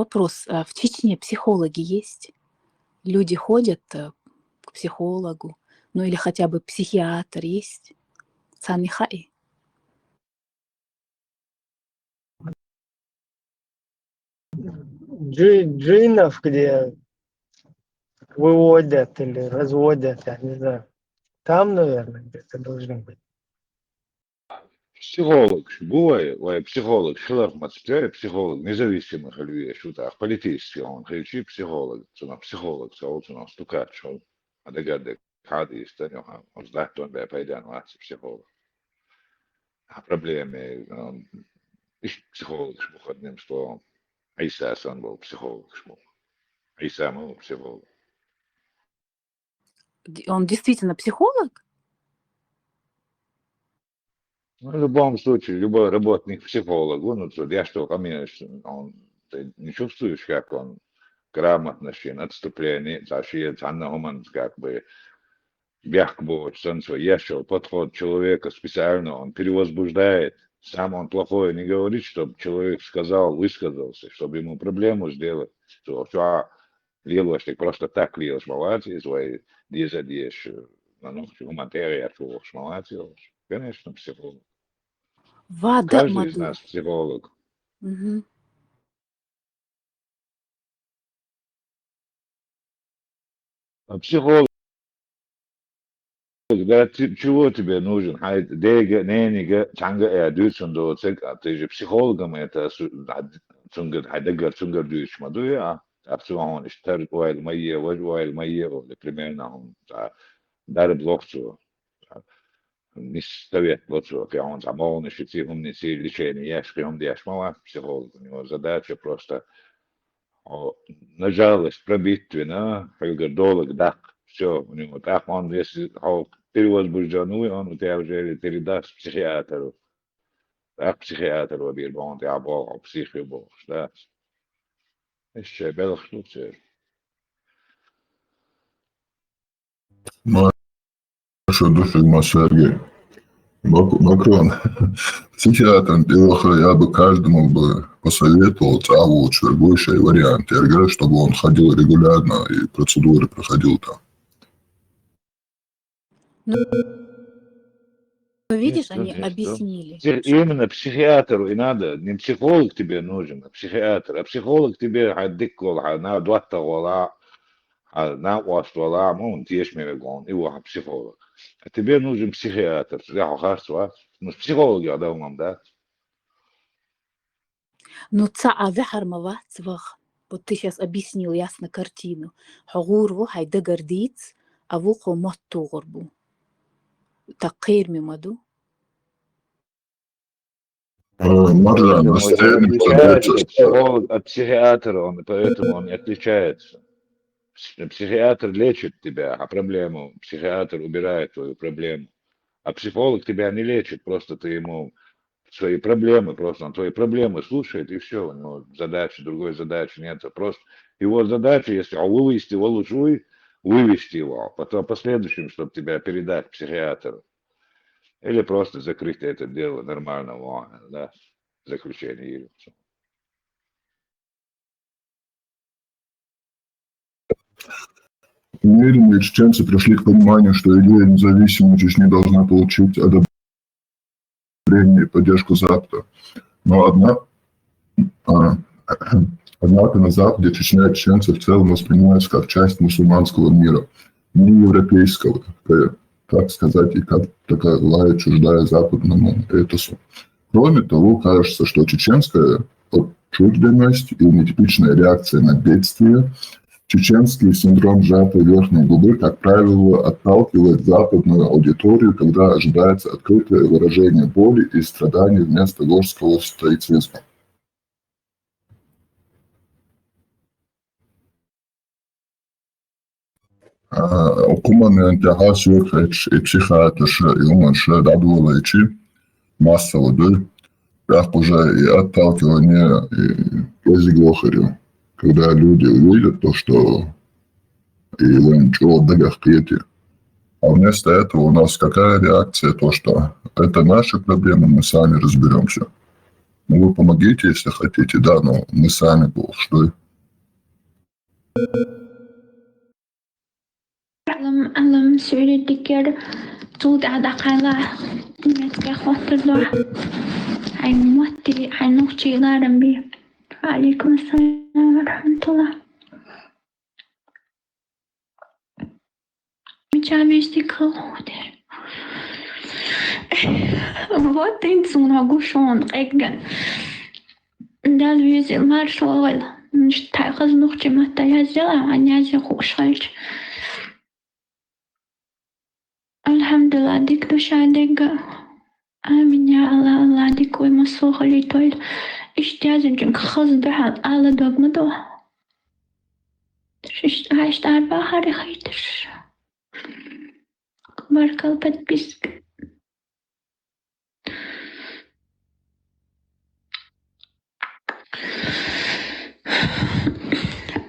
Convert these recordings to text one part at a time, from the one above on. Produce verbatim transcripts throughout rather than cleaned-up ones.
вопрос. А в Чечне психологи есть? Люди ходят э, к психологу? Ну или хотя бы психиатр есть? Царна хаьий? Джи- Джинов, где выводят или разводят, я не знаю. Там, наверное, где-то должны быть. Психолог бу вай, вай психолог, шиларх мацпчай психолог, независимый хальвия шутах, политический он хальчи психолог, цуна психолог, цаул цуна стукач, он адагадек хадис, танёха, он знать он бе пайдан вац психолог. А проблемы, он, иш психолог шму, одним словом. Иса сам был психолог шму. Иса мал психолог. Д- Он действительно психолог? Ну, в любом случае, любой работник психолог, ну, то я что, ко мне, он, ты не чувствуешь, как он грамотно шин отступление, зашиет, она, он как бы бяхк бо сенсо, я что, подход человека специально он перевозбуждает. Сам он плохое не говорит, чтобы человек сказал, высказался, чтобы ему проблему сделать. Что, что лилош, так просто так лилош, молодец, из вай диза деш, на ногти гуманитария, молодец. Конечно, психолог. Вада Каждый из маду. Нас психолог. Мгм. А психолог, да, ты- чего тебе нужен? Хай дега, ненига, чанга, э, дюцун до цег, а ты же психологом это су- а, цунгар, хай дегар, цунгар дюч маду, а, а психолог, что уайл мае, важ уайл мае, о, примерно, он, да, дараб лохцо. Нис совет лохцо, он замолны, шици, хумни, ци лечение, я, шки, хумни, я, шмала, психолог, у него задача просто о, на жалость, пробитвина, хьуьгар долаг даккха. Все, у него так, он, если хьо перевозбуждённый, он у тебя уже передаст психиатру. Так психиатр вабир бон, я бо, психи бо, да. Ещё белых случаев. Маша Душигма Сергей. Бак- Бакрон. Психиатром пилоха я бы каждому бы посоветовал, цаву чергующий вариант, я говорю, чтобы он ходил регулярно и процедуры проходил там. Ну, ну, видишь, Что они здесь, что? Объяснили. Псих- Именно психиатру и надо, не психолог тебе нужен, а психиатр. А психолог тебе хаддик вала, на дуатта вала, а на уаст вала, ну, он тешь ме вегон, и ваха психолог. А тебе нужен психиатр, я харцва, ну, психолог я дал нам, да? Ну, ца а вехар ма вац вах. Вот ты сейчас объяснил ясно картину. Хьо гур ву, хьай дагар диц, а ву хо мот тугъур бу. Так кхер ми маду. Э, Маржан, Поэтому и настроение отличается подается. Психолог от психиатра, он, поэтому он и отличается. Пс- Психиатр лечит тебя, а проблему, психиатр убирает твою проблему. А психолог тебя не лечит, просто ты ему свои проблемы, просто он твои проблемы слушает, и все, у него задачи, другой задачи нет. Просто его задача, если он вывести его лучше, вывести его, а потом последующим, чтобы тебя передать психиатру. Или просто закрыть это дело нормально, вон, да, заключение или что. Медленно чеченцы пришли к пониманию, что идея независимой Чечни должна получить одобрение и поддержку Запада. Но одна, а, однако на Западе Чечня и чеченцы в целом воспринимаются как часть мусульманского мира, не европейского, э, так сказать, и как таковая чуждая западному этосу. Кроме того, кажется, что чеченская отчужденность и нетипичная реакция на бедствие, чеченский синдром сжатой верхней губы, как правило, отталкивает западную аудиторию, когда ожидается открытое выражение боли и страданий вместо горского стоицизма. Укуман тяхас юрхач и психиатрша, и уманша дадволайчи массово дыр. Так уже и отталкивание, и язык лохарю. Когда люди увидят то, что и вон чего дагах кьети. А вместо этого у нас какая реакция? То, что это наша проблема, мы сами разберемся. Вы помогите, если хотите, да, но мы сами бог что. Алам, алам, суьйре дикер, цул тӀа дӀакхайла, дунен тӀа хоттур ду. Хьайн мотти, хьайн нохчий ларам бе. Ва Ӏалайкум ассалам ва рахьматуллахӀ. Мича вести калхудер. Вот тин цунга гушон къегган. Дала везил маршалла вайла. Мишта хаза нохчий матта язъяла, ан язъя хукӀуш хилча. АлхьамдулиллахӀ, дика ду шадерг. Амин, я АллахӀ, АллахӀ дика вай массо а хилийта вайла. Иштта язъянчунга хаза дуьхьал ала дог ма ду. Иштта, иштта арабаьхар яхийташ. Баркал подписка.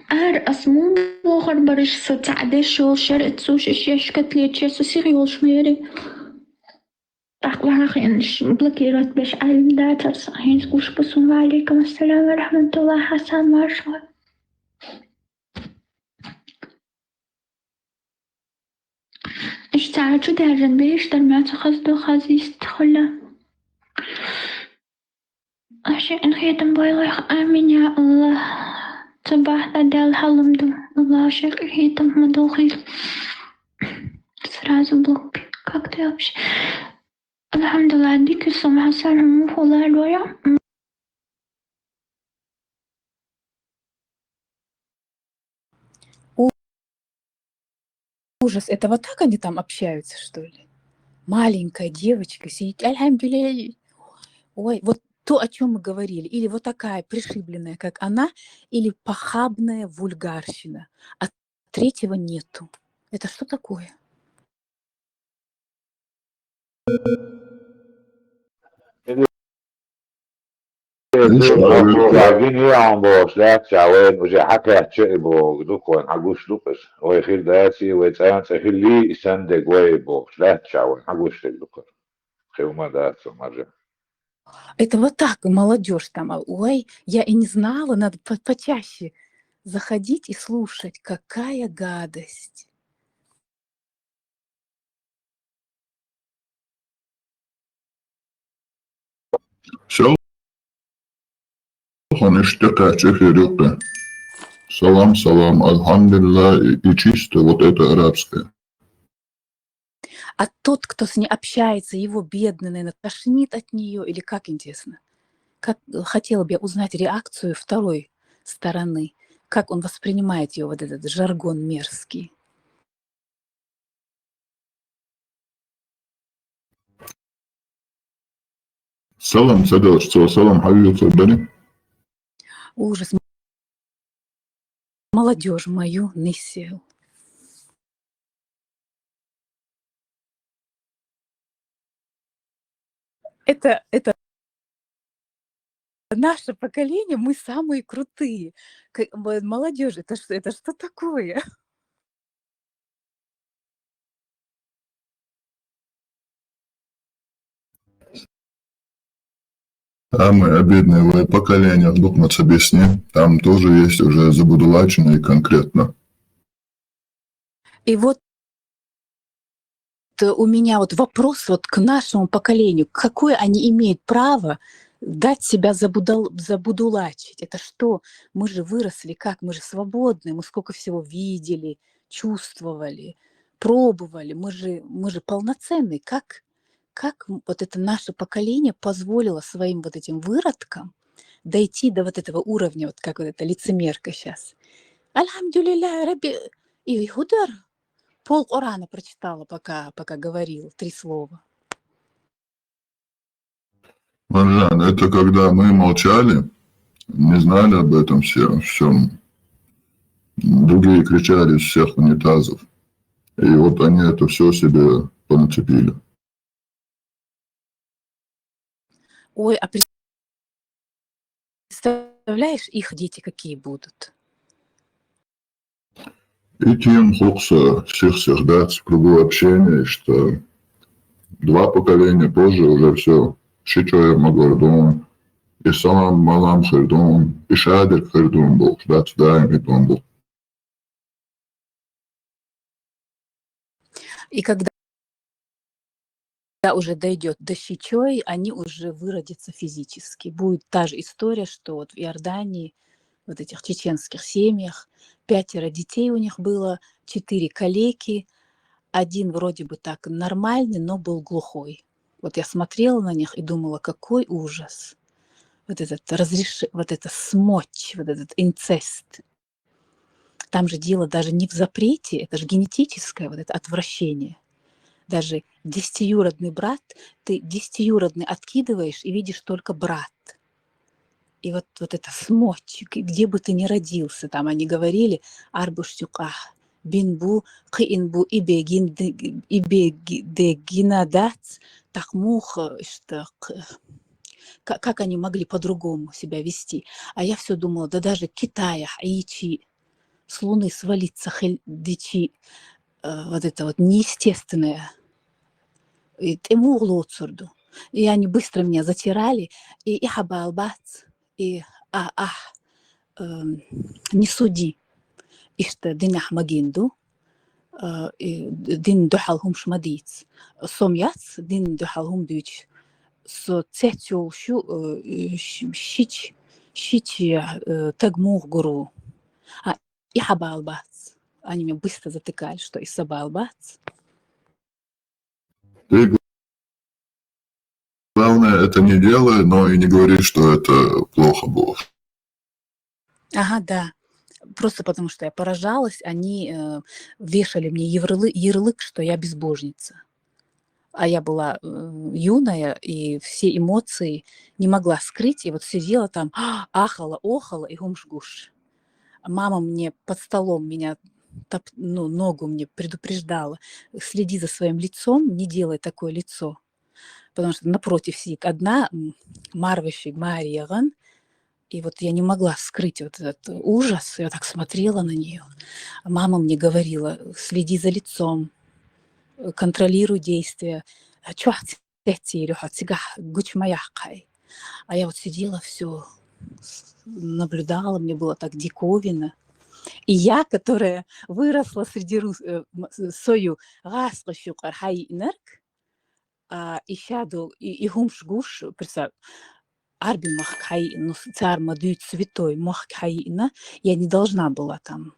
Ара ас мун бохар бараш, со цхьа деш йолаш яр, цу шиш яш котлет чер со сиха йолаш ма яри. ТӀаккха вахинаш блокировать беш Ӏалим дацар со, хӀинца гуш ба сона. Ва Ӏалайкум ассалам ва рахьматуллахӀ, Хьасан, маршалла. Иштта цхьа чу даьржан беш дар, ма ца хаза ду, хаза йист хила. Вообще къинхетам бойла вайх. Амин, я АллахӀ. Ца бахьа Дала хьалам ду. АллахӀ, вообще къинхетам ма дулхийла. Сразу блок. Как ты вообще? АлхьамдулиллахӀ, дика сом хьасан хӀама хулар вая. У-, ужас, это вот так они там общаются, что ли? Маленькая девочка сидит, альхамдулилля. Ой, вот то, о чем мы говорили, или вот такая пришибленная, как она, или похабная вульгарщина. А третьего нету. Это что такое? Видишь, вопрос. Один я вам бо, шляхча, вен уже хакача и бо, дукон, хагуш дукас. Ой, хил даци, вай цаянца хили, и сандег вай бо, шляхча, вен хагуш дукас. Хилма дацу, маже. Это вот так, молодежь там, а, ой, я и не знала, надо по-, почаще заходить и слушать, какая гадость. Всё. Хонеш текача эфир юкъе. Салам, салам, альхамдулиллах, и, и чисто вот это арабское. А тот, кто с ней общается, его бедный, наверное, тошнит от неё, или как, интересно? Как, э, хотела бы я узнать реакцию второй стороны, как он воспринимает её, вот этот жаргон мерзкий. Салам, Садович, ца салам, хьавил ца бани? Ужас. Молодёжь мою несел. Это, это наше поколение, мы самые крутые. К-, м-, молодёжь, это что, это что такое? Самое обидное в поколениях, духмац объясни, там тоже есть уже забудулаченные конкретно. И вот, э, у меня вот вопрос вот к нашему поколению. Какое они имеют право дать себя забудол-, забудулачить? Это что? Мы же выросли как? Мы же свободные, мы сколько всего видели, чувствовали, пробовали. Мы же, мы же полноценные. Как, как м-, вот это наше поколение позволило своим вот этим выродкам дойти до вот этого уровня, вот как вот эта лицемерка щас? Альхамдулилля, Рабби, и худор пол Корана прочитала, пока, пока говорил три слова. Маржан, это когда мы молчали, не знали об этом все, всём. Другие кричали из всех унитазов. И вот они это всё себе понацепили. Ой, а представляешь, их дети какие будут? И тем хлопца всех всех дац в кругу общения, что два поколения позже уже всё. Шичоев Магордон, и салам-малам хир ду, и шадерг хир ду бохуш, дац, даим и ду бохуш. И когда уже дойдёт до Сечёй, они уже выродятся физически. Будет та же история, что вот в Иордании, вот этих чеченских семьях, пятеро детей у них было, четыре калеки, один вроде бы так нормальный, но был глухой. Вот я смотрела на них и думала, какой ужас. Вот этот разреш... вот это смочь, вот этот инцест. Там же дело даже не в запрете, это же генетическое вот это отвращение. Даже десятиюродный брат, ты десятиюродный откидываешь и видишь только брат. И вот, вот это смочь, где бы ты ни родился, там они говорили, арбуштюках, бин бу, кыин бу, ибегин, ибегдегина дац, такмух, что, как они могли по-другому себя вести. А я все думала, да даже Китаях, Ичи, с Луны свалиться хель дичи, э, вот это вот неестественное. И тему лоцурду. И они быстро меня затирали, и и хабалбац, и а, а, эм, не суди. Ишта динах магинду, э, и дин духал хумш мадиц. Сом яц, дин духал хум дуч. Со цецюл шу, э, шич, шич, э, тагмух гуру. А и хабалбац. Они меня быстро затыкали, что и сабалбац. Ты, главное, это не делай, но и не говори, что это плохо было. Ага, да. Просто потому, что я поражалась, они э, вешали мне ярлы, ярлык, что я безбожница. А я была э, юная, и все эмоции не могла скрыть, и вот сидела там, ахала, охала и гумш-гуш. Мама мне под столом меня, топ, ну, ногу мне предупреждала, следи за своим лицом, не делай такое лицо. Потому что напротив сидит одна Марвиши Марияган, и вот я не могла скрыть вот этот ужас. Я так смотрела на нее. Мама мне говорила, следи за лицом, контролируй действия. А чё, а я вот сидела все, наблюдала, мне было так диковинно. И я, которая выросла среди рус... э, сою гасла щукар хайнерк, а, и щаду, и, и гумш гуш, представь, арби махк хай, ну, цар мадуй святой махк хай, я не должна была там.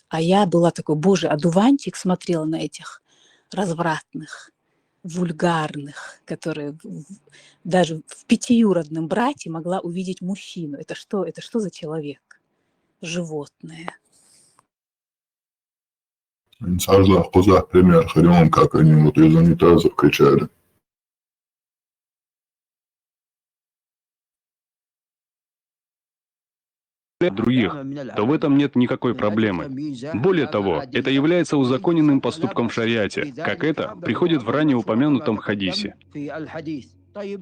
А я была такой, боже, одуванчик, смотрела на этих развратных, вульгарных, которые даже в пятиюродном брате могла увидеть мужчину. Это что, это что за человек? Животное. Инсажлах кузах пример хрен, как они вот из унитазов кричали. других, то в этом нет никакой проблемы. Более того, это является узаконенным поступком в шариате, как это приходит в ранее упомянутом хадисе.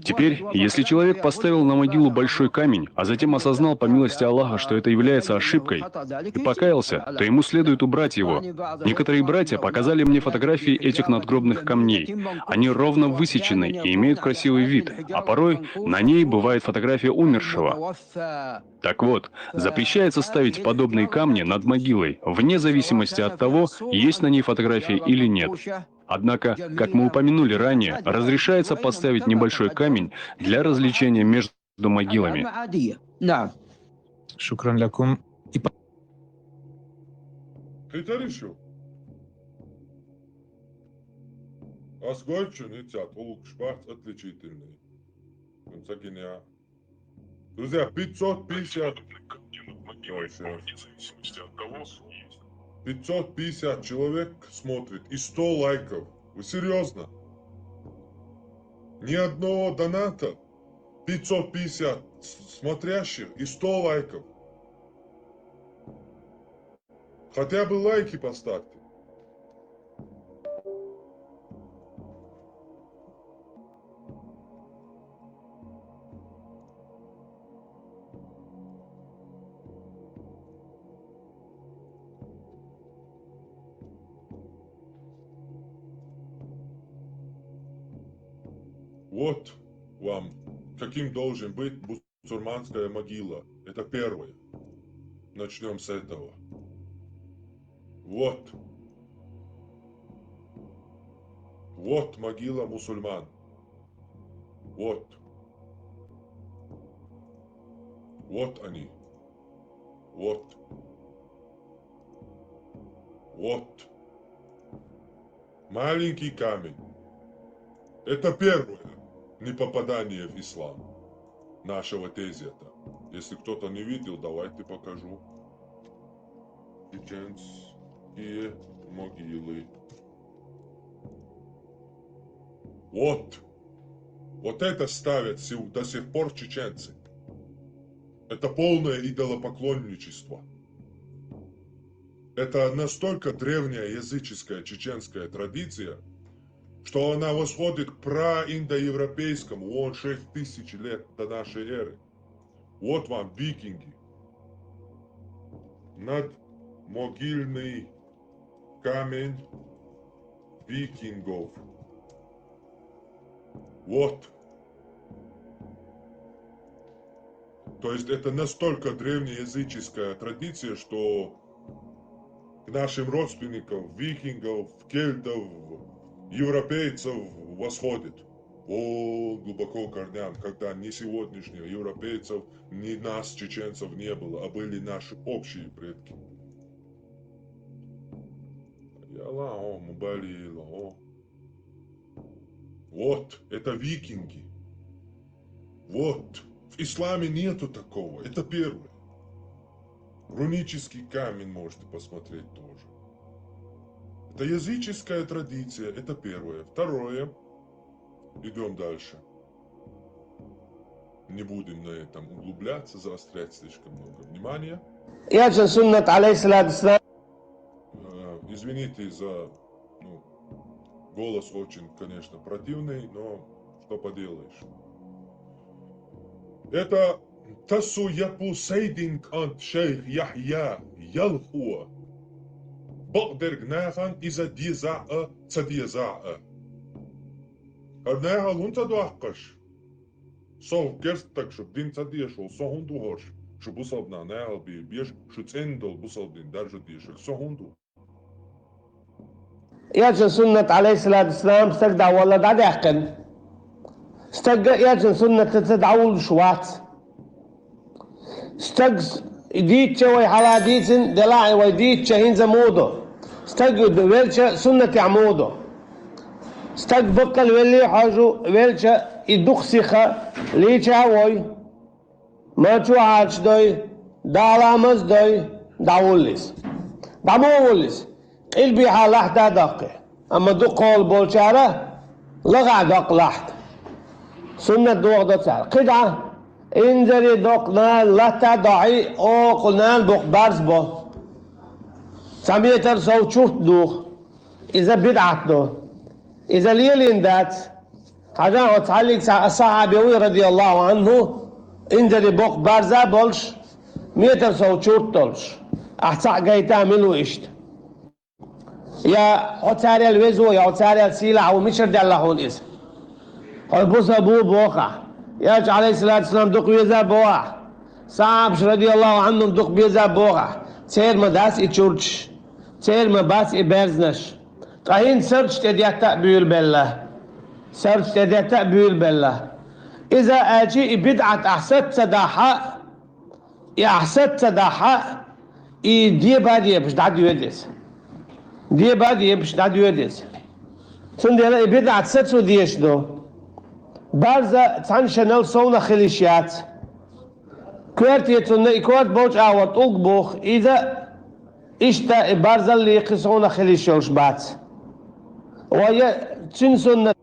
Теперь, если человек поставил на могилу большой камень, а затем осознал по милости Аллаха, что это является ошибкой, и покаялся, то ему следует убрать его. Некоторые братья показали мне фотографии этих надгробных камней. Они ровно высечены и имеют красивый вид, а порой на ней бывает фотография умершего. Так вот, запрещается ставить подобные камни над могилой, вне зависимости от того, есть на ней фотография или нет. Однако, как мы упомянули ранее, разрешается поставить небольшой камень для развлечения между могилами. شكرا لكم. Хитаришу. Асгольчун ицят улукшбац отличительный. Друзья, пятьсот пятьдесят. Пятьсот пятьдесят человек смотрит и сто лайков. Вы серьезно? Ни одного доната? Пятьсот пятьдесят смотрящих и сто лайков. Хотя бы лайки поставьте. Вот вам каким должен быть мусульманская могила. Это первое. Начнём с этого. Вот. Вот могила мусульман. Вот. Вот они. Вот. Вот. Маленький камень. Это первое непопадание в ислам нашего тезета. Если кто-то не видел, давайте покажу. Чеченские могилы. Вот. Вот это ставят сил-, до сих пор чеченцы. Это полное идолопоклонничество. Это настолько древняя языческая чеченская традиция, что она восходит к праиндоевропейскому, вон шесть тысяч лет до нашей эры. Вот вам викинги. Надмогильный камень викингов. Вот. То есть это настолько древнеязыческая традиция, что к нашим родственникам, викингов, кельтов, европейцев восходит. О, глубоко корням, когда ни сегодняшнего европейцев, ни нас, чеченцев, не было, а были наши общие предки. Яла, о, мубали, о. Вот, это викинги. Вот, в исламе нету такого, это первое. Рунический камень можете посмотреть тоже. Это языческая традиция, это первое. Второе, идём дальше. Не будем на этом углубляться, заострять слишком много внимания. Elçi sunnat aleyhissalatu vesselam. Э, извините за, ну, голос очень, конечно, противный, но что поделаешь. Это тасу япу сейдинг ант шейх Яхья ялхуа. Бакъдерг нахан иза деза а, ца деза а. Хар наха лун ца дуахкаш. Со керстаг шу дин ца дешул, со хӀун ду хорш? Шу бусалбна наха бе беш, шу цӀен дол бусалбин даржу дешаг, со хӀун ду? Elçi sunnat aleyhissalatu vesselam stag дӀавалла дӀадаьккхина. Стагга elçi суннатаца дӀавуллуш вац. Стаг с-, дийцча вай хьала дийцина, делахь а вай дийцча хӀинца муха ду? Стаг велча суннатехь муха ду? Стаг баккъал велли хьожу, велча и дукха сиха лийча а вой. Ма чу хьарча дой, дала маз дой, дӀавуллис. ДӀа мо вуллис? Къилбехьа лахьта а доккхи. Амма дукхахула болчара лагӀа доккха лахьта. Суннат дохадо цара. КхидӀа, инзаре доккха нана латта а дохьий, окху нана букъ барз бо. Цхьа метр сов чурт духу. Иза бидӀат ду. Иза лелийна дац. Хьажа, хьо цхьаллиг цхьа асхьабе вуй, радияллаху анхӀу, инзаре боккха барза а болуш, метр сов чурт долуш. Ахь цхьаъ гайта а мила ву иштта? Я хьо царел веза ву, я хьо царел сийлахь ву, мичара даьлла хьуна иза? Хьо бусалба ву бохахь. Элча, алейхиссалату вассалам, дукха веза а бохахь. Сахьабаш, радияллаху анхӀум, дукха беза а бохахь. Церан ма дац и чурташ. Церан ма бац и берзанаш. Ткъа хӀинца сарчу тӀе детта а буьйлабелла. Сарчу тӀе детта а буьйлабелла. Иза аьлчи и бидӀат ахь саца дахьа, и ахь саца дахьа, и деба а дебаш дӀадоьда иза. Деба а дебаш дӀадоьда иза. Цундела и бидӀат сацо дезаш ду. Барза цхьана шанал совнах хила йиш яц. Коьрте цунна и корта болчу агӀор тӀулг боху, иза иштта и барзалле кхин совнах хила йиш йолуш бац. Ва я цуьнан суннат.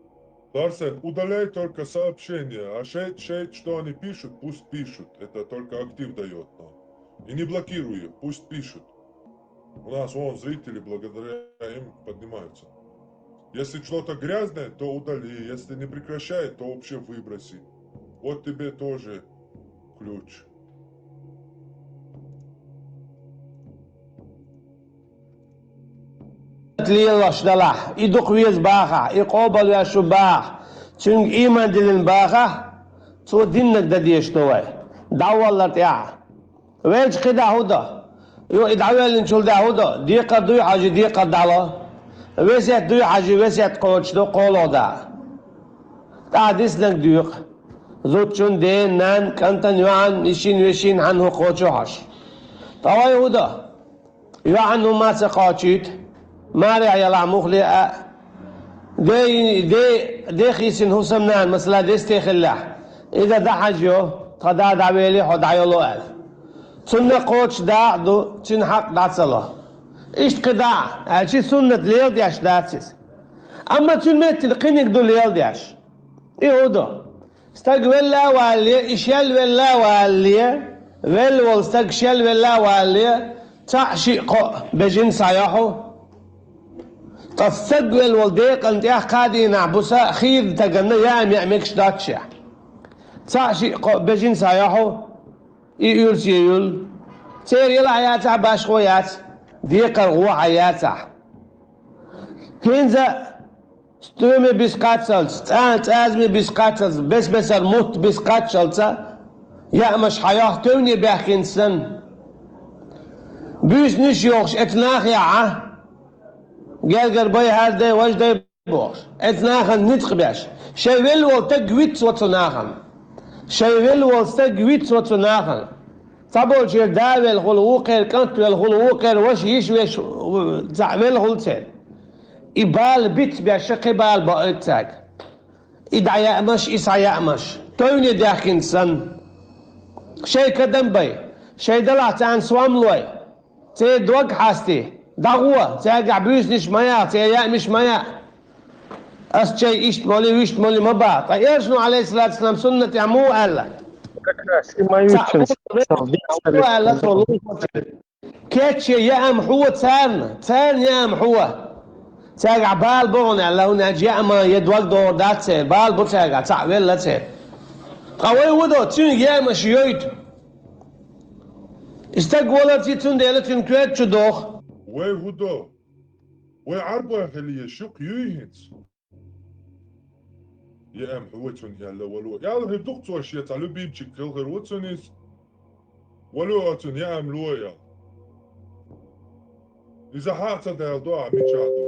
Арсен, удаляй только сообщения, а шейт, шейт, что они пишут, пусть пишут. Это только актив даёт нам. И не блокируй их, пусть пишут. У нас вон зрители благодаря им поднимаются. Если что-то грязное, то удали. Если не прекращает, то вообще выброси. Вот тебе тоже ключ. Лелош далахь, и дукха веза бахахь, и къобалвеш ву бахахь, цуьнга ийман диллина бахахь, цо диннарг дан дезаш ду вай. ДӀаваллар тӀехьа. Велча кхидӀа хӀу до? Йо, и дӀавеллинчул дӀа хӀу до? Декхар дуй хьажи, декхар дӀало. Весет дуй хьажи, весет кхочу до, кхоло да. ТӀаккха диснарг доькъу. Зудчун, ден, нан, кӀантан, йоӀан, йишин, вешин, хьан хӀу кхочу хьаш. Ткъа вай хӀу до? ЙоӀан хӀумма ца кхочуьйту, маре ялахь мухле а. Де, де, де хийсина хӀусамнана, масала, десте хиллехь. Иза дӀахьажа йо, тха да дӀавели, хьо дӀайоло аьлла. Цунна кхочуш дакъа ду, цуьнан хьакъ дӀа ца ло. Иштта кхидӀа, аьлчи суннат леладеш дац иза. Амма цуьнан меттина кхиниг ду леладеш. И хӀу ду. Стаг велла а валале, и шел велла а валале, велла волу стаг шел велла а валале, цхьаъ, шиъ, кхоъ бежина схьайо хьо. Ткъа стаг велла волу декъан тӀехь кхаа дийнахь буса хийра стаганна яа меа мегаш доццушехь. Цхьаъ, шиъ, кхоъ бежина схьайо хьо. И уьрсе юьллу. Церан елахь яцахь, башхо яц, декхар гӀо хьан яцахь. ХӀинца Стоьме бис кхаччалц, цӀа-, цӀазаме бис кхаччалц, бес-бесара мутт бис кхаччалца, яамаш хьайох тевне баьхкинца санна. Буьйсанаш йохуш эцу нахехь а, гергара бай, хӀара дай, важа дай бохуш, эцу нахана ницкъ беш, шайн велла волу стаг вицво цу нахана. Шайн велла волу стаг вицво цу нахана. Цхьаболчеран да велла хуьлу, вукхеран кӀант велла хуьлу, вукхеран ваша, йиша, вешин цхьаъ велла хуьлу церан. И бала биц беш, ша кхин бала баойту цаьрга. И дӀаяамаш, и схьаяамаш. Тевне даьхкинца санна. Шайн кадам бай. Шайн далахь царна сом лой. Церан дог хьастий. ДӀагӀо. Цаьргахь буьйсанаш ма яха, церан яамаш ма яа. Ас чай иштта моли, вуьшта моли ма баха. Ткъа Элчано, Ӏалайхиссалату вассалам, суннатехь муха аьлла? Ша ма юьйцу, ца-, ца-, ца-, ца-, ца-, ца-, ца-, ца-, ца-, ца-, ца-, ца-, ца-, ца-, ца-, Кечъян яам хьо царна, царна яам хьо. Цаьргахь бала бу хьуна аьлла, хӀунда аьлча яама я дог догӀур дац церан, бала бу цаьргахь, цхьаъ велла церан. Ткъа вай хӀу до, цуьнга яамаш йойту. И стаг валарца, цундела цуьнан коьрта чу доху. Вай хӀу до? Вай Ӏарбой хила еза, шух юй хӀинца? Яам хьо цунна аьлла вало. Аьлла хир ду-кх цо шен цхьа любимчик хилла хир ву цунна иза. Вало цунна яам ло аьлла. Иза хьа а ца даьлла до ахь мичахь ду.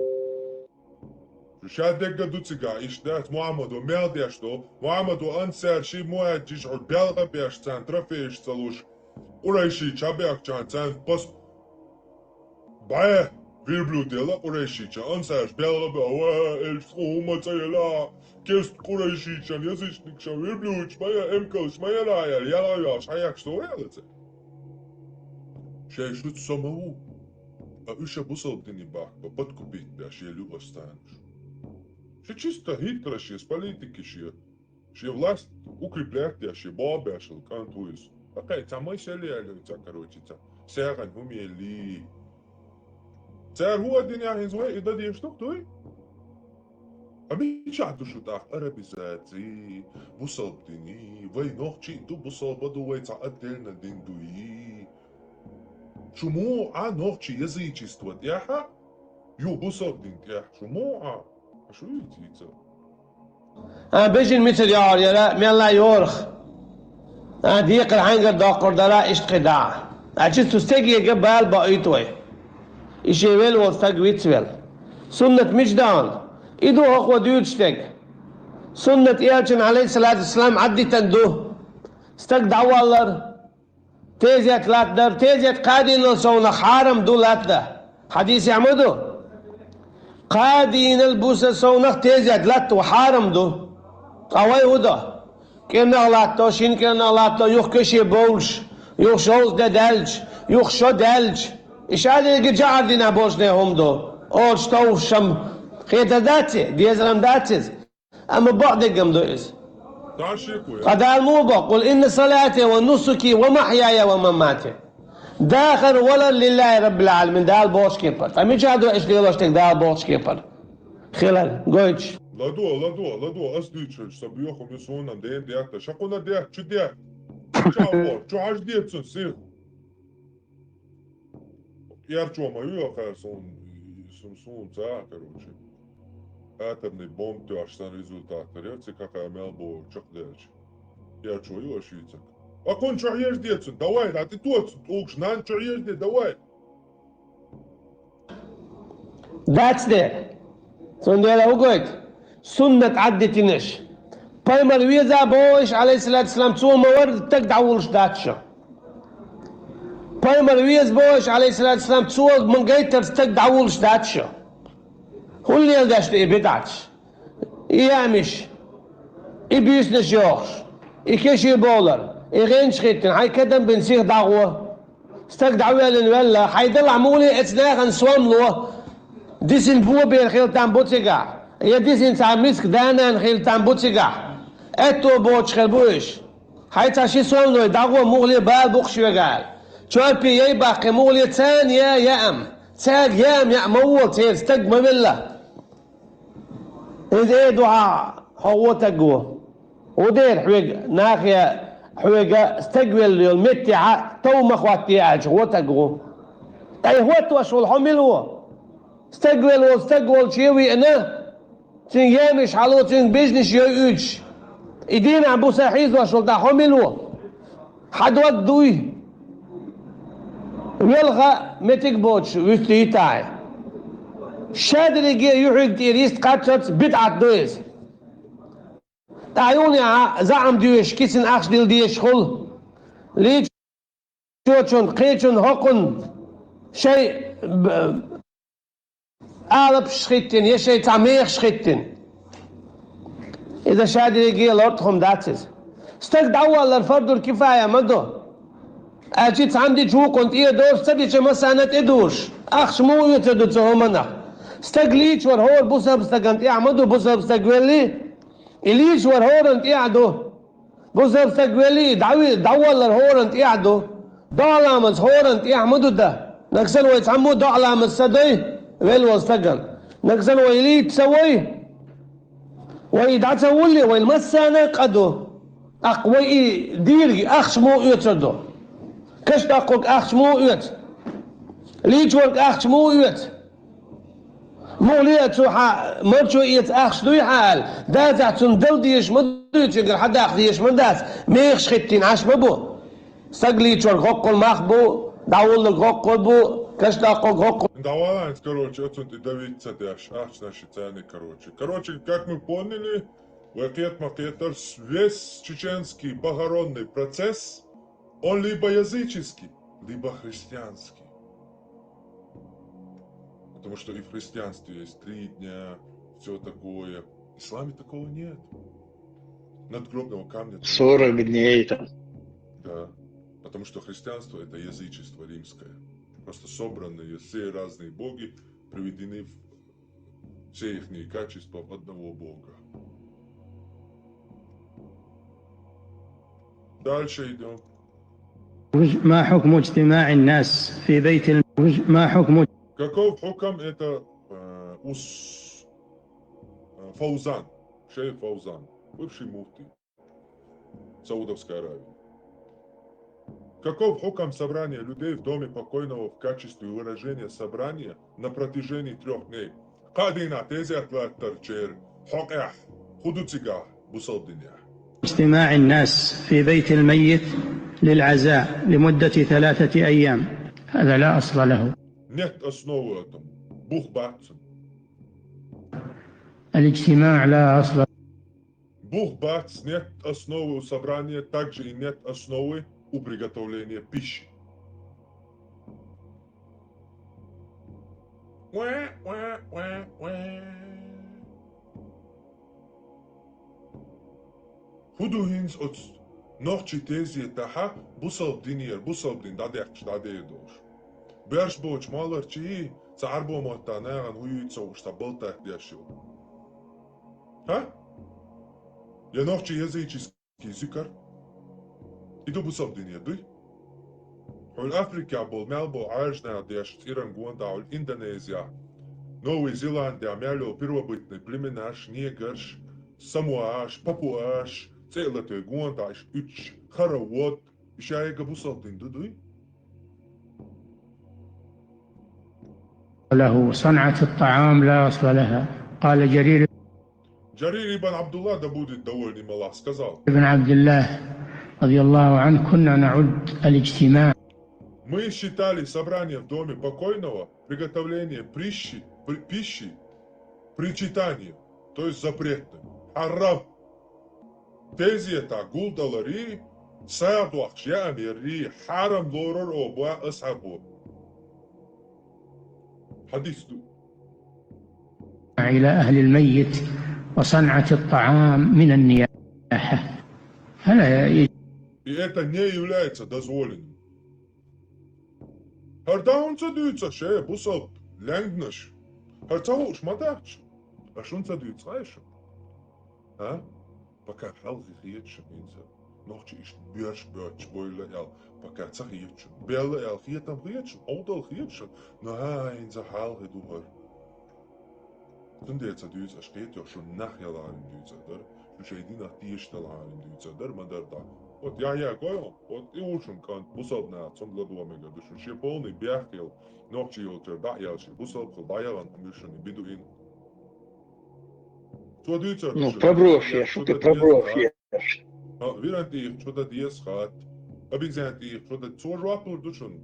Шу ша дегга ду цигахь, иштта дац Мухьаммадо мел деш ду. Мухьаммадо ансар ши мухӀаджиш хьо белгӀа беш царна трофейш ца луш. Къурайшича бехчан царна пас бӀе верблюд елла Къурайшича, ансарш белгӀа бе, ва, элча тхо хӀума ца елла, кест Къурайшичан, язычникшан верблюдаш ма яра, эмкалш ма яра аьлла, яла а йош, хьаяккхаш ду вай аьлла цара. Шайн шуьца со ма ву, а уьш а бусалба дине бахка, подкупить беш, ел ю аш царнаш. Ши чисто хитраш еш, политики ше. Шен власть укреплять деш, шен бобешал кӀант ву иза. Окей, ца май сели аьлла, ца, короче, ца. СагӀан хӀума елли. Цара хӀу а динехь хӀинца вай и дан дезаш ду-кх дуй? А мичахь ду шу тӀаккха арабизаци, бусалба дини, вай нохчий ду, бусалба ду, вай цхьа отдельно дин дуй? Шу муха а нохчий язычество тӀехь а, ю бусалба дин тӀехь, шу муха а? Шу йийца, йийца. А, бежин мицар яхьар яра, мелла йорах. А, декхар хьаьнгара доккхур дара, иштта кхидӀа. А, чу цу стегега бала баийта вай. И шен велла волу стаг вицвелла. Суннат мича даьхна? И ду хӀокхо дуьйцу стеган. Суннат Элчан, Ӏалайхиссалату вассалам, Ӏаддитан ду. Стаг дӀаваллар. Тезет латтадар, тезет кхаа дийнал совнах хьарам ду латтадан. Хьадисехь ма ду? Кхаа дийнал буса совнах тезет латта хьарам ду. Ткъа вай хӀу до? КӀирнах латто, шина кӀирнах латто, юха кеше бовлуш, юха шовзткъа де даьлча, юха шо даьлча. И шадерга жаӀар дина болчу нехан хӀума ду. Олуш товш шам хетар дац и? Дезар-м дац иза? Амма бакъдерг-м ду иза. Ткъа Дала муха боху: «Къул инна салати ва нусуки ва махьяя ва мамати». Дахар, валар лиллахӀи раббил Ӏаламин, Дала бохучу кепара. Ткъа мичахь ду аша лелош дерг Дала бохучу кепара? Хилар, гойтуш. ЛадугӀа, ладугӀа, ладугӀа, ас дуьйцуш, сан боьхам ю суна-м ден дехта, ша кхунна дехта, чу дехта. Чу а боху, чу хьажа дехта цунна сиха. Эрчо ма ю, йохар суна, сум-, суна ца а, короче. Атомный бомба тоьхча сан результат тара, цига хьакха мел боху чекхдаьлча. Эрчо ю аша йийцаг. Акхунна чу хьежа де цунна, давай, дӀатӀе тоха цунна тӀулгаш, нанна чу хьежа де, давай. Дац де. Цундела хӀу гойту? Суннат Ӏаддитинарш. Пайхамар веза бохуш, Ӏалайхиссалату вассалам, цо ма варра стаг дӀавуллуш дац шо. Пайхамар веза бохуш, Ӏалайхиссалату вассалам, цо ма гайтара стаг дӀавуллуш дац шо. ХӀун леладеш ду и бидӀаташ? И яамаш, и буьйсанаш йохуш, и кеши бовлар, и гӀенаш хӀиттина, хьайн кадам бина сиха дӀагӀо. Стаг дӀавоьллина ваьлла, хьайн далахь муха ле оцу нахана сомало, дисина бо бер хила там бу цигахь, я дисина цхьа миска да-нана хила там бу цигахь. Аьтто боцуш хир бу уьш. Хьайн цхьа ши сомало дӀагӀо, муха ле бала бу-кх шуьга аьлла. Чорпе яй баккхий, муха ле царна я яам. Цаьрга яам яа ма волу, церан стаг ма велла. Иза эр ду хьан, хьо гӀо стаг ву. ХӀун дера хьоьга, нахе хьоьга стаг велла йолу меттехьа тов ма хӀоттае аьлча, гӀо стаг ву. Ткъа и хӀоттош волу хьо мила ву? Стаг велла волу стаг волчу а веана, цуьнан яамаш хьало, цуьнга бежнаш йойуьйтуш, и дийнахь буса хьийзош волу тӀаккха хьо мила ву? Хьан дог дуй? Велха меттиг боцуш вуьстуьйтахьа. Шадерриге юьхьиг тӀера йист кхаччалц бидӀат ду иза. ТӀаьхьа юханехьа заӀам доьшуш, кисана ахча дилла дезаш хуьлу. Лийчочун, кхечун, хӀокхун шайн б-, алапаш хӀиттина, я шайн цхьа мехаш хӀиттина. Иза шадерриге лартӀа хӀума дац иза. Стаг дӀаваллар фардур кифая ма ду. Аьлча цхьамма дича вукхунна тӀе а доцуш, ца дича массарна а тӀе дузуш. Ахча муха оьцур ду цу хӀуманах? Стаг лийчавар хӀора бусалба стагана тӀехь ма ду, бусалба стаг велли, и лийчавар хӀорана тӀехь ду. Бусалба стаг велли, и дӀави-, дӀаваллар хӀорана тӀехь ду. ДоӀа ламаз хӀорана тӀехь ма ду дан. Нагахь санна вай цхьаммо а доӀа ламаз ца дой, велла волу стагана. Нагахь санна вай лийца ца вой, вай дӀа ца вулле, вайна массарна а къа ду. ТӀаккха вай и дийриг ахча муха оьцур ду? Каш даккхург ахча муха оьцу? Лийчаварг ахча муха оьцу? Муха ле цо хьан марчо эца ахча дуй хьан аьлла, дацахь цунна дала дезаш ма дуй, цуьнгара хьан даккха дезаш ма дац, мехаш хӀиттийна Ӏаш ма бу. Стаг лийчорг хӀоккхул мах бу, дӀавуллург хӀоккхул бу, каш даккхург хӀоккхул. ДӀаваланца, короче, оцунна тӀе давить ца деш, ахчанаш царна, короче. Короче, как мы поняли, вай кхета ма кхетара, весь чеченский похоронный процесс, он либо языческий, либо христианский. Потому что и в христианстве есть три дня, все такое. В исламе такого нет. Надгробного камня. Сорок дней там. Да. Потому что христианство — это язычество римское. Просто собранные все разные боги приведены в все ихние качества в одного Бога. Дальше идём. ما حكم اجتماع الناس في بيت الم-، ما حكم Каков хукам это, э, ус-, э, Фаузан, шейх Фаузан, бывший муфтий Саудовской Аравии. Каков хукам собрания людей в доме покойного в качестве выражения собрания на протяжении трёх дней? Кхаа дийнахь тезет латтар церан хьокъехь хӀун ду цигахь бусалба динехь? اجتماع الناس في بيت الميت للعزاء لمدة ثلاثة أيام. هذا لا أصل له. Нет основы этому. Бух бац цунна. الاجتماع لا أصل. Бух бац, нет основы у собрания, также и нет основы у приготовления пищи. ХӀун ду хӀинца оцу нохчийн тезетахь бусалба динера, бусалба дин дӀадаьккхича дӀадер долуш? Боьрша боцу молларчий, цхьа Ӏарбо маттахь нахана хӀун юьйцу ца хууш, цхьа балтайх деш йолу? ХӀа? Я нохчийн языческий зикар? И ду бусалба динера, дуй? Хьуьлла Африкехь болу мел болу Ӏаьржа наха деш цӀеран гондахь, хьуьлла Индонезехь, Новый Зеландехь мел йолу первобытный племенаш, негрш, самоаш, папуаш, цӀе а латоь гондахь, уьш уьтташ, хоровод, уьш яйга бусалба дин ду, дуй? له صنعة الطعام لا أصل لها. قال جرير Джарир ибн Абдуллах, да будет доволен им Аллах, сказал: بن عبد الله: رضي الله عنه كنا نعد الاجتماع. Мы считали собрание в доме покойного, приготовление прищи, при-, пищи, причитание, то есть запретным. حرام. Тезета гулдалари, сагӀа дохкаш яа мерри, хьарам лорар о буа асхьабо. Хьадис ду. إلى أهل الميت وصنعة الطعام من النياحة. فلا ي- И это не является дозволенным. ХӀара да хӀунца дуьйцу ше бусалба лаьнгнаш? ХӀара ца хууш ма дац? Аш хӀунца дуьйцу хай шу? А? Пока хьалхе хеташ хӀинца. Нохчи иштта боьрша боьтташ бойла аьл, пока ца хеташ. Белла аьл хетам хеташ, овдал хеташ, но хӀа хӀинца хьалхе ду хӀара. Цундела ца дуьйцу аш кхетош, шу нах яларин дуьйцар дар, шу шай динах тешаш даларин дуьйцар дар, ма дар да. Вот я, я, гой, вот и ушун кан, бусалба нах, цунга ладуа мегар ду шу, ше полный бяхкел, нохчи йолчар да ял ше, бусалба хил да ялан, хӀама шу ни биду ин. Цо дуьйцар Ну, шу, проброфье, я, шу шу ты да проброфье. А, виран тӀехь шу да деза хат. Обезьян тӀехь шу да, цо жоп лур ду шуна.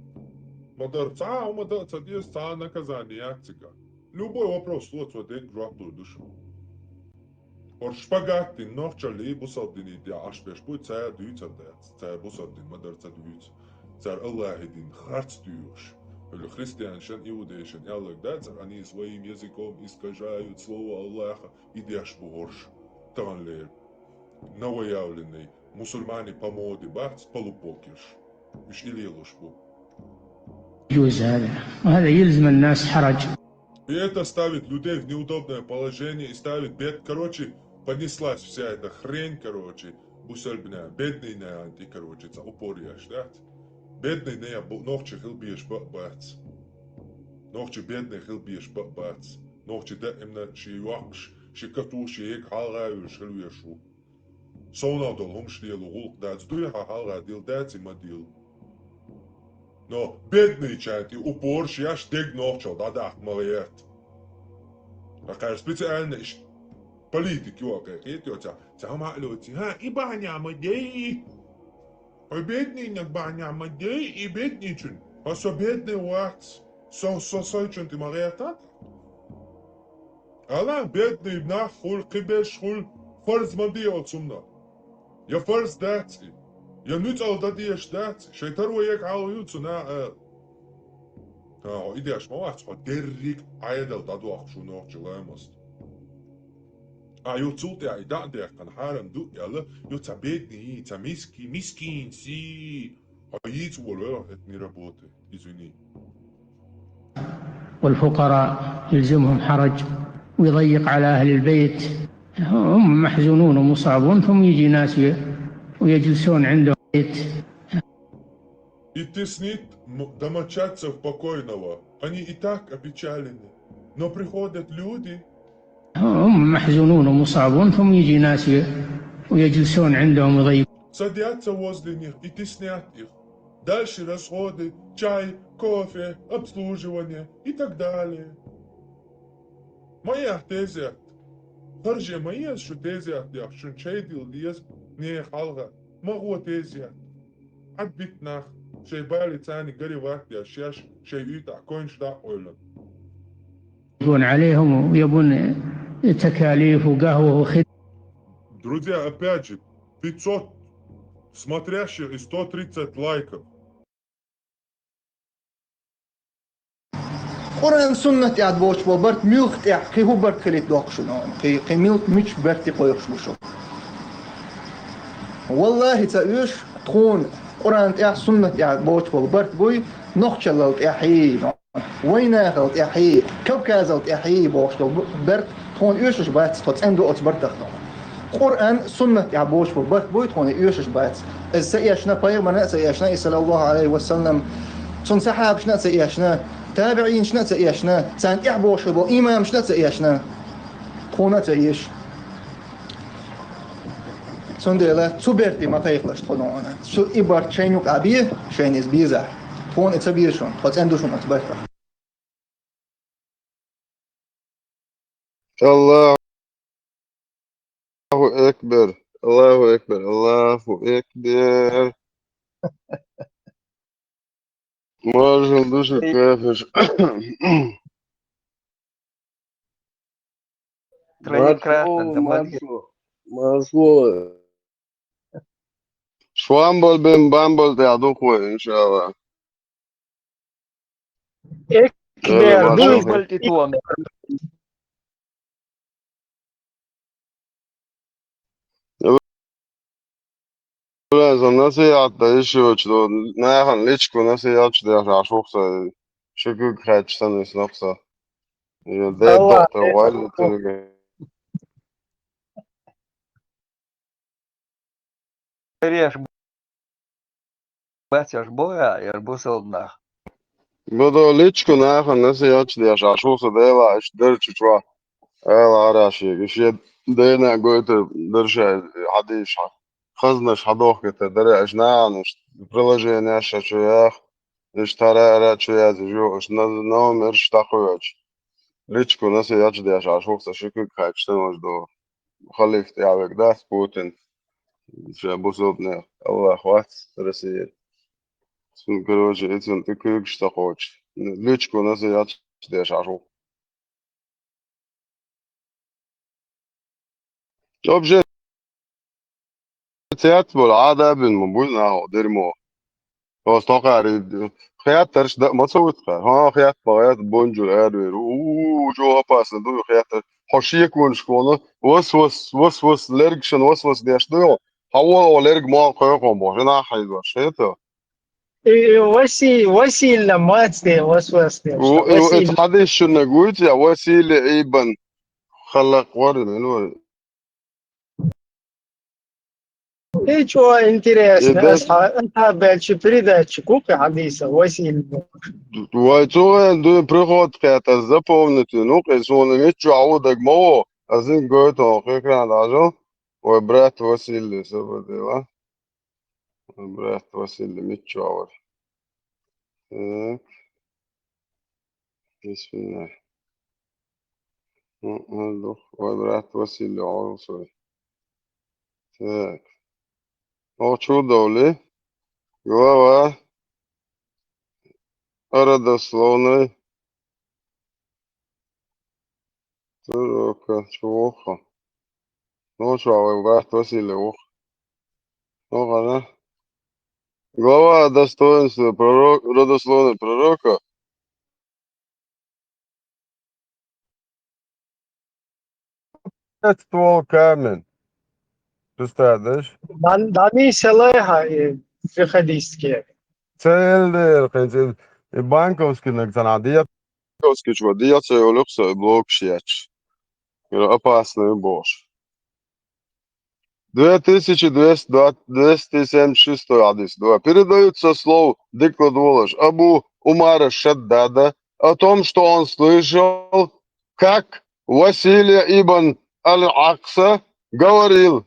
Ма дар цхьа, хӀума да ца деза, цхьа наказание яц цига. Любой вопрос ло, цо дег жоп лур ду шуна. ХӀор шпагат дин нохчалли бусалба диний тӀехь Ӏаш беш буй, цара дуьйцар дац, цара бусалба дин ма дар ца дуьйцу. Цара Аллахьи дин харц дуьйхуш. Хьуьлу христианшан, иудейшан аьлларг дац, они своим языком искажают слово Аллаха, и деш бу хӀорш. Таханлера новоявленный мусульмане по моде бац, полупокерш. Уьш и лелуш бу. يجوز هذا. وهذا يلزم الناس حرج. И это ставит людей в неудобное положение, и ставит бед-, короче, понеслась вся эта хрень, короче, бусалбина, бедный на анти, короче, ца упор яш, да? Бедный на я бу-, нохчи хил беш ба-, бац. Нохчи бедный хил беш ба-, бац. Нохчи даимна ши йоккхаш, ши катуш, ши ег хьалгӀа вуьш хил веш ву. Совнал долу хӀумаш лело гӀуллакх дац, дуй хьан хьалха дил дац и ма дил. Но бедный чай тӀе упорш яш дег нохчал дӀадахка ма гӀерта. Акхар специально иш политик йоккхе хетайо ца, ца ма лоци, ха, и бахьаня ма дей. Хьо беднийнаг бахьаня ма дей, и беднийчун. Хьо со бедный вац, со, со сайчун тӀе ма гӀерта. Ала бедный нах хуьлу, кхиберш хуьлу, фарз ма де оцунна. Я фарз дац и, я нуьцкъала дан дезаш дац, шайн таро ега хьалха ю цу наха ала. ХӀа, хьо и деш ма вац, хьо дерриг Ӏедал дӀадохку шу нохча ламаст. А ю цул тӀаьхьа и дӀа а даьккхина хьарам ду аьлла, ю ца бедный, ца миски-, мискин си. Хьо йийца волавелла, это не работает. Извини. والفقراء يلزمهم حرج ويضيق على أهل البيت. هم محزونون ومصابون، ثم يجي ناس ي-، ويجلسون عندهم. И теснит м-, домочадцев покойного. Они и так опечалены. Но приходят люди, هم محزونون ومصابون، ثم يجي ناس ي-، ويجلسون عندهم ويضيقون. Садятся возле них и теснят их. Дальше расходы, чай, кофе, обслуживание и так далее. Ма яхь тезет. Харже ма еза шу тезет яхь, шун чай дил деза, не хьалха. Ма гӀо тезет. Ӏад битта нах, шайн бали царни гари ват деш, шаьш шайн уьйтӀахь койнаш дӀа а къойлан. يكون عليهم ويبون تكاليف وقهوة وخد- Друзья, опять же, пятьсот смотрящих и сто тридцать лайков. Къуръан суннат тӀехь боцуш болу барт муьлхха тӀехь, кхин хӀун барт хилийта доккхуш ду, кхин, кхин муьлхха муьлхха барт кхойкхуш бу шу? Валлахи, ца оьшу, тхуна Къуръан тӀехь, суннат тӀехь боцуш болу барт буй, нохчаллал тӀехьий, вайнахал тӀехьий, Кавказал тӀехьий бохуш долу бу-, барт тхуна оьшуш бац, тхо цӀена ду оцу бартах тхо. Къуръан, суннат тӀехь боцуш болу барт буй, тхуна оьшуш бац. Иза ца эшна, пайхамарна а ца эшна, и саллаллаху алейхи ва саллам, цуьнан сахьабашна а ца эшна, табиӀинашна а ца эшна, царна тӀехь бохуш болу имамашна а ца эшна, тхуна а ца эшна. Цундела цу берте ма кхайкхалаш тхо нуна. Цу и барт шайна юкъахь бе, шайна иза безахь. Тхуна и ца беза шуна, тхо цӀена ду шуна оцу бартах. Аллаху акбар. Аллаху акбар, Аллаху акбар. Маршал душа кафеш. Троекратно, да, молодец. Маршал, маршал. Швамбол бен бамбол тӀе духой, иншаллах. Экбер, дуй. Сан насихьат да ишо чу, нахана личку насихьат чу деш Ӏаш ву-кх со, ши куьг хаьттича санна висна-кх со. Я дед доктор валли тирга. Реш бац аш бо, я, яр бусалба нах. Бодо личку нахана насихьат чу деш Ӏаш ву со, Дела, иш дарчу чохь. Ала араши, иш я дена гойтур дарша хьадийша. Хазнаш хьадохкита дара, аш нахана иш приложение ша чу ях, иш тара ара чу яза жо, аш на-, номерш тахуьйчу. Личку насихьат чу деш Ӏаш ву-кх со, ши куьг хаьттича санна ваш до. Халиф тӀехь вега дац Путин. Ша бусалба нех. Аллах вац Россия. Цун, короче, и цун тӀе куьйгаш ца кхочу. Личку насихьат чу деш Ӏаш ву. Вообще, цец болу Ӏада а бина ма буй нахо дермо. Оцу тохара хеттарш дан а ма ца вуьту хьара. ХӀан, хетта ма хетта, бонжур аравер. У-у-у, чо опасно ду хеттарш. Хьо шеконашкахула вас-вас, вас-вас, лергашна вас-вас деш ду хьо. Хьан вон лерг мо кхойкхун боху, жина хьайзош, хета? И, и Васи-, Василла мац де, вас-вас де. Василь. Хьадис шуна гуйти, я Василий ибн Халакъ вар, мин вар. И чо интересно, ас хьа-, ас хьа баьлчи передачи купи хьадиса, Василь. Вай цу вайн дуй приход кхета, запомнити, ну, кхин суна миччо хьудаг ма во, азин гойту, хикран дажу, вай брат Василий, сабадила. Брат Василий миччо вара. Так. Бисмилла. М-м, дух. Вай брат Василий Орусой. Так. О, чудо ли? Глава родословной. Пророка, чего? Ну, что, вы брат Василий, ух. Ну, ладно. Глава достоинства пророк-, родословной пророка. Ствол камень. Представляешь? Дан-, Дани Селеха и приходистки. Цель дер, и банковский нагзана, банковский чего, я цель люксо и блок шьяч. Опасный бож. Две тысячи двести, двести семьдесят шестой хьадис. Два. Передают со слов, дыкладывалось, Абу Умара Шаддада о том, что он слышал, как Василия ибн Аль-Акса говорил: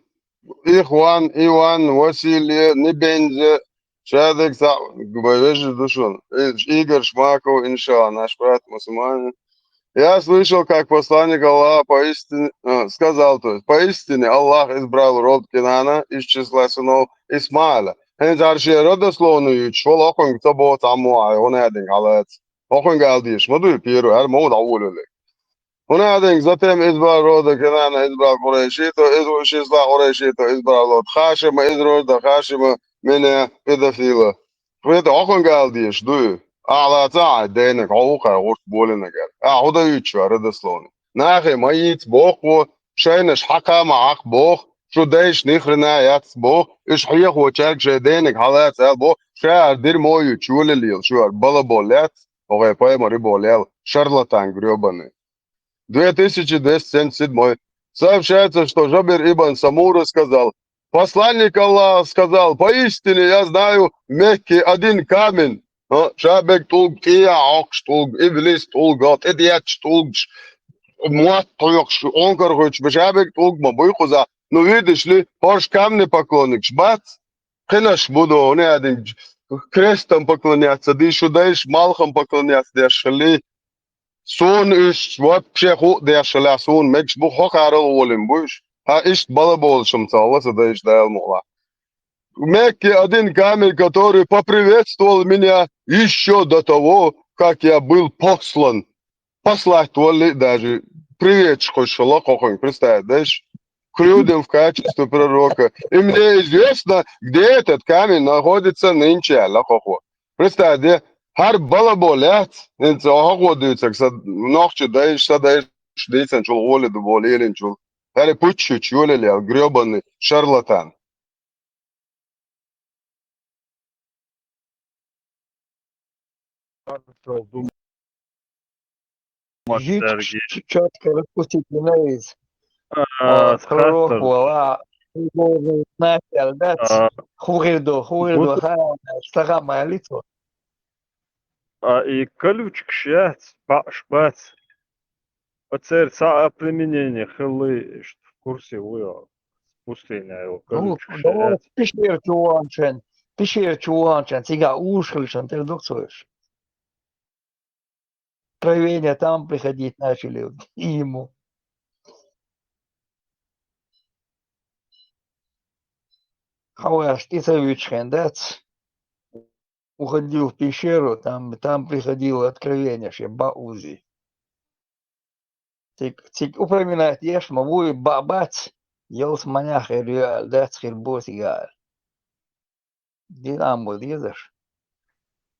«Ихван, Иван, Василия, Небензе, Шадык, Са-, вежа душун». Игорь Шмаков, иншалла, наш брат мусульманин. Я слышал, как посланник Аллаха поистине, э, сказал, то есть, поистине Аллах избрал род Кинана из числа сынов Исмаила. ХӀинца хӀара шен родословную юьйцуш волу хӀокхуьнга ца боху цхьаммо а, хӀунда аьлла хьалаца. ХӀокхуьнга аьлла дезаш ма дуй, первый, хӀара ма ву дӀаволале. ХӀунда аьлла, затем избрал рода Кинана, избрал Курайши, то из числа Курайши, то избрал род Хашима, из рода Хашима меня педофила. Хета хӀокхуьнга аьлла дезаш дуй? Ахьа лаца а, дайнаг, хьо ву кхара гӀурт болинагара. Ахьа хӀун дан юьйцуш вара родословный? Нахе ма йийца боху, шайнаш хьакха ма хьакха боху, шу дайша ни хрена яц боху, уьш хьехочаьрга шайн дайнаг хьалаца аьлла боху, ша хӀара дира мо юьйцуш, юьлалела шу хӀара балабол яц, хӀокхе пайхамар и болу ял, шарлатан грёбаный. Две тысячи двести семьдесят седьмой. Сообщается, что Жабир ибн Самура сказал: «Посланник Аллаха сказал: „Поистине я знаю в Мекке один камень“». А, ша берг тӀулг, тӀе а Ӏоккхуш тӀулг, иблис тӀулг, а, тӀедетташ тӀулгаш, мотт хьоькхуш, онкар хуьттуш, ша берг тӀулг ма буй кхуза. Ну, видишь ли, хӀорш камни поклонникаш бац? Кхинаш бу до, хӀунда аьлла, крестам поклоняться дий, шу дайша малхам поклоняться деш хилий? Суна уьш вообще хуу а деш хилахь, суна мегаш бу, хӀокхарал а волийна бу уьш. А иштта балаболаш-м ца хилла сан дайша, Дала мукъ лахь. В Мекке один камень, который поприветствовал меня ещё до того, как я был послан. Послать волли даже. Приветаш кхуьссуш хилла кхо кхуьнга, представь, дайша. К людям в качестве пророка. И мне известно, где этот камень находится нынче, аьлла кхо кхо. Представь, де, хӀара балаболаш яц, хӀинца хьо кхо дуьйцург сан нохчий дайша, сан дайша дийцинчул, гӀоли ду боху лелинчул. ХӀара пуччучу йолалел, грёбаный шарлатан. Жичкаш чётко раскусить вина иза. А, пророк вала, художник начал, да? ХӀун хир ду, хӀун хир ду, ха, сага ма лицо. А и колючкаш яц, баьӀаш бац. Оцеран цхьа а применение хилла, иштта в курсе ву йо. Пустыня йо, колючкаш яц. Пещера чу ваханчен, пещера чу ваханчен, цига уж хилчан тера дукха ца веш. Откровения там приходить начали ему. Хьаваьш тӀе ца вуьтуш хен дац. Уходил в пещеру, там, там приходило откровение, шен баӀ узи. Цига, цига упоминать еш ма вуй, баӀ бац, ялсаманехь хир ю аьлла, дац хир бу цига аьлла. Динан бу дезаш.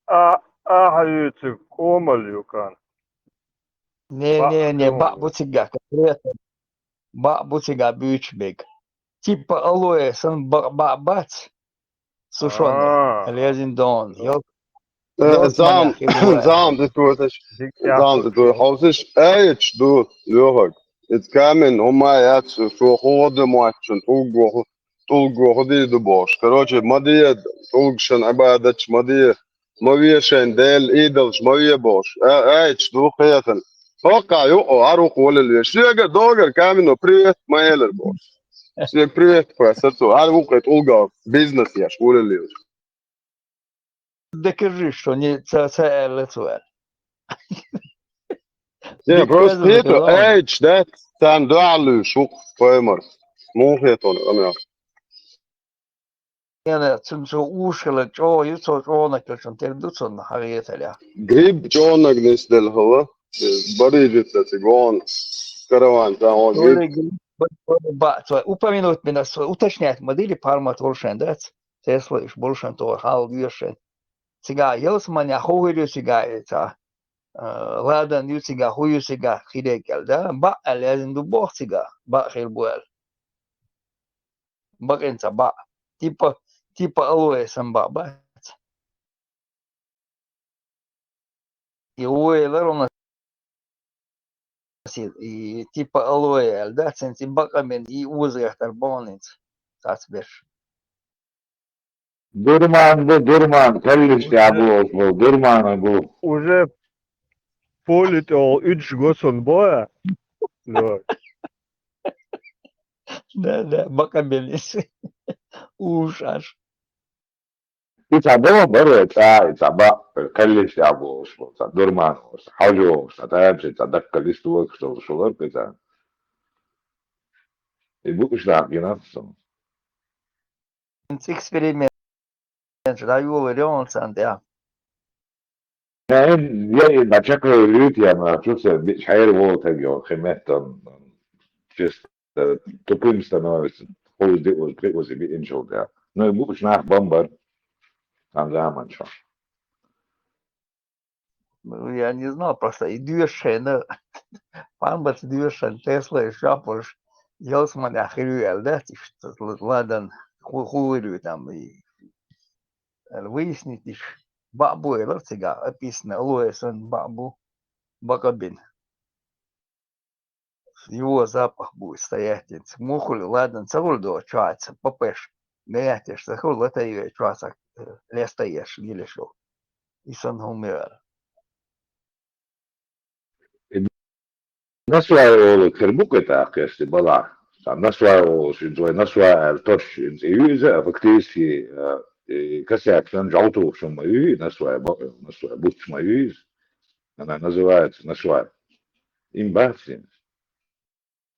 А, ахьа юьйцург къомал ю кан. Не, не, не, баӀ бу цига конкретно. БаӀ бу цига буьйцуш берг. Типа алоэ санна баӀ, баӀ бац. Сушоне. Лезин дон. Йо. Э, зам, зам, ду ту, зам, ду ту, хьовсаш, аьлча ду, лоьхург. Иза камень, хӀума яц, шо хӀун ду моьттачун, тӀулго хӀу-, тӀулго хӀун дийр ду бохуш. Короче, ма де, тӀулгашна Ӏибадаташ ма де, ма ве шайн Делан идолаш, ма ве бохуш. А, аьлча ду кхетан. ХӀокху юкъа, хӀара вукху волалла веш. Соьга догар камено привет ма элар бохуш. Соьга привет пхуьссур цо. ХӀара вукху тӀулгал бизнес еш волалла веш. Декаржиш, шо не ца, ца аьлла цо аьлла. Не, просто хетар, аьлча дац, царна дуьхьал луьйш ву-кх паймарс. Муха хетон, амел. Яна, цунна цо уш хила чӀогӀа ю, цо чӀогӀанаг хилчун тера ду цунна хьан хетарехь. Гриб чӀогӀанаг нисделла хила, барийжица цига вон караван, цхьа вон гриб. Бац, упомянуть бина, уточнять ма дили, пармат волу шайн дац. Тесла уьш болу шайн тохара хьал доьшу шайн. Цигахь ялсаманехь хӀун хир ю цигахь и цхьа, а, ладан ю цигахь, хӀун ю цигахь хиле кӀел, да? Баъ аьлла яздина ду боху цигахь, баъ хир бу аьлла. Бакъин ца баъ. Типа, типа алоэ сан баъ бац. И вуйлар вуна и типа алоэ аьлла дац, хӀинца и бакъамин и оза гӀертар боху хӀинца цацберш. Дурман бу, дурман, каллиш тӀехь бохуш бу, дурмана бу. Уже поле тӀехь уьдуш го сон боа? Лёй. Да, да, бакъамин иза. Уж аш. И цхьа бала бара, цхьа, и цхьа баъ, кхеллиш тӀехь бохуш, цхьа дурман волуш, хьожа волуш, цхьа тайпа, цхьа даккха лист вокуш долуш валар кхин цхьа. И бу уьш нах гина сан. Эксперимент дӀайолале хьуна царна тӀехь. Э, я и дӀачекхвелла вуьйту, я ма чу сан биъча хьера волу таг йо, кхин меттан, чисто, тупым становится, кхуза диъаза, кхиъаза биъинчул тӀехь. Ну, и бу уьш нах бан бара, цхьана заманчохь. Ну, я не знал, просто и доьшуш хенахь, памбац доьшуш хенахь, Тесла и шапурш, ялсаманехь хир ю аьлла дац, иштта, ладан, ху-, хӀун хир ю там, и, аьлла, выяснить диш, баъ бу элира цигахь, описано, алоэ сан баъ бу, бакъабина. Его запах будет стоять. Мухули, ладно, ца хуьлу до чоаца, папеш, гаятеш, ца хуьлу латайве чоаца, э, лестаеш, гилешо. И сан хӀума яра. Насвай олу хир бу кхетахь, кхести бала. Сан насвай олу шин твой насвай эр тош ин цӀе юиза, а фактически, э, и косяк сан жалту шум ма юи, насвай, насвай буч ма юиз. Она называется насвай. Им бацин.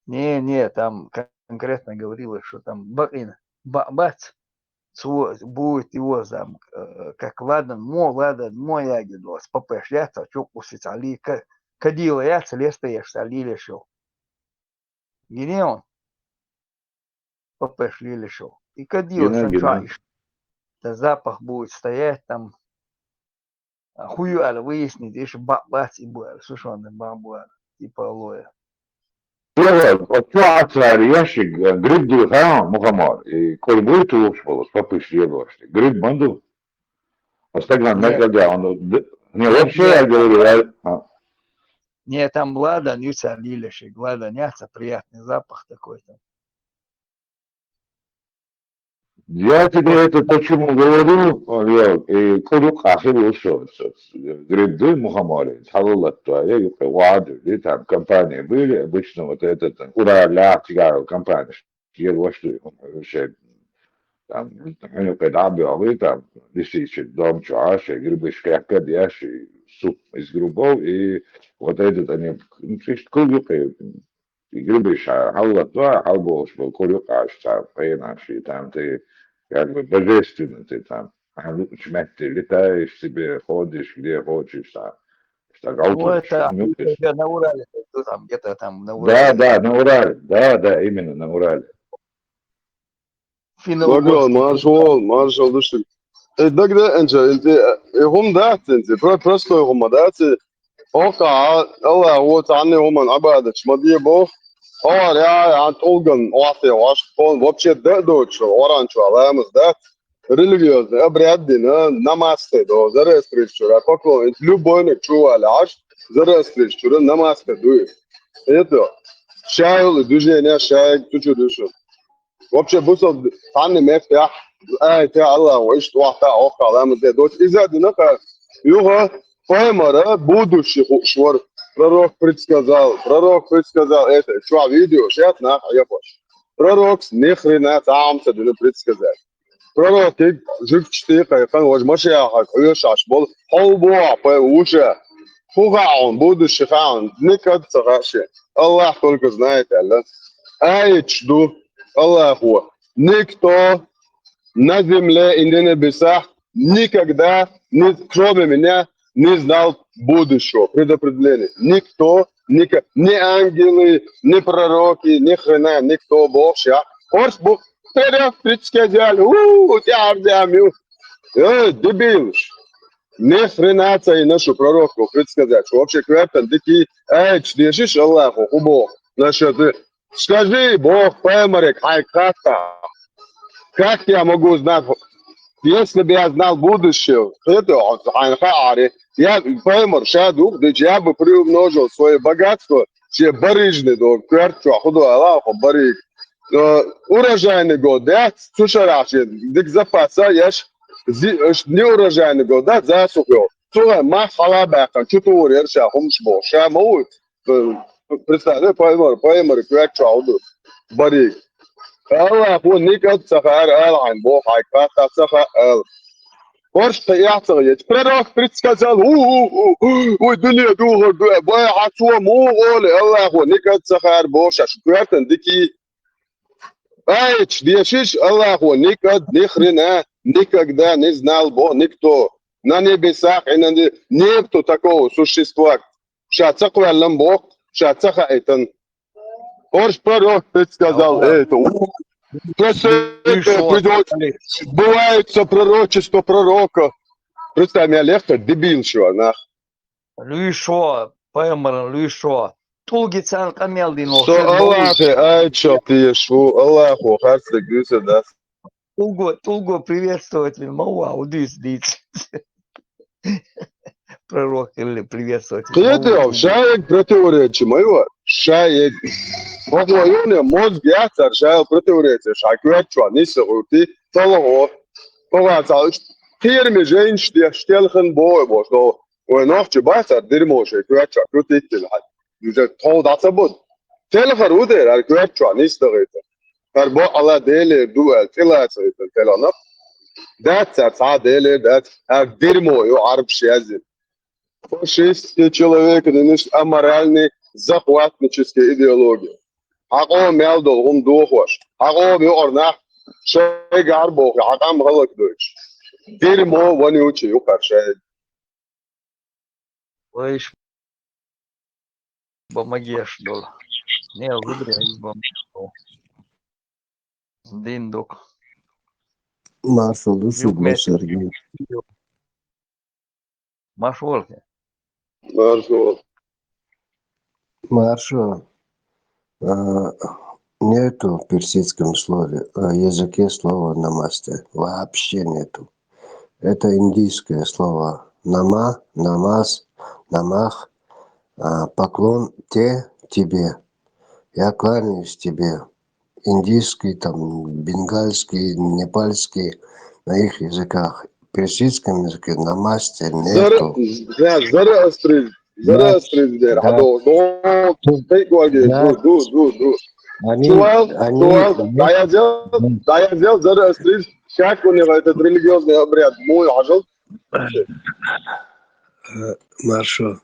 Не, не, там конкретно говорилось, что там бакъина, ба-, бац, цо будет его зам, э, как ладан, мо, ладан, мо ягидос, папеш яца, чё кусить али, ка-, кадила яца, леста ешта али лешил. Гинеон, папеш ли лешил. И кадила Гина, сан гина. Чуа иш. Да запах будет стоять там. А хую ала выяснить, иши ба-, бац и буэр, сушёный ба-, буэр, типа алоэ. Слава, а чё ацари ящик, э, гриб ду, ха, мухомор, и коль будет лучше было, попыш ебашь, гриб манду. А стаган Нет. Накладя, он, д-, не, вообще, я говорю, я, а. Не, там ладан, юца лилеши, ладан, яца, приятный запах такой там. Я тебе это почему говорю, я, и куру кахи вышел, грибы мухоморы, халалат твоя, юка, ваду, и там компании были, обычно вот этот, там, Уралях, тигар, компания, я вот что, вообще, там, они когда бегали, там, лисичи, дом чуаши, грибы шкака, дяши, суп из грибов, и вот этот они, ну, чисто куру, и грибы ша, халлатва, халбош был, курю каш, там, пена, ши, там, ты, как бы, божественно ты там. А ну, чмет ты летаешь себе, ходишь, где хочешь, там. Что, Ну, это нюхаешь. Где на Урале, ты там, где-то там на Да, Урале. Да, на Урале, да, да, именно на Урале. Финно-угорский. Маршал, маршал, души. Э, да, да, энча, э, э, хум да, энча, про-, простой хум да, э, Ока, Аллах, вот, аны хуман абадыч, мадье бо. Ор, я, я, толган, оате, ваш, он, вообще, да, дочь, оран, чё, аламыз, да. Религиозный обряд, да, намасте, да, зарастрич, чё, поклон, любой, не, чё, аляш, зарастрич, чё, намасте, дует. Это, шайл, движение, шайл, ты чё, дышишь? Вообще, бусал, таны мефтях, ай, те Аллах, ва, ишт, ва, та, ох, Аллах, мы, де, дочь, из-за дина, ка, юга, поймара, будущий ху-, швар. Пророк предсказал, пророк предсказал это. Чё, видео, сейчас, на, а я пош. Пророк с ни хрена сам се дина предсказать. Пророк, ты, жив чты, кайхан, вож Машиаха, кайшаш, бол, хол бо, а, пой, уже. Хуга он, будущий хан, никак сагаши. Аллах только знает, Аллах. Ай, чду, Аллаху. Никто на земле и на небесах никогда, не, кроме меня, не знал будущего, предопределения. Никто, ника-, ни ангелы, ни пророки, ни хрена, никто, Бог, ща. Хорс Бог, вперёд предсказали, у, у тебя Ардиамил. Э, дебил. Ни хрена ца и нашу пророку предсказать, что вообще квертан дики, эй, чдешишь Аллаху, хубо. Значит, ты скажи, Бог, поймарек, ай, как-то. Как я могу знать, если бы я знал будущее, это, ай, ха, ари. Я, поймар, ша дух, да я бы приумножил свое богатство, все барыжный, да, кверчу, а худу Аллаху, барыг. Э, урожайный год, да, слушай, дик запаса, я ж, зи-, э, ш-, не урожайный год, да, засуха. Слушай, ма хала бахан, чё ты урер, ша, хумш бо, ша, мау, э, представь, да, поймар, поймар, кверчу, а худу, барыг. Аллах, вон, никак сахар, ал, ан, бо, хай, как сахар, ал. Коршта яцар ет. Пророк предсказал, у, у, у, у, ой, дуне, духар, дуэ, бая, хацуа, му, оле, Аллаху, никак сахар, боша, шуквертан, дики. Айч, дешиш, Аллаху, никак, ни хрена, никогда не знал Бог, никто. На небесах и на не-, нету такого существа. Ша цакваллам Бог, ша цаха этан. Орш пророк предсказал это. У, просто Ты это шо, придёт, Алекс? Сбывается пророчество пророка. Представь, меня легко дебил, чё, нах. Луишо, поймаран, луишо. Тулги цан камел дин Что вовсе Аллах, луиш. Ай, чё ты, шу, Аллаху, харцы, гюсэ, да. Тулго, тулго приветствовать вин мауа, удис, диц. Пророк или приветствовать. Кыдео, шаек противоречи моего, шаек. Охлоюне мозг яцар, шаек противоречи, шакуячуа, нисы гурти, толого. Ога цал, кирми женщ, де, штелхен бой, бо, что, ой, нохчи бацар, дерьмо, шей, куячуа, крутитель, ай. Юзе тол даца буд. Телхар удер, ар куячуа, нис дагыта. Ар бо ала деле, ду, эл, тилаца, итен, теланап. Даца, ца деле, дац, ар дерьмо, ё, арб шязин. Фашистский человек, это нечто аморальный, захватническая идеология. Хьан къоман мел долу хӀума дохош. Хьан къоман юкъара нах шайгахьара боху, хьан къам хӀаллакдойтуш. Дерьмо вонючий юкъара шайга. Вайш бан магеш долу. Не, зударий бан магеш долу. Дин ду-кх. Маршо ду шуьга, Сергей. Маршо. Маршо. Маршо. А, нету в персидском слове, а, языке слова намасте. Вообще нету. Это индийское слово нама, намас, намах, а, поклон те, тебе. Я кланяюсь тебе. Индийский, там, бенгальский, непальский, на их языках. В персидском языке намасте нету. Зара-, да, Зороастризм. Да. Зороастризм дера. Да. Хьадо, до, тайгоги, да. Ду, ду, ду, ду. Они, чувал, они, чувал, они, даяздел, даяздел, Зороастризм. Шак у него этот религиозный обряд. Мой ажал. Э, Маршо.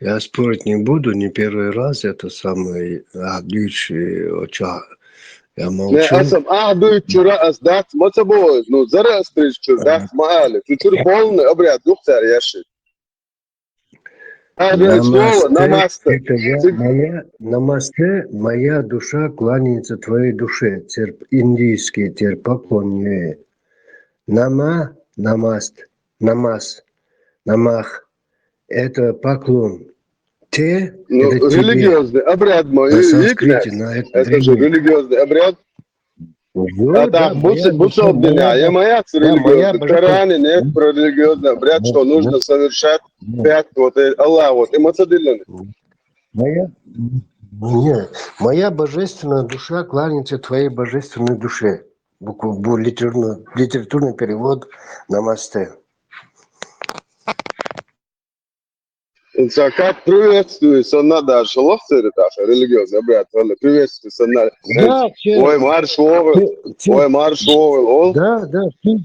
Я спорить не буду, не первый раз это самое, а, дичь, э, оча. Я молчу. Не, асам, а, дуй, чура, ас, дац, маца бой, ну, Зороастризм чур, дац, ма али. Чу чур полный обряд, дух царь яши. А, дуй, слово, намасте, намасте. Это я, моя, намасте, моя душа кланяется твоей душе, терп-, индийский терпоклонение. Нама, намаст, намас, намах. Это поклон. Те, ну, это тебе. Религиозный обряд, мой. На санскрите, на это же древний. Религиозный обряд. Вот, а да, так, моя душа, моя, я моя, да, религиозный. Коране нет про религиозный обряд, что нужно совершать пять, вот, э, Аллах, вот, и мацадилланы. Моя, не, моя божественная душа кланяется твоей божественной душе. Букву, бу-, литературный, литературный перевод намасте. Ца как приветствую, санна даже лох цериташа, религиозный обряд, санна приветствую, санна. Да, все. Ой, марш вогыл, все, все. Ой, марш вогыл, ол. Да, да, все.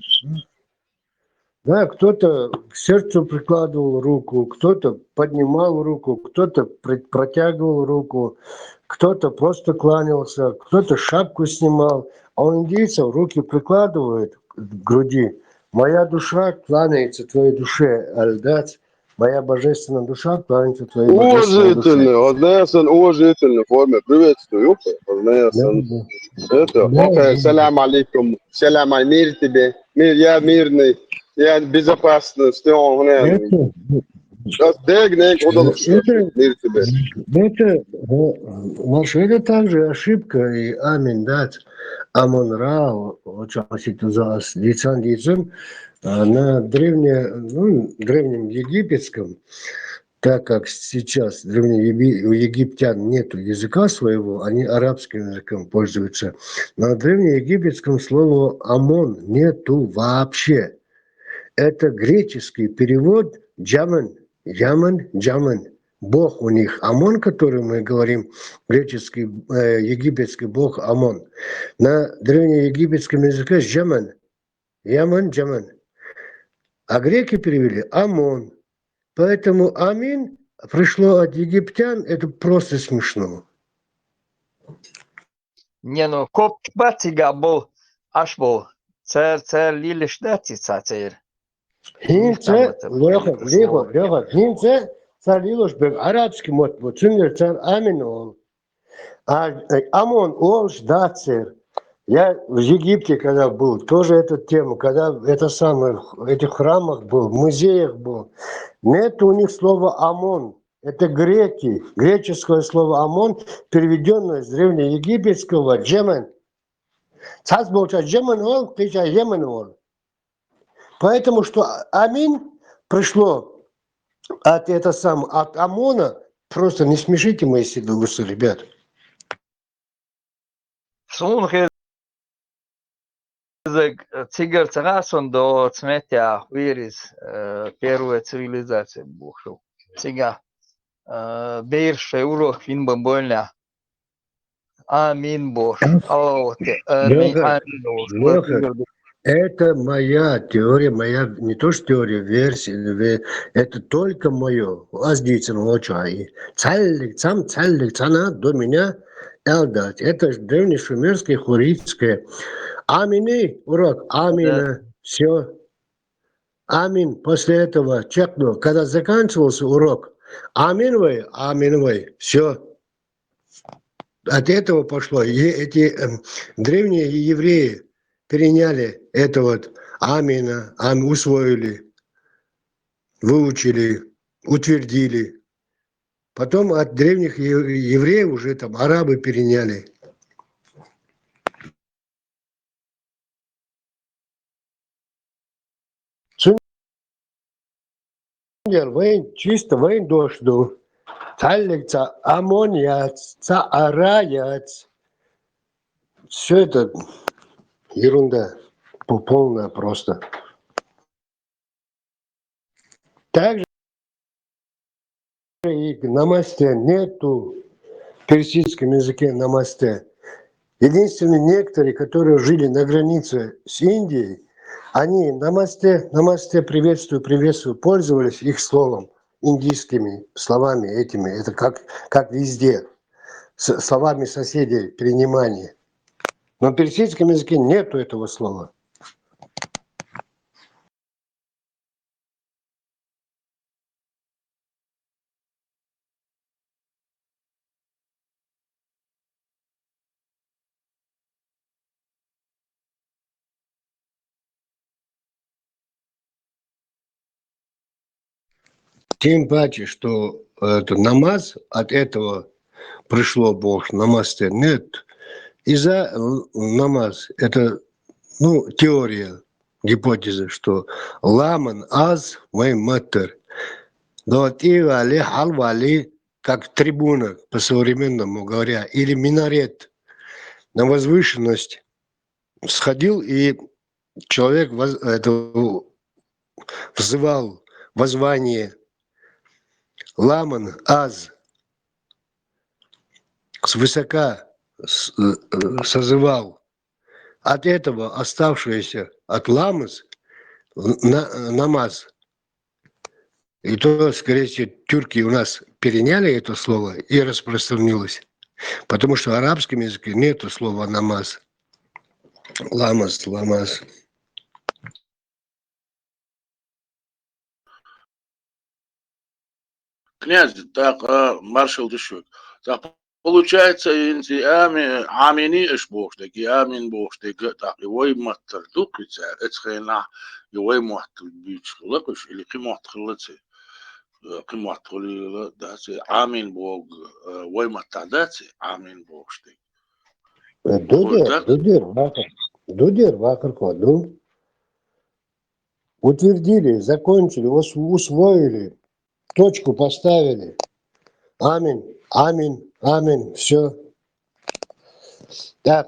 Да, кто-то к сердцу прикладывал руку, кто-то поднимал руку, кто-то при-, протягивал руку, кто-то просто кланялся, кто-то шапку снимал. А у индийцев руки прикладывают к груди. «Моя душа кланяется твоей душе», альдац. «Моя божественная душа кланяется твоей божественной душе». Уважительно, вот, знаешь, он уважительной форме приветствую. Вот, знаешь, он, да, да. Это, да, окей, да. Салам алейкум. Салам, мир тебе. Мир, я мирный. Я безопасный. Всё, он, это, сейчас дегней, удалось, это, мир тебе. Это, э, Маша, это также ошибка и амин, да. Амон Ра, очень, а, на древне-, ну, древнем египетском, так как сейчас древние еби-, у египтян нету языка своего, они арабским языком пользуются. Но в древнеегипетском слова «амон» нету вообще. Это греческий перевод «джаман», «джаман», «джаман». Бог у них Амон, который мы говорим, греческий, э, египетский бог Амон. На древнеегипетском языке «джаман». Яман, Джаман. А греки перевели «Амон». Поэтому «амин» пришло от египтян, это просто смешно. Не, ну, копчба цига бу, аш бу. Цер, цер лилиш да ци ца цер. ХӀинца, Леха, Леха, Леха, хӀинца цар лилуш берг арабский мотт бу, цундела цар «амин» олу. А, э, Амон олуш дац церан. Я в Египте, когда был, тоже эту тему, когда это самое, в этих храмах был, в музеях был. Нет у них слова «Амон». Это греки. Греческое слово «Амон», переведённое с древнеегипетского «джеман». Цхьацца болча «джеман» олу, кхеча «еман» олу. Поэтому, что «амин» пришло от, это сам, от Амона, просто не смешите мои седые усы, ребят. Суна хезаг, цигара ца хаьа суна доцу меттехь вирис, э, первая цивилизация бохуш. Цига, э, бераш шайн урок йина бан боллехь. Амин бохуш. Алло, те, амин, Лёха, амин бохуш. Лёха, это моя теория, моя, не то что теория, версия, ве-, это только моё. Ас дийцина волчу хьан и. Цхьаьллиг, цхьам-, цхьаьллиг, цхьана до меня Элдат. Это ж древнешумерское, хурритское. Амины, урок. Амина. Все. Амин. После этого чекнул. Когда заканчивался урок, амин вай, амин вай. Все. От этого пошло. И эти эм, древние евреи переняли это вот амина, ам, усвоили, выучили, утвердили. Потом от древних е- евреев уже там арабы переняли. Цундер вайн, чисто вайн дошду. Таллик ца амон яц, ца ара яц. Все это ерунда по- полная просто. Также и намасте нету в персидском языке намасте. Единственные некоторые, которые жили на границе с Индией, они намасте, намасте, приветствую, приветствую, пользовались их словом, индийскими словами этими. Это как, как везде, с- словами соседей, принимание. Но в персидском языке нету этого слова. Тем паче, что это намаз от этого пришло, бо намаз-то нет. Из-за л- намаз, это, ну, теория, гипотеза, что ламан аз вай маттар. Но тивали, халвали, как трибуна, по-современному говоря, или минарет на возвышенность сходил, и человек воз- это, взывал воззвание ламан аз, свысока с- э, созывал. От этого оставшееся от ламаз на, намаз. И то, скорее всего, тюрки у нас переняли это слово и распространилось. Потому что в арабском языке нету слова намаз. Ламаз, ламаз. Князь, так, а, маршал дышут. Так, получается, инзи ами, амини иш бохштег, и амин бохштег, так, и вой маттар дукица, эцхена, и вой маттар бич хлакуш, или кимат хлаци, э, кимат хлила, да, ци, амин бог, э, вой маттар, да, ци, амин бохштег. Э, Дудер, Дудер, вахар, Дудер, вахар, кладу. Утвердили, закончили, ус- усвоили, точку поставили. Амин, амин, амин, все. Так,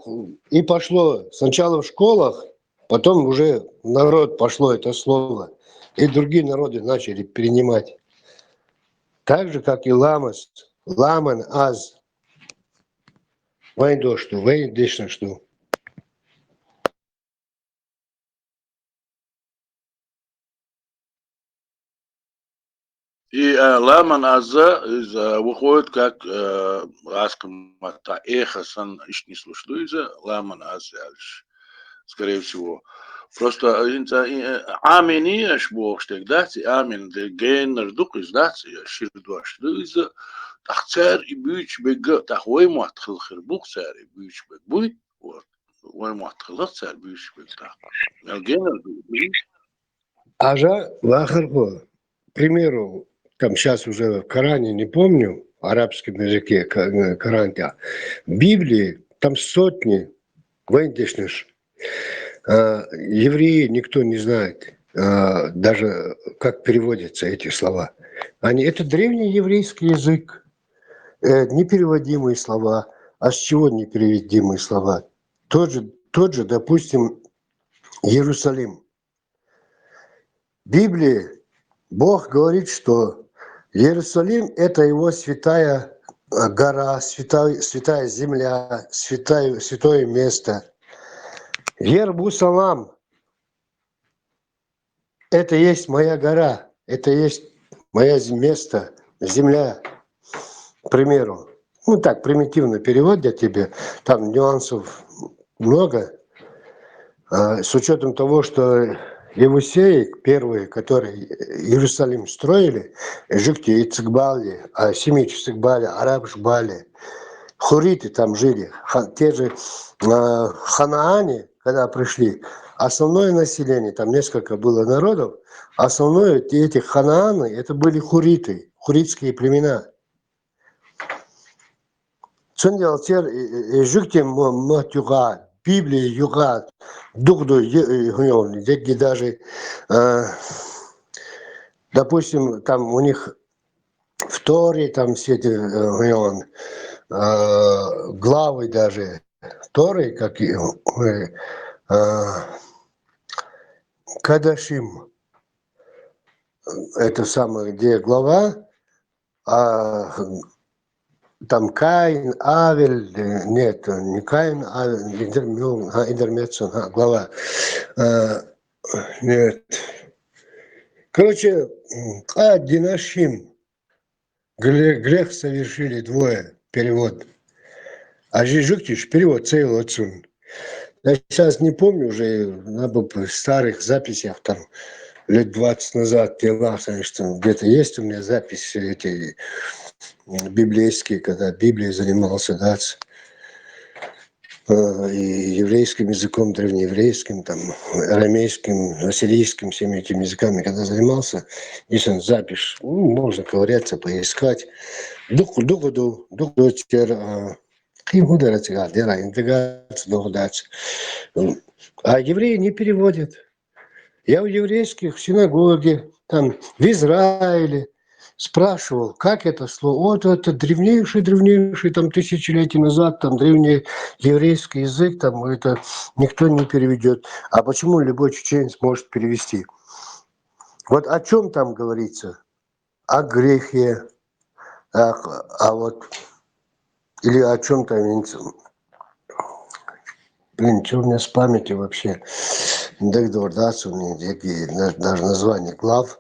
и пошло сначала в школах, потом уже в народ пошло это слово. И другие народы начали принимать. Так же, как и ламас, ламан аз. Вайн дошду, вайн дышнашду. И э, ламан аза из, э, выходит как э, аскмата эхасан ишни слушну из ламан аза, скорее всего. Просто э, инца- э, амини аш бохштег, да, ци амин де геннер дук из, да, ци ширдуаш из тахцер и буч бега тахвой мат хылхыр бухцер и буч бег буй. Вот. Вой мат хылхцер буч бег тах. Геннер дук. Ажа вахархо, к примеру, там сейчас уже в Коране, не помню, в арабском языке, Ка- э, Коран, да. В Библии там сотни вендишнеш. А, евреи никто не знает, а, даже как переводятся эти слова. Они, это древний еврейский язык, э, непереводимые слова. А с чего непереводимые слова? Тот же, тот же, допустим, Иерусалим. В Библии Бог говорит, что Иерусалим — это его святая э, гора, святая, святая земля, святое, святое место. Иерусалим — это есть моя гора, это есть моя з- место, земля, к примеру. так, примитивный перевод я тебе, там нюансов много. А, с учётом того, что Иевусеи первые, которые Иерусалим строили, жигти и цигбали, а семич цигбали, арабш бали, хуриты там жили, ха- те же а, ханаане, когда пришли, основное население, там несколько было народов, основное те- эти ханааны, это были хуриты, хуритские племена. Цундел тер жигти махтюга, Библия юга, дугду, даже э, допустим, там у них в Торе, там все эти э, э, главы даже Торы, как и э, э, Кадашим, это самое, где глава, а там Каин, Авель, э, нет, не Каин, Авель, Идермион, а, Идермецон, а, глава. А, нет. Короче, м, а, Динашим, гре- грех совершили двое, перевод. А жижуктиш, перевод целый отсюн. Я сейчас не помню уже, на б- старых записях там лет двадцать назад, я знаю, что где-то есть у меня записи эти м, библейские, когда Библией занимался, да, ц- э, и еврейским языком, древнееврейским, там, арамейским, ассирийским, всеми этими языками, когда занимался, если он запись, ну, можно ковыряться, поискать. Дух, дух, дух, дух, дух, тер, а, ким хударец, да, дера, интеграция, дух, да, ц- м. А евреи не переводят. Я у еврейских в синагоге, там, в Израиле спрашивал, как это слово. Вот это древнейший, древнейший, там, тысячелетий назад, там, древний еврейский язык, там, это никто не переведет. А почему любой чеченец может перевести? Вот о чем там говорится? О грехе, а, а вот, или о чем там, блин, что у меня с памятью вообще? Дегдор, да, даже название глав.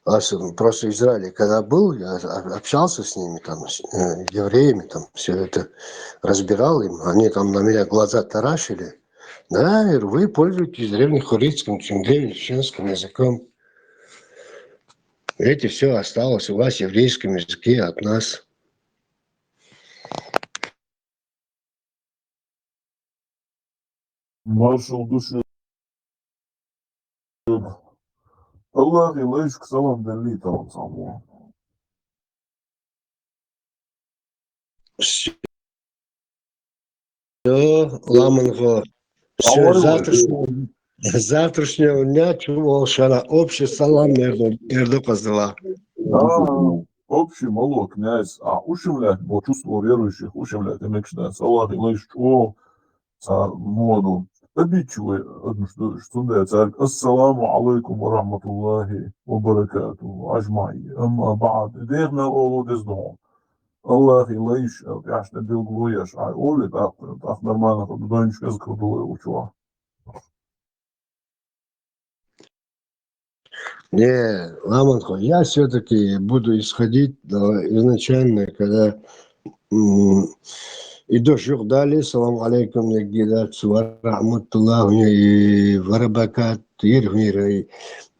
Просто в Израиле, когда был, я общался с ними, там, с э, евреями, там, все это разбирал им. Они там на меня глаза таращили. Да, я говорю, вы пользуетесь древнехурритским, чем древнечеченским языком. Видите, все осталось у вас в еврейском языке от нас. Маршал души. Аллах и лайшк салам далли там само. Все, ламанго. Все, завтрашнего, завтрашнего дня чувал шара. Общий салам эрдо каздала. Общий мало князь, а ушивлять, бо чувство верующих ушивлять, и мечтать. Салах и лайш чувал. Ца моду. Обидчивый, что царь. Ассаламу алейкум ва рахматуллахи ва баракатуху. Аджмаи. Амма ба'д. Дер на олу дездон. Аллах и лайш, яшта билгу яш. Ай, оле так, так нормально, как донечка закрутила учуа. Не, ламанхо, я все-таки буду исходить э, изначально, когда м, и дождь дали, салам алейкум, гидат, ва рахматуллах, и варабакат, ирхмира, и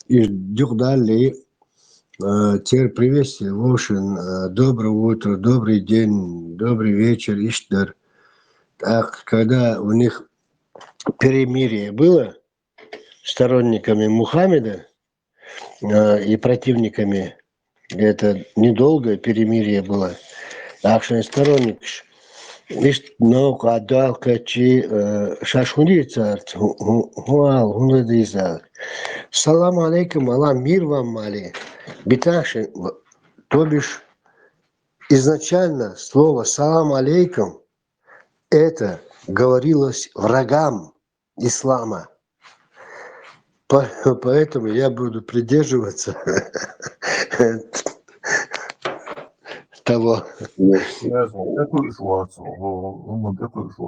дюх дали, э, тер приветствие, вошен, э, доброе утро, добрый день, добрый вечер, иштар. Так, когда у них перемирие было, сторонниками Мухаммеда э, и противниками. Это недолгое перемирие было. Акшен сторонник ишт наука адалка чи э, шашхундийцар хуал хундадизар. Салам алейкум, Аллах мир вам мали. Биташи, то бишь изначально слово салам алейкум это говорилось врагам ислама. Поэтому я буду придерживаться того.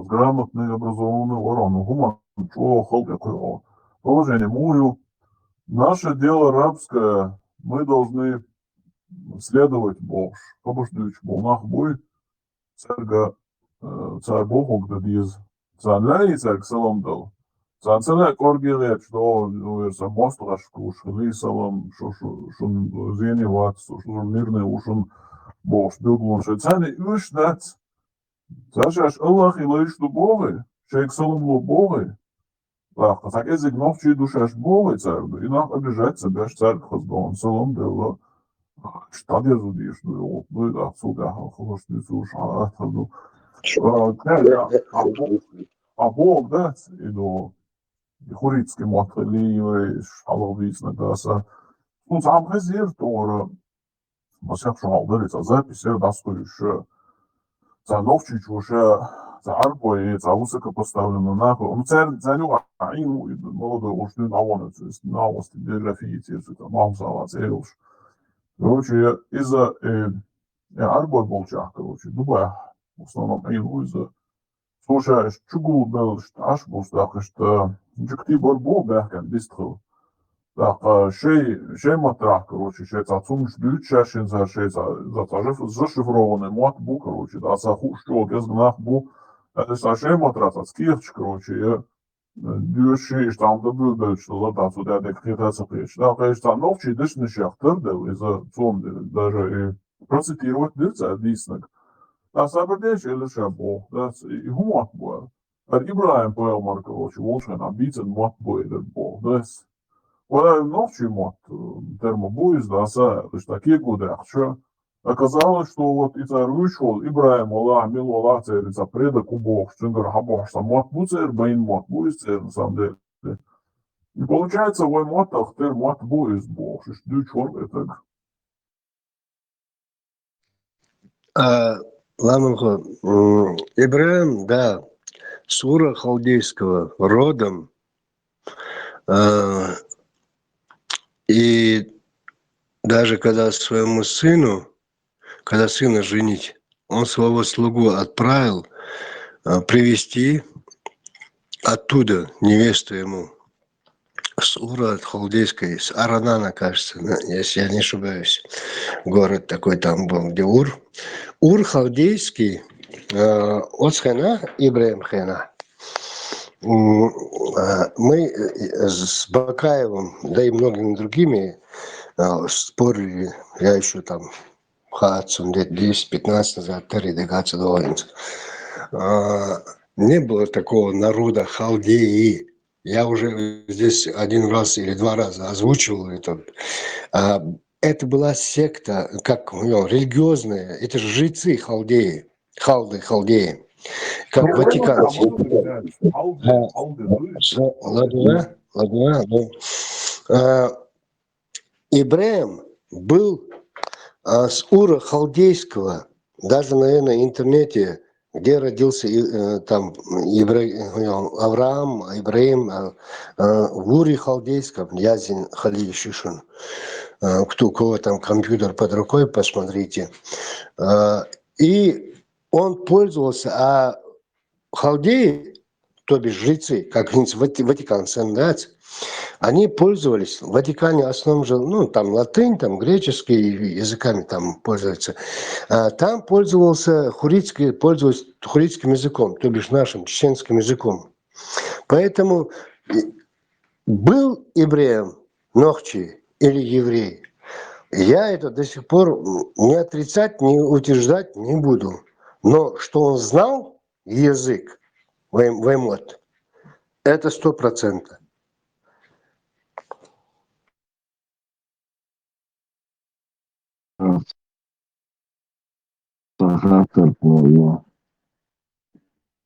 Грамотный, образованный, ворон, гуман, чего, халк, положение мую. Наше дело рабское, мы должны следовать Богу. Побуждающий Бог, нах будет. цаьрга, э, цар бохург дан деза. Царна лаьий цаьрга салам дала. Царна ца лаьа кӀорге гӀерташ, да, ну, вера сан мостагӀашка гуш хилий салам, шу, шу, шун зене вац, шу, шу мирный ву шун бохуш билгалонаш. Царна уьш дац. Цара шаьш Аллахе лайш ду бохий, шайга салам ло бохий. ТӀаккха цхьа кӀезиг нохчий ду шаьш бохий цара ду. И нах обижать ца беш цаьрга хаза боху салам делла. Ш дӀадеза дийш ду, йогӀу ду, тӀаккха цул тӀаьхьа халаш дуьйцуш, хьан атта ду. А, кхел, а, а, бо-, а боху дац, и ду. И хурицкий мотт хилий, еврейш, хьалха бийцинарг аса. Цунца хьан хезира товара, масех шу хьалха дарий, цхьа запись яра дӀасакхуьйсуш, цхьа нохчийчо ша, цхьа Ӏарбой, цхьа высокопоставленный нах, ну, царна, царна юкъахь Ӏийна ву и молодой волчу дуьйна дӀавахана, цу, из новости, биографии, церан цу, там, Махьмад-Сала цӀе йолуш. Короче, иза, э, э, Ӏарбой болчохь, короче, Дубайхь, в основном, Ӏийна ву иза. Цо ша иштта чугулбеллаш, Ӏаш бу стаг иштта, жуьгтий бара боху баьхкина дистхила. ТӀаккха шай, шай маттарахь, короче, шай цхьа цумаш дуьйцу шаьшшинца, шай цхьа, цхьа, цхьа зашиф-, зашифрованный мотт бу, короче, дӀа цхьа хууш чӀогӀа кӀезиг нах бу, аьлла, цхьа шай маттарахь цхьацца кехаташ, короче, я, э, доьшуш, иштта хьалха дан буьйлабелча, дала дӀа цу тӀе дерг кхета а ца кхеташ. ТӀаккха иштта цхьа нохчий дешнашех тардевлла, иза цунна даже и процитировать дира цара дийцинарг. Ткъа сабар деш, элира ша боху, дац, и, и хӀун мотт бу аьлла. Ткъа ИбрахӀим-пайхамар, короче, волчу хенахь бийцина мотт бу элира боху, дац. Вала нохчий мотт, э, тера ма бу иза, дац, аьлла, иштта кего даьккхича. Оказалось, что вот и цара вуьйш волу ИбрахӀим валахь, мила валахь церан цхьа предок ву бохуш, цуьнгара хьан бохуш цхьа мотт бу церан, байна мотт бу иза церан, на самом деле. И получается, вайн маттах тера мотт бу иза бохуш, иштта дуьйцуш вара и стаг. А, ламан хо, м, ИбрахӀим, да, с Ура халдейского родом. А, и даже когда своему сыну, когда сына женить, он своего слугу отправил, а, привезти оттуда невесту ему. С Ура халдейской, с Аранана, кажется, да, если я не ошибаюсь. Город такой там был, где Ур. Ур халдейский, э, оцу хенахь, ИбрахӀим хенахь, м, э, мы, э, с Бакаевым, да и многими другими, э, спорили. Я ещё там, хаьа цунна, лет десять-пятнадцать назад, тара дагахь ца догӀу хӀинца. А, не было такого народа халдеи. Я уже здесь один раз или два раза озвучивал это. А, это была секта, как, ну, религиозная, это жрецы халдеи, халды, халдеи, как Ватикан. Да, ладно, ладно, ну, а, Ибраим был, а, с Ура халдейского, даже, наверное, в интернете, где родился и, э, там, Ибра-, э, Авраам, Ибраим, а, а, в Уре халдейском, Язин Халиль Шишин. Э, кто, у кого там компьютер под рукой, посмотрите. Э, и он пользовался, а халдеи, то бишь жрецы, как хӀинца Вати-, Ватикан санна дац, они пользовались, в Ватикане в основном же, ну, там латынь, там греческий языками там пользуются. А там пользовался хурритский, пользовались хурритским языком, то бишь нашим чеченским языком. Поэтому и был Ибраим нохчи или еврей, я это до сих пор, м, не отрицать, не утверждать не буду. Но что он знал язык, вай-, ваймот, это сто процентов. Сахатар поло.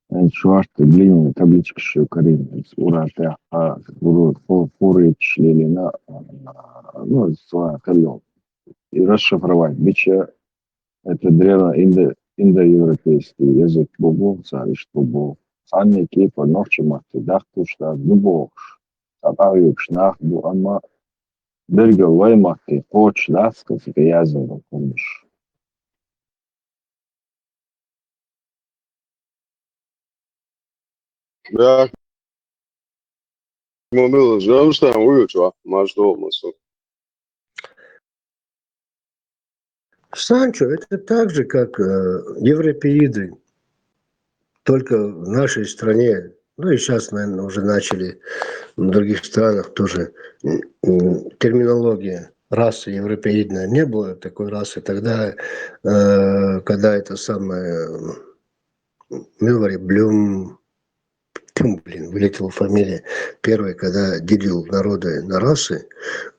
Эн шуашта глиняный табличка шу карийна, ура тӀехь, а, ура, фу-, фуриташ лелийна, а, ну, своя хилло. И расшифровать бича, это древно-индо-, индоевропейский язык бу, цара иштта бу. Цхьанне кепара нохчийн матте дахтуш дац ду бохуш, цхьа къахьоьгуш нах бу, амма берригал вай матте кхочуш дац, кхин цигахь яздина долу хӀуманаш. Да. Ну, мила, жамштан уйучу, а, маш долу масу. Санчо, это так же, как э, европеиды, только в нашей стране, ну и сейчас, наверное, уже начали в других странах тоже м, м, терминология раса европеидная. Не было такой расы тогда, э, когда это самое м, Милвари Блюм, тьфу, блин, вылетела фамилия, первый, когда делил народы на расы,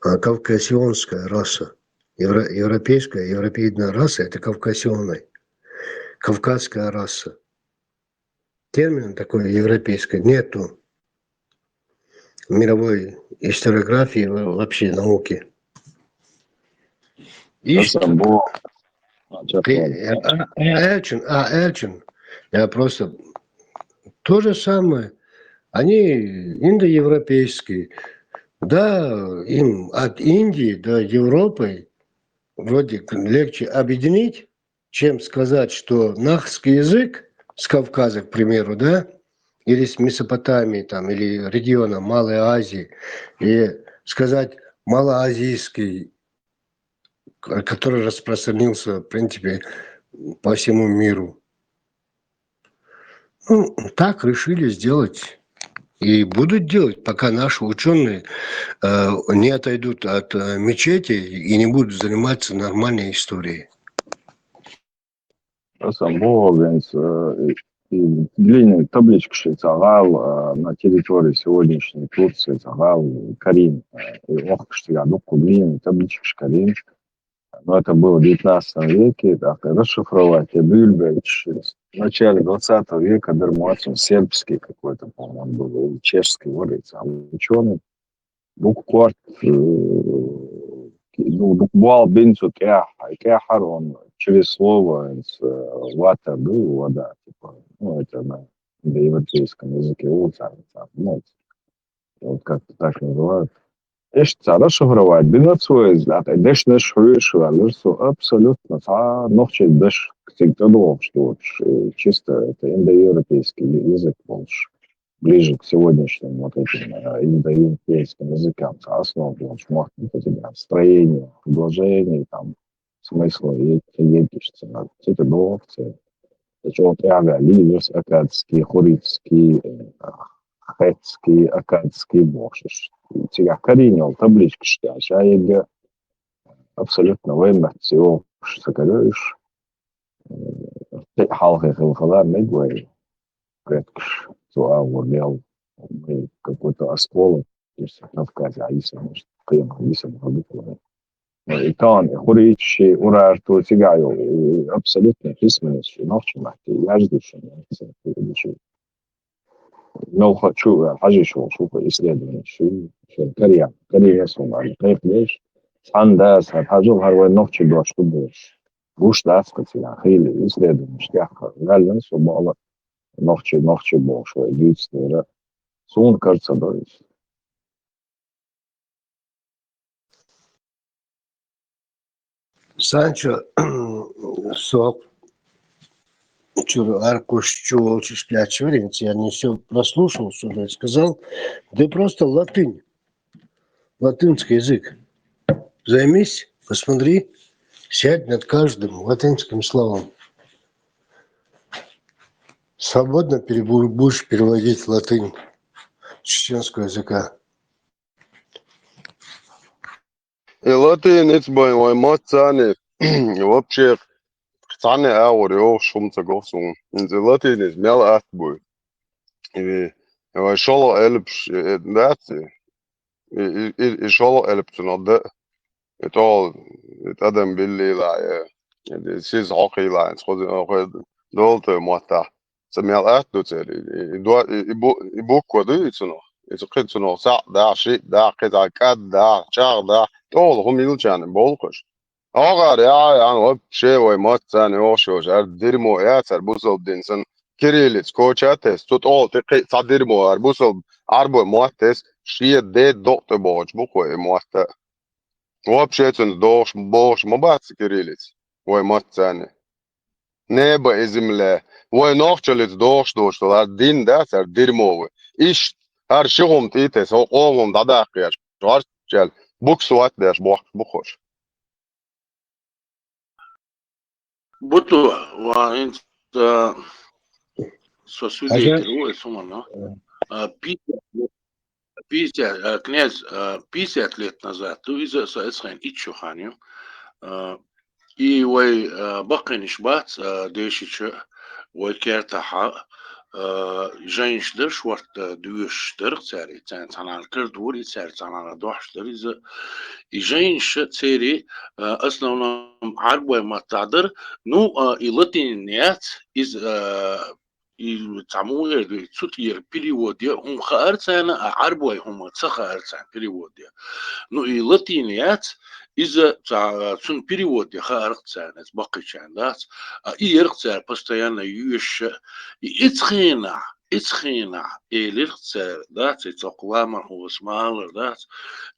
а, кавказионская раса, евро- европейская, европеидная раса, это кавказионная, кавказская раса. Термина такой европейской нету в мировой историографии, во- вообще науке. И Esam bu. Э, а, а, Элчин, а, Элчин, я просто то же самое. Они индоевропейские. Да, им от Индии до Европы вроде к- легче объединить, чем сказать, что нахский язык с Кавказа, к примеру, да, или с Месопотамии, там, или региона Малой Азии, и сказать малоазийский, к- который распространился, в принципе, по всему миру. Ну, так решили сделать. И будут делать, пока наши ученые э, не отойдут от э, мечети и не будут заниматься нормальной историей. Esam bu viens э, и глиняные таблички шли цагал э, на территории сегодняшней Турции цагал Карим. Э, и ох, что я духу глиняные таблички Карим. Но это было в девятнадцатом веке, так и расшифровать. Я Бюльберч в начале двадцатого века Дермуацин сербский какой-то, по-моему, был, или чешский, вот эти ученые. Бук корт, э, ну, бук буал бинцу кях, а кяхар он через слово э, вата был, вода, типа, ну, это на европейском языке, вот, там, ну, вот как-то так называют. Эш цара шифровать бинацвоез, а дешнеш хуешвалер, со абсолютно ца нохче деш кстати того, что вот, э, чисто это индоевропейский язык больше, ближе к сегодняшним вот этим э, индоевропейским языкам, ца основа больше, может быть, это строение предложений, там, смысла и егишца, это довцы. Зачем вот я ливерс акадский, хурицкий, э, хетский, акадский бошиш. Тебя коренил табличка что, а я абсолютно вымер, всего что кореш. Ты халхи хилхала мегвей, предкш, то а вурдел, какой-то осколок, то есть Кавказе, а если, может, Крым, а если бы. Ну, и там, и хуричи, урарту, тигаю, и абсолютно письменность, и нохчи махти, я жду, что не, это, это, это, Нолха чу хажи шо шуха исследование шу шу Корея, Корея сумали кайфлеш. Анда сар хажу харвай нохчи дош ту буш. Буш дас катина хили исследование штяха. Гален сумала нохчи нохчи бош вай дюцтера. Сун карца доис. Санчо, сок чур аркуш чуволчиш пять вариант. Я не все прослушал, что ты сказал. Да просто латынь. Латинский язык. Займись, посмотри, сядь над каждым латинским словом. Свободно перебу- будешь переводить латынь чеченского языка. И латиница бай вай мацани вообще цани аур йох шумца гохсун. Инзи латиница мел атбуй. И вай шоло эльпш даци. И шоло эльпцуно да. Итол ит адам билли ла. Сиз хохи ла. Схози хохи долты мота. Ца мел атду цери. И буква ду ицуно. Ицу кицуно са да ши да кита кад да чаг да. Тол хум илчан болкуш. Огар я ян вообще вай мацан ошош ар дерьмо я цар бусал динсан кириллиц кочатес тут ол ты ца дерьмо ар бусал арбо маттес шие де докты боч буква и матта. Вообще цун дош бош мабац кириллиц вай мацане. Небо и земля. Вай нохчалиц дош дош ар дин да цар дерьмовы. Иш ар шигум титес огум дадахяш. Ар чал буксуат деш бохш бухош. Буту, ва хӀинца, а, со свидетель ву эцу манна. А, пи-, пятьдесят, а, князь, а, пятьдесят лет назад ду иза, со эцхен иччу хан ю. А, и вай, а, баккхийнаш бац, а, дешича, вай кертахьа, а, жайнаш дар шорта дуьйш дарх цари, цан цхьанан кар дури, цари цхьанан дохш дар иза. И жайнаш цери, а, основном Ӏарбой маттахь дар, ну, а, и латин яц, из, а, и цхьа мугӀер ду, цу тӀера перевод я, хӀума хаар царна, а Ӏарбой хӀума ца хаар царна перевод я. Ну, и латин яц, иза ца-, цун перевод я хаарх царна, баккхийчарна дац, а и ярх цара постоянно юьйш, и эцхенахь, эцхенахь, элирх цара, дац, и цокх ламар хӀума смалар, дац,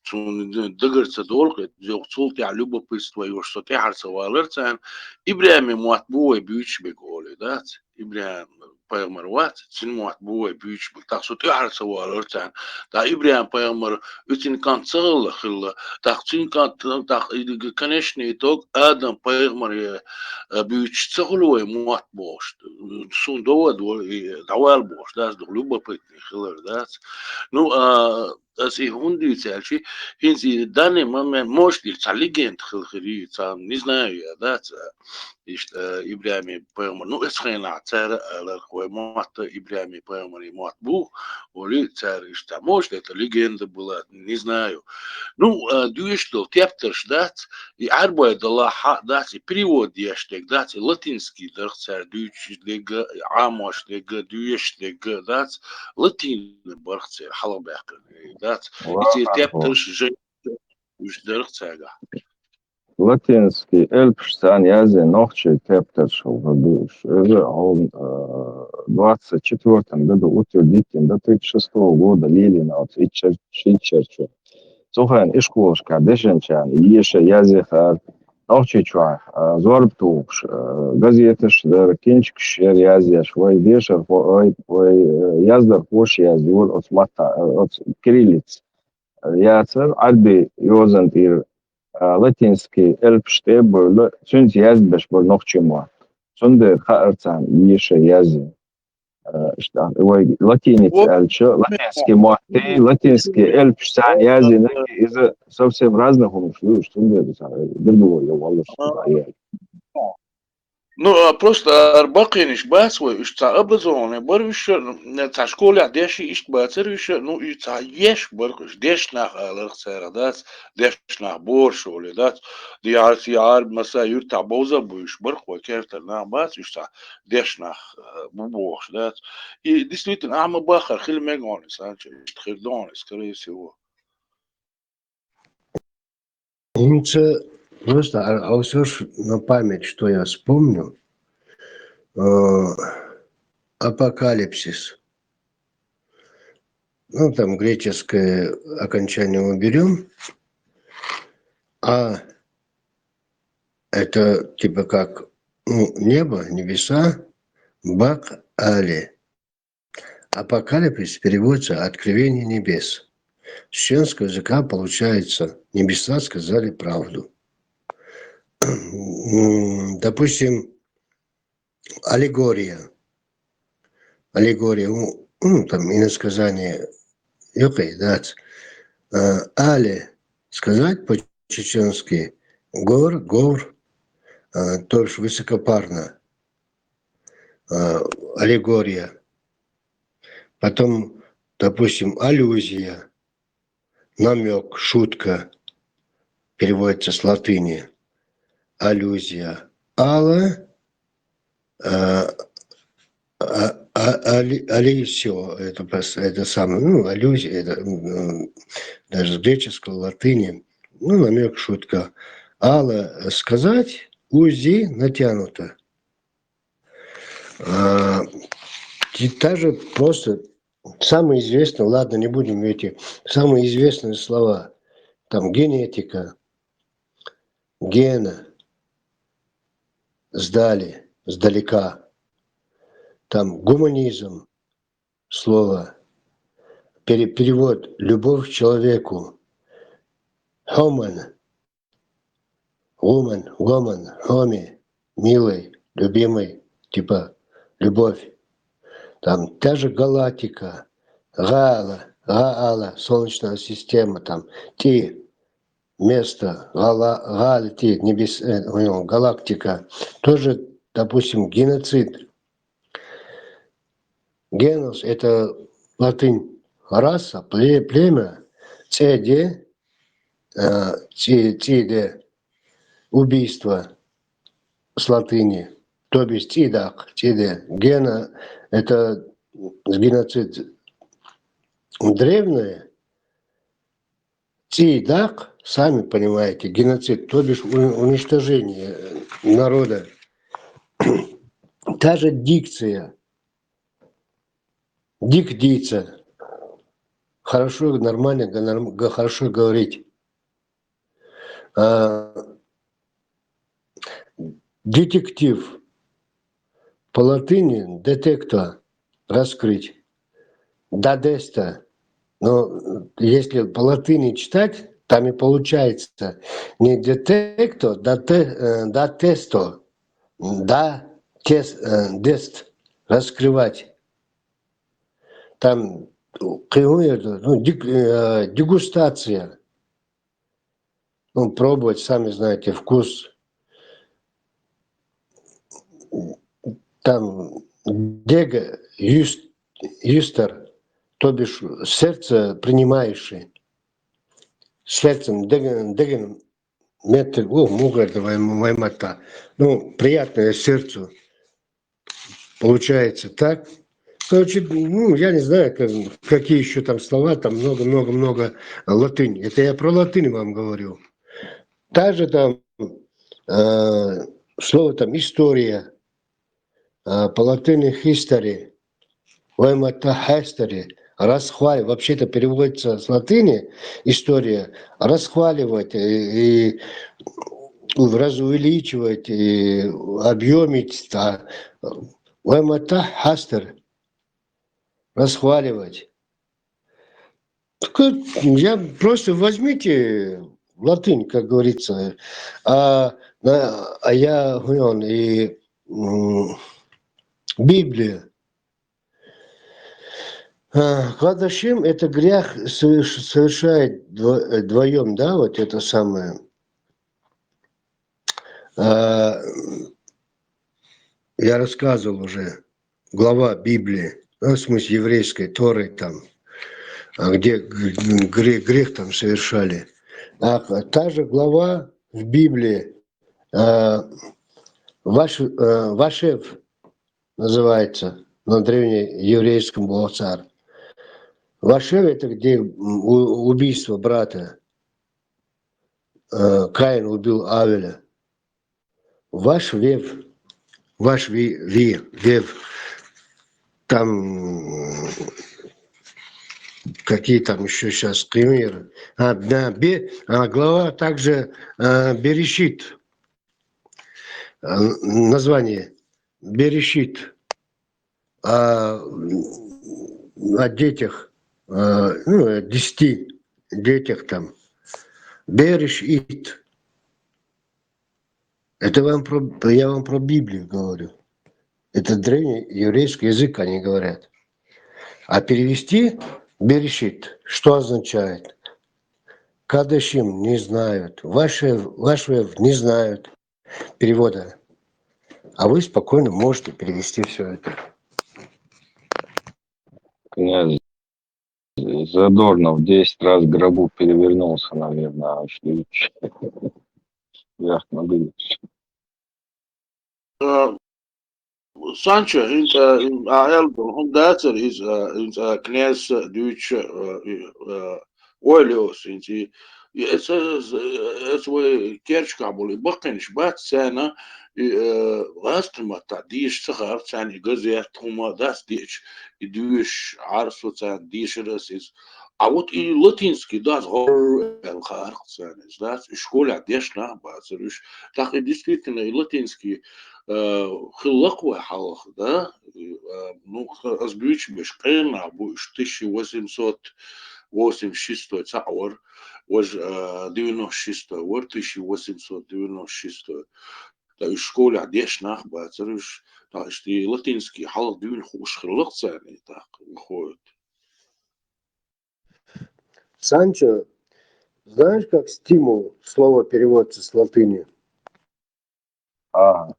цун д-, дагар ца долу, и цул тӀаьхьа любопытство йош со тӀаьхьар ца валар царна, ИбрахӀиман мотт бу вай буьйцуш бега олий, дац. ИбрахӀим пайхамар вац, цуьнан мотт бу вай буьйцуш бу. ТӀаккха со тӀаьхьара ца валар царна. ТӀаккха ИбрахӀим пайхамар, уьцин кӀант ца хилла хилла. ТӀаккха цуьнан кӀант, тӀаккха и, конечно, итог Адам пайхамар, э, буьйцуш ца хуьлу вай мотт бохуш. Суна довад вай, и, дӀавала бохуш, дац, дукха любопытный хилар, дац. Ну, а, ас и хӀунда дуьйцу аьлча, хӀинца и данный момент, может, и цхьа легенда хила хир ю, цхьа, не знаю я, дац, а, иштта, а, ИбрахӀиман пайхамар. Ну, эцхенахь цара аларх вай мотт, ИбрахӀиман пайхамаран мотт бу, олий цара иштта. Может, это легенда была, не знаю. Ну, а, дуьйш долу тептарш дац, и Ӏарбой далахь а дац, и перевод деш дерг дац, и латинский дарх цара дуьйцуш дерг, и Ӏамош дерг, дуьйш дерг дац, латин барх цара хьалха баьккхина дац. И церан тептарш жай уьш дарх цаьргахь. Латинский элпаш царна язйина нохчийн тептарш хилла ду уьш. Иза хьуна, а, двадцать четвёртом году утвердить йина ду, тридцать шестого года лелийна оцу иччар-, шиччарчу. Цу хенахь ишколашкахь дешначарна еша язъяхара, Нохчийчохь, а, зорба тухуш, а, газеташ дара, кинчкаш яра язъеш, вай дешархо-, вай, вай, а, яздархоша язйора оцу матта-, а, оцу кириллица. Яцара Ӏарбийн йозанна тӀера, а, латинский элпаш тӀе а бевлла, цуьнца язбеш бара нохчийн мотт. Цундела хаьара царна еша язйина. А, иштта, вай латиница аьлча, латинский мотт, латинский элпаш царна язйина, иза совсем разных хӀуманаш ду уьш, цундела цхьа дергалой йо валлаш. Ну, а, просто ара баккхийнаш бац вай, уьш цхьа образованный бара уьш, м, цхьа школехь деши иштта бацара уьш, ну, и цхьа еш бара уьш, дешнах аларх цара дац, дешнах бораш олий дац, ди Ӏарб, масса юьртахь бовза а буьйш бара вай кертара нах бац уьш цхьа дешнах, а, бу бохуш дац. И действительно, ахьа ма баххара хила мега хьуна, сан чу иштта хир ду хьуна, скорее всего. ХӀинца просто, а, а всё ж на память, что я вспомню. Э, апокалипсис. Ну, там греческое окончание уберём. А это типа как, ну, небо, небеса, бак али. Апокалипсис переводится «Откровение небес». С чеченского языка получается «Небеса сказали правду». М, допустим, аллегория. Аллегория, у, ну, там, иносказание, юкъе, да. Э, али сказать по-чеченски, гор, говр, э, то есть высокопарно. Э, аллегория. Потом, допустим, аллюзия, намёк, шутка, переводится с латыни. Аллюзия. Ала, э, а, а, али-, алисио, это пос-, это самое, ну, аллюзия, это, м, даже с греческого, латыни, ну, намёк, шутка. Ала сказать, узи натянуто. А, и даже просто самые известные, ладно, не будем эти, самые известные слова. Там генетика, гена, сдали, сдалека. Там гуманизм, слово, пере-, перевод «любовь к человеку». Хьоман, гуман, гоман, хьоми. милый, любимый, типа любовь. Там та же галактика, гала, гаала, солнечная система, там ти, место, гала, галти, небес, э, ну, галактика. Тоже, допустим, геноцид. Генос — это латынь, раса, пле-, племя, цеде, э, ци-, циде, убийство с латыни, то бишь цидак, циде. Гена — это геноцид древнее, цидак, сами понимаете, геноцид, то бишь у-, уничтожение, э, народа. Та же дикция. Дик дийца. Хорошо, нормально, га-, норм-, га-, хорошо говорить. А, детектив. По латыни детекто — раскрыть. Дадесто. Но если по латыни читать, там и получается не детекто, дате-, э, датесто, да, тес-, э, дест — раскрывать. Там, ну, дек-, э, дегустация. Ну, пробовать, сами знаете, вкус. Там дега юст-, юстер, то бишь сердце принимающий. Сердцем, деген, деген меттиг, о, мугар да вай-, ваймата. Ну, приятное сердцу. Получается так. Короче, ну, я не знаю, как-, какие еще там слова, там много-много-много латынь. Это я про латынь вам говорю. Также там, э, слово там история, э, по латыни history, ваймата history, расхваливать. Вообще-то переводится с латыни история, расхваливать и, и разувеличивать, и объемить, да. Ваймата history, расхваливать. Так, я, просто возьмите латынь, как говорится, а, на, а я, говорю, и, м, Библия. А, кадашим — это грех соверш-, совершает дво-, э, вдвоем, да, вот это самое. А, я рассказывал уже, глава Библии, ну, в смысле еврейской Торы там, а, где г-, г-, грех, грех там совершали. А та же глава в Библии, а, Ваш-, э, Вашев называется на древнееврейском Лоцар. Вашев — это где, м, у-, убийство брата. Э, Каин убил Авеля. Ваш вев, ваш ви, ви, вев. Там, м, какие там еще сейчас примеры? А, да, бе-, а, глава также, э, Берешит. Э, название Берешит. А, м, о детях, э, ну, о десяти детях там. Берешит. Это вам про, я вам про Библию говорю. Это древний еврейский язык они говорят. А перевести Берешит, что означает? Кадашим не знают, Вашев, Вашев не знают перевода. А вы спокойно можете перевести все это. Князь Задорнов десять раз в гробу перевернулся, наверное, аж я могу. Санчо, хӀинца а аьлла, хӀума дацара иза, хӀинца князь дуьйцуш, ойла йоса, хӀинца и, и эца, эца вай керчкахь болу и баккхийнаш бац царна, и, э, гӀазкхийн маттахь дийша ца хаар царна и газет, хӀума дац деача, и доьшуш Ӏарсо царна дешара ас иза. А вот и латинский дац гӀор аьлла хаарх царна иза дац, и школехь деш нах бацара уьш. ТӀаккха и действительно и латинский, э, хилла-кх вай хьалха, да? И, э, ну, ас буьйцуш берш къена нах бу уьш, тысяча восемьсот восемьдесят шестой цхьаъ вара, важа, э, девяносто шестой вара, тысяча восемьсот девяносто шестой. ТӀаккха уж школехь дешна нах бацара уж, тӀаккха иштта и латинский хьалха дуьйна хууш хилла-кх царна, и тӀаккха выходит. Санчо, знаешь, как стимул слово переводится с латыни? Ага.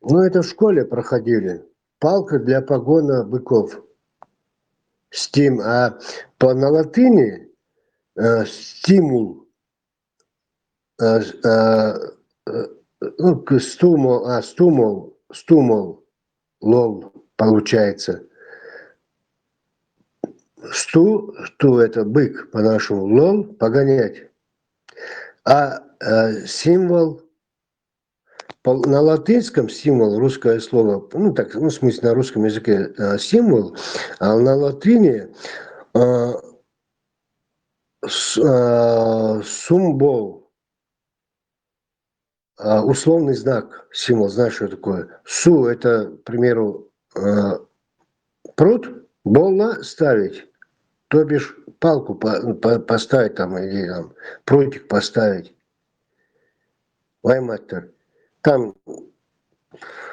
Ну, это в школе проходили. Палка для погона быков. Стим, а по, на латыни э, стимул, э, э, э, ну, к- стумол, а, стумол, стумол, лол, получается. Сту, сту это бык по-нашему, лол, погонять. А э, символ, по- на латинском символ, русское слово, ну так, ну, в смысле, на русском языке э, символ, а на латыни э, с- э, сумбол, а, условный знак, символ, знаешь, что такое? Су — это, к примеру, э, пруд, бола — ставить, то бишь палку по- по- поставить там или там прутик поставить. Вайматтар. Там,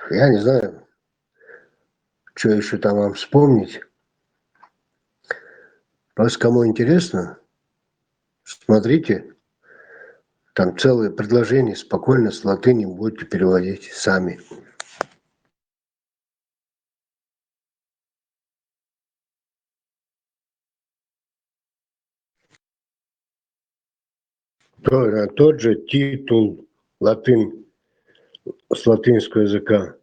я не знаю, что еще там вам вспомнить. Просто кому интересно, смотрите. Там целые предложения спокойно с латыни будете переводить сами. То- тот же титул, латынь, с латинского языка.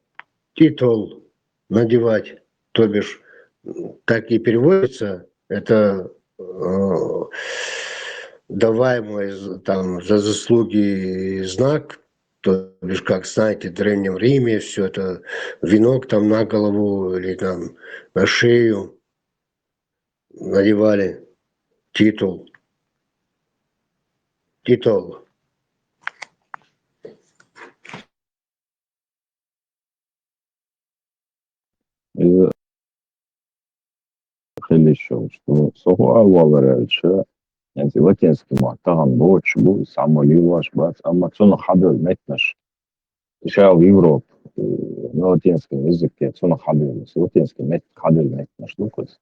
Титул надевать, то бишь, м, так и переводится, это э, даваемое з- там за заслуги знак, то бишь, как знаете, в Древнем Риме все это, венок там на голову или там на шею надевали, титул, титул. Иза хила йиш йолуш ду. Со хӀун ала валар аьлча, хӀинца латинский мотт тахана боцуш бу, иза цхьаммо лелош бац, амма цунах хьадевлла меттанаш, ишала Европа, э, на латинском языке цунах хьадевлла, латинский меттах хьадевлла меттанаш ду кхуза,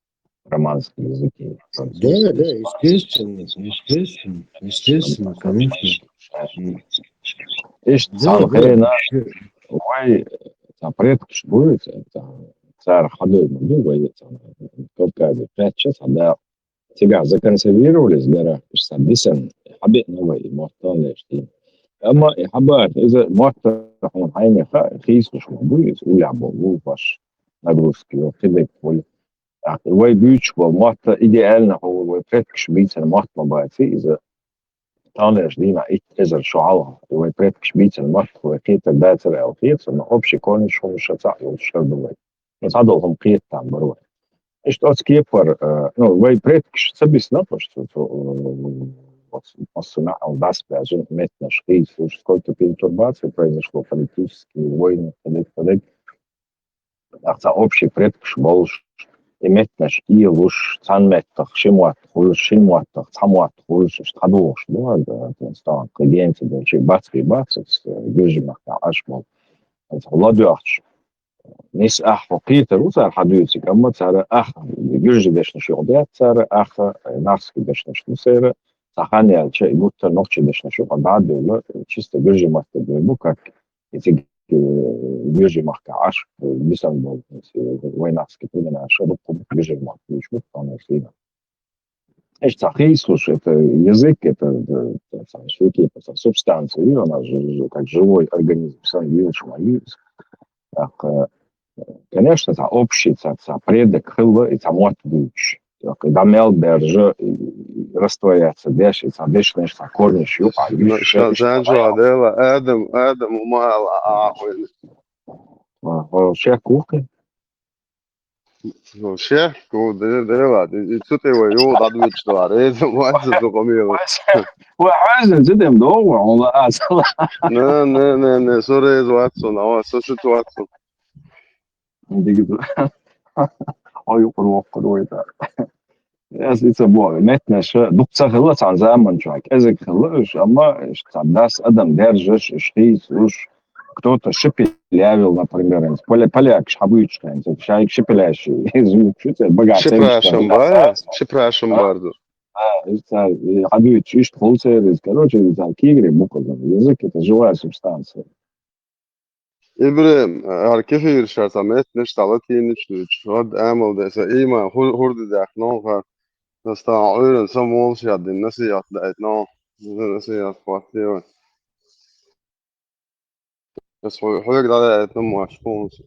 романский языке, Да, да, французский. Естественно, естественно, естественно, конечно. М. Иштта Да, цхьана да, хенахь ещё. Вай, цхьа предкаш бу, цхьа, цара хьадевлла ма ду вай, цхьа Кавказе кхаьчча цхьа дакъа. Цигахь законсервировались дара, уьш цхьа дисина, хьабеана вай и мотт таханлерчу дийнахь. Амма и хьабаьхча, иза мотт хьуна хьайна хаьа, хийцалуш ма бу иза, уллехь болу вукху ваша нагрузка йолу, кхидерг хуьлу. ТӀаккха вай буьйцуш болу мотт идеально хьуна вай предкаш бийцина мотт ма баций иза. Таханлерчу дийнахь итт эзар шо хьалха вай предкаш бийцина мотт вай кхетар дацара аьлла хета суна, общий корнеш хӀуманаш цхьаъ йолуш хир ду вай. Ну, цхьадолу хӀума кхета там бара вай. Иштта оцу кепара, э, ну, вай предкаш ца бисина, потому что цу, цу, э, оцу массо а дӀасабаьжна меттанаш, хийцалуш, сколько перетурбаций произошло, политические войны, хилиг, хилиг. Ахьа цхьа общий предкаш болуш, и меттанаш ийлуш, цхьана меттах ши мотт хуьлуш, шина меттах цхьа мотт хуьлуш, иштта хьадогӀуш ду, ада, тхан стагӀан кхин генца долчу бац бен бац, оцу, э, гуьржийн махкахь Ӏаш болу. Оцу ладоьгӀча, нис ахь хӀокху кхетар ву цара хьадуьйцург, амма цара ахьа гуьржийн дешнаш юкъа даьтта цара, ахьа, э, нахский дешнаш ду церан, цхьа хан яьлча, и гуттар нохчийн дешнаш юкъа дӀа а девлла, чисто гуьржийн маттахь бен бу, как и цига, э, гуьржийн махкахь Ӏаш, э, бисина болу, э, вайнахский племенаш, руккху бу гуьржийн махкахь буьйцуш бу, тхьаммо сийна. Иштта цхьа хийцалуш, это язык, это, это, это самое, что это, это субстанция, и она же, же, как живой организм, сам вилча ма вилча. Так, э, конечно, цхьа общий, цхьа, цхьа предок хилла, и цхьа мотт буьйцуш. Так, и дӀа мел баьржа, и, и растворяться деш, и цхьа дешнаш, цхьа корнеш юкъа Ну, йиш ша-, йиш шанчо дела, Адам, Адам, ма ала, а, а, ой. А, а, шек ву-кх? Ну, шек, ку, де-, дела, и, и цу тӀе вай юха дӀадуьйцуш вара, реза вац со къамела. Вай хьоьжна цу тӀе догӀу, хьуна аса. Не, не, не, не, со реза вац со, а, со шуьца вац со. Дигит. Ой, юкъара воккхур вай та. Аз и ца бо, меттанаша дукха ца хилла цхьан заман чохь, кӀезиг хилла уьш, амма уьш цхьа дас адам держаш, уьш хийцалуш, кто-то ши пилаьвил, например, поля-, полякаш хьабуьйцуш хенца, шайга ши пилаьш, иза шу цӀе багахь Ши тевжаш прашам тара. Бар, ши прашам А? бар ду. А, иза цара, и хьадуьйцуш, иштта хула церан иза, короче, иза цара кийгри бу-кх иза, язык — это живая субстанция. Ибрем, хӀара кефираш, хӀара цхьа меттанаш, цхьа латинаш, чӀогӀа амал де, сан иман хӀур-, хӀурда даьхна ногӀа, сан стан Ӏуьйранна сан молаш яд дина насихьат даийтина ногӀа, насихьат хӀоттийна. Ас хьо-, хьоьга дӀадаийтина моч хӀунца.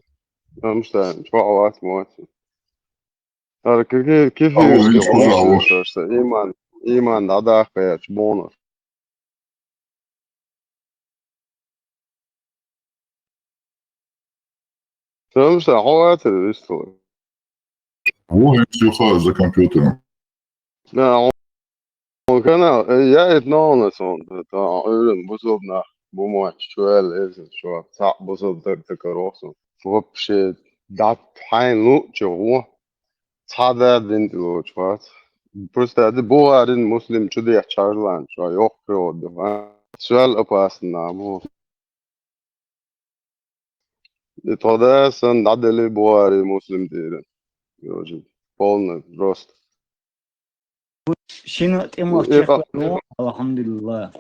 Амма сан чӀогӀа вац моч. ХӀара кефи-, кефираш, Алло, кефираш, иман, иман дӀадаккха яц бонус. Сан сан хьо вацар вистхула. Вон хӀинца юха за компьютером. Да, он, он канал, э, я это новно сон, это, а, э, бусылб нах, бумач, чуэл, эсэ, чуа, ца, бусылб так, так, рохсон. Вообще, да, хайн лу, чего? Цхьа да дин тӀе лоцуш вац. Просто аьлла, бухарин, муслим чу дехьа чарлан, чуа йоккха йода, а? Суал опасно, бу. И тхо да сан дӀадели бухари, муслим тӀера. Короче, полный, просто. Шина тӀе И мохча это хӀун, алхьамдулиллах.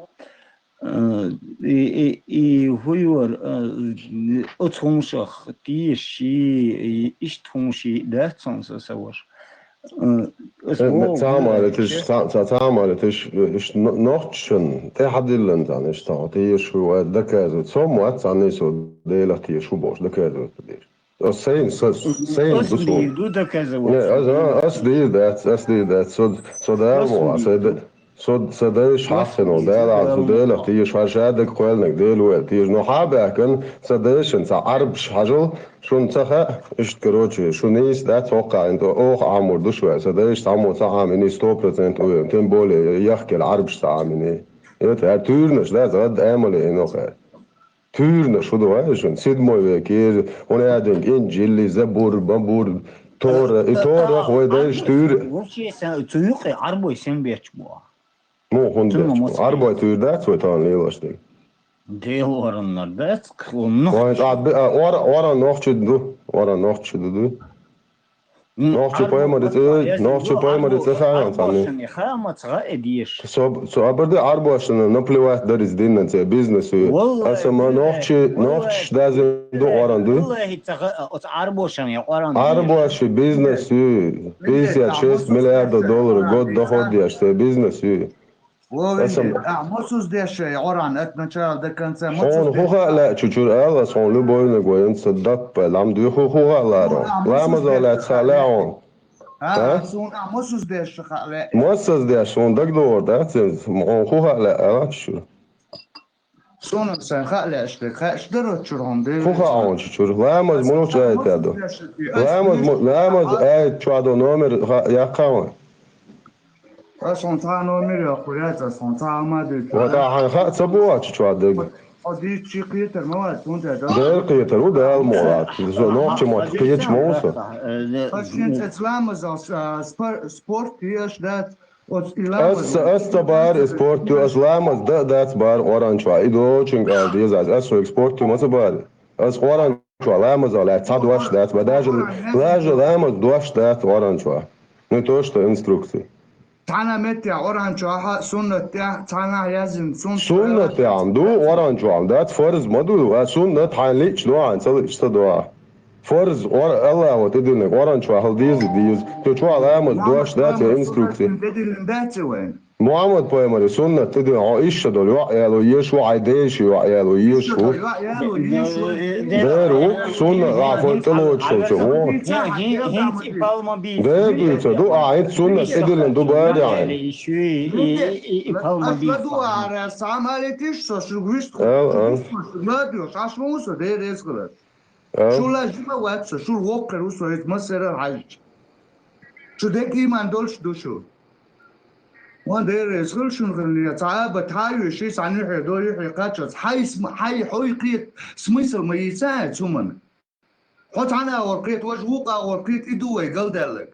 Э, и, и, и хӀу юар, э, оцу хӀумашах тешаш, и иштта хӀумаш дац хьуна сан, сан ваша. Э, ас Э, боху, ца хьамара теш, ца, ца, ца хьамара теш, э, иш но-, нохчашна тӀехьадиллина царна иштта хьо тешаш ву, э, доказывать. Со ма вац царна со Делах тешаш ву бохуш, доказывать ма деш. Ас сайна, са-, сайна Ас ду сон. Дийр ду доказывать. Не, ас, а, ас дийр дац, ас дийр дац. Со, со Дала Ас ма вац, дийр сан ду. Де-, со, сан дайша Ас хьаххина, дийр ду Дала Дала ма тешаш. Дала ма вац. Хьажа дага кхоьллинарг, Дела ваьлла тешаш. Но хьа баьхкина, сан дайшан цхьа Ӏарбаш хьажал, шуна ца хаьа, иштта, короче, шу нийса дац, хӀокхахьа, оха Ӏамор ду шу ваьлла. Сан дайша цхьаммо ца Ӏамийний, сто процентов уверен. Тем более, яхкелла Ӏарбаш ца Ӏамийний. Это, хӀара туьйранаш дац, гӀадда амале йина хӀара. Туьйранаш хӀун ду вай шуна? Седьмой векера, хӀун аьлла динарг, Инжил, Забур, Мабур, Тора, и Торах вай дайша туьйра. Вообще, са-, цу юкъе Ӏарбой сен бетташ бу? Муха хӀунда бетташ бу? Ӏарбой туьйра дац вай тахана лелаш дерг? Делораннар дац, кхунна. Вайн цӀа бе-, а, ора-, ора нохчи ду, ора нохчи ду, ду. Нохчи пайхамари цӀе, нохчи пайхамари цӀе хаьа царна? Арбошан хаьа ма цхьа а деш. Со, со абар де арбошана наплевать дариз динна цӀе бизнес ю. Валлахи, аса ма нохчи, валлахи, нохчиш дазин ду къоран ду. Валлахи, цхьа а, оц арбошан я къоран ду. Арбоши бизнес ю. Пятьдесят шесть миллиардов долларов год доход еш цӀе бизнес ю. Вовинди, Эсам- а, мосуз деш, Къуръан от начала до конца, мосуз Хьуна хӀун деш. Хаьа лаьа чу чура ала, ас хьуна любойнаг вайна ца даппа, лам дуй хӀун хӀун хаьа лара? Хьуна а мосуз Ламаза деш лаьа ца хаьа лаьа хьуна? А, А? Суна а мосуз деш хаьа лаьа. Мосуз деш, хьуна дагдогӀар дац, хьуна хӀун хаьа лаьа ала чу чура? Суна сайн хаьа лаьа, аш дерг хаьаш дара чура хьуна, дер. ХӀун хаьа хьуна чу чура? Ламаз муну чу айта ду? Ламаз му-, ламаз айта чу а до номер ха-, яккха хьуна? Ас хьуна цхьа номер йоккхур яц, ас хьуна цхьа хӀума дуьйцур. Вот, а хьан хаа ца бу а чу чу а даг? Хьо дийца ши кхетар ма вац, хӀунда аьлча? Дера кхетар ву, Дала ма вац. Со нохча мотт кхеташ ма ву со. Ас шен цец ламазал, а, спор-, спорт еш дац. Оц и ламаз Ас, ас ца бара и спорт ю, ас ламаз да а дац бара Къуръан чу. И дочун кӀал деза ас, ас хьоьга спорт ю ма ца бара. Ас Къуръан чу ламаза лаьцна цхьа дош дац, ма даже, даже ламаз дош дац Къуръан чу. Не то что инструкции. Цхьана метте Къуръан чохь, суннат тӀехь, цхьана яздина суннат. Суннат тӀехь ду, Къуръан чохь дац, фарз ма ду, а суннат хьайн лиъча до, хьайн ца лиъча ца до. Фарз, Къур-, Аллахо тӀедиллинарг Къуръан чохь хила деза, деза. Цу чохь ламаз дош дац, я инструкция. ТӀедиллина дац вайн? Мухьаммад пайхамари суннат тӀедиллина, хьо иша долу йоӀ яло еш ву, хьайн дайша йоӀ яло еш ву. Иша долу йоӀ яло еш ву. Дера ву, суннат а хӀун тӀелоцуш хилча ву. ХӀинца и палма бийца. Дера дуьйца ду, а хӀинца суннат тӀедиллина ду бара хьайн. И, и, и, и палма бийца. Ас ладу ара, сама летиш, со шу вуьст. Ал, ал. Ладу, аш ву со, дера эскала. А? Шу лажима вац со, шу воккхар ву со, иза массарал хьаьжча. Шу дерг иман долуш ду шу. Ван деррес хила шуна хила, цхьа а ба тхьа а вуьйш, цхьа нуьхье до, юьхье кхаччалц. Хьай см-, хьай хьой кхета, смысл ма йийца а цу хӀуманна. Хьо цхьана а гӀор кхета, важа вукъа а гӀор кхета, и ду вай галдаьлларг.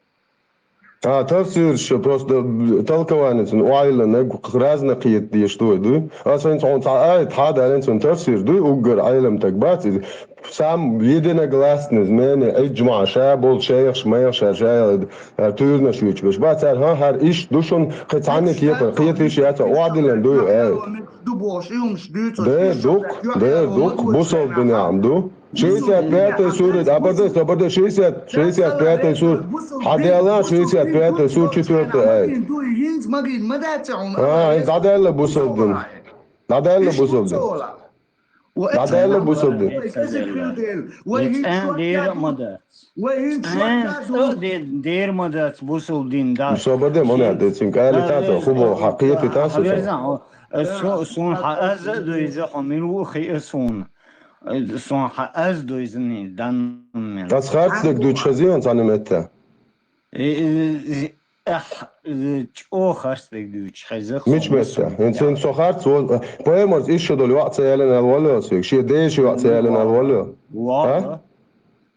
А, тафсираш, просто толкование цун, охьайилланаг разно кхета дезаш ду, ду. Ас вайна цхьа аят хьадаллин цун тафсир ду, уггар Ӏелам таг бац иза. Сам единогласно, мнение, иджмаъ, ша болу шайхаш, майхаш, ша, ша, а, туьйранаш юьйцуш беш. Бац, цара, хӀа, хӀара иштта ду шуна, кхин цхьанне кепара, кхета йиш яц, охьадиллина ду, ай. Ду бохуш, и хӀумаш дуьйцуш, Де, дукха, де, дукха, бусалба динехь ду. Шестьдесят пятая сурат, а, подожди, подожди, шестьдесят, шестьдесят пятая сурат. Хьан Дела, шестьдесят пятая сурат, четвёртая аят. ХӀинца магийна ма дац хьуна. А, хӀинца дӀадаьлла бусалба дин. ДӀадаьлла бусалба дин. ДӀадаьлла бусалба дин. Вай хӀинца дера а ма дац. Вай хӀинца дера а ма дац бусалба дин, да. Собар де, ма дац, децин кӀали тата, хубо, хьан кхета таса. Суна хьан аз а дуьйза, хьо мила ву хиъа суна. Сон хьан аз дуьйзина данна мел. Ас харцдерг дуьйцуш хезий хьуна цхьана метта? Э, э, э, чӀогӀа харцдерг дуьйцуш хеза. Мича метта? ХӀинца со харц, пайхамарца иштта долу йоӀ ца ялина аьлла воллу ас вега? Шен деша йоӀ ца ялина аьлла воллу? А?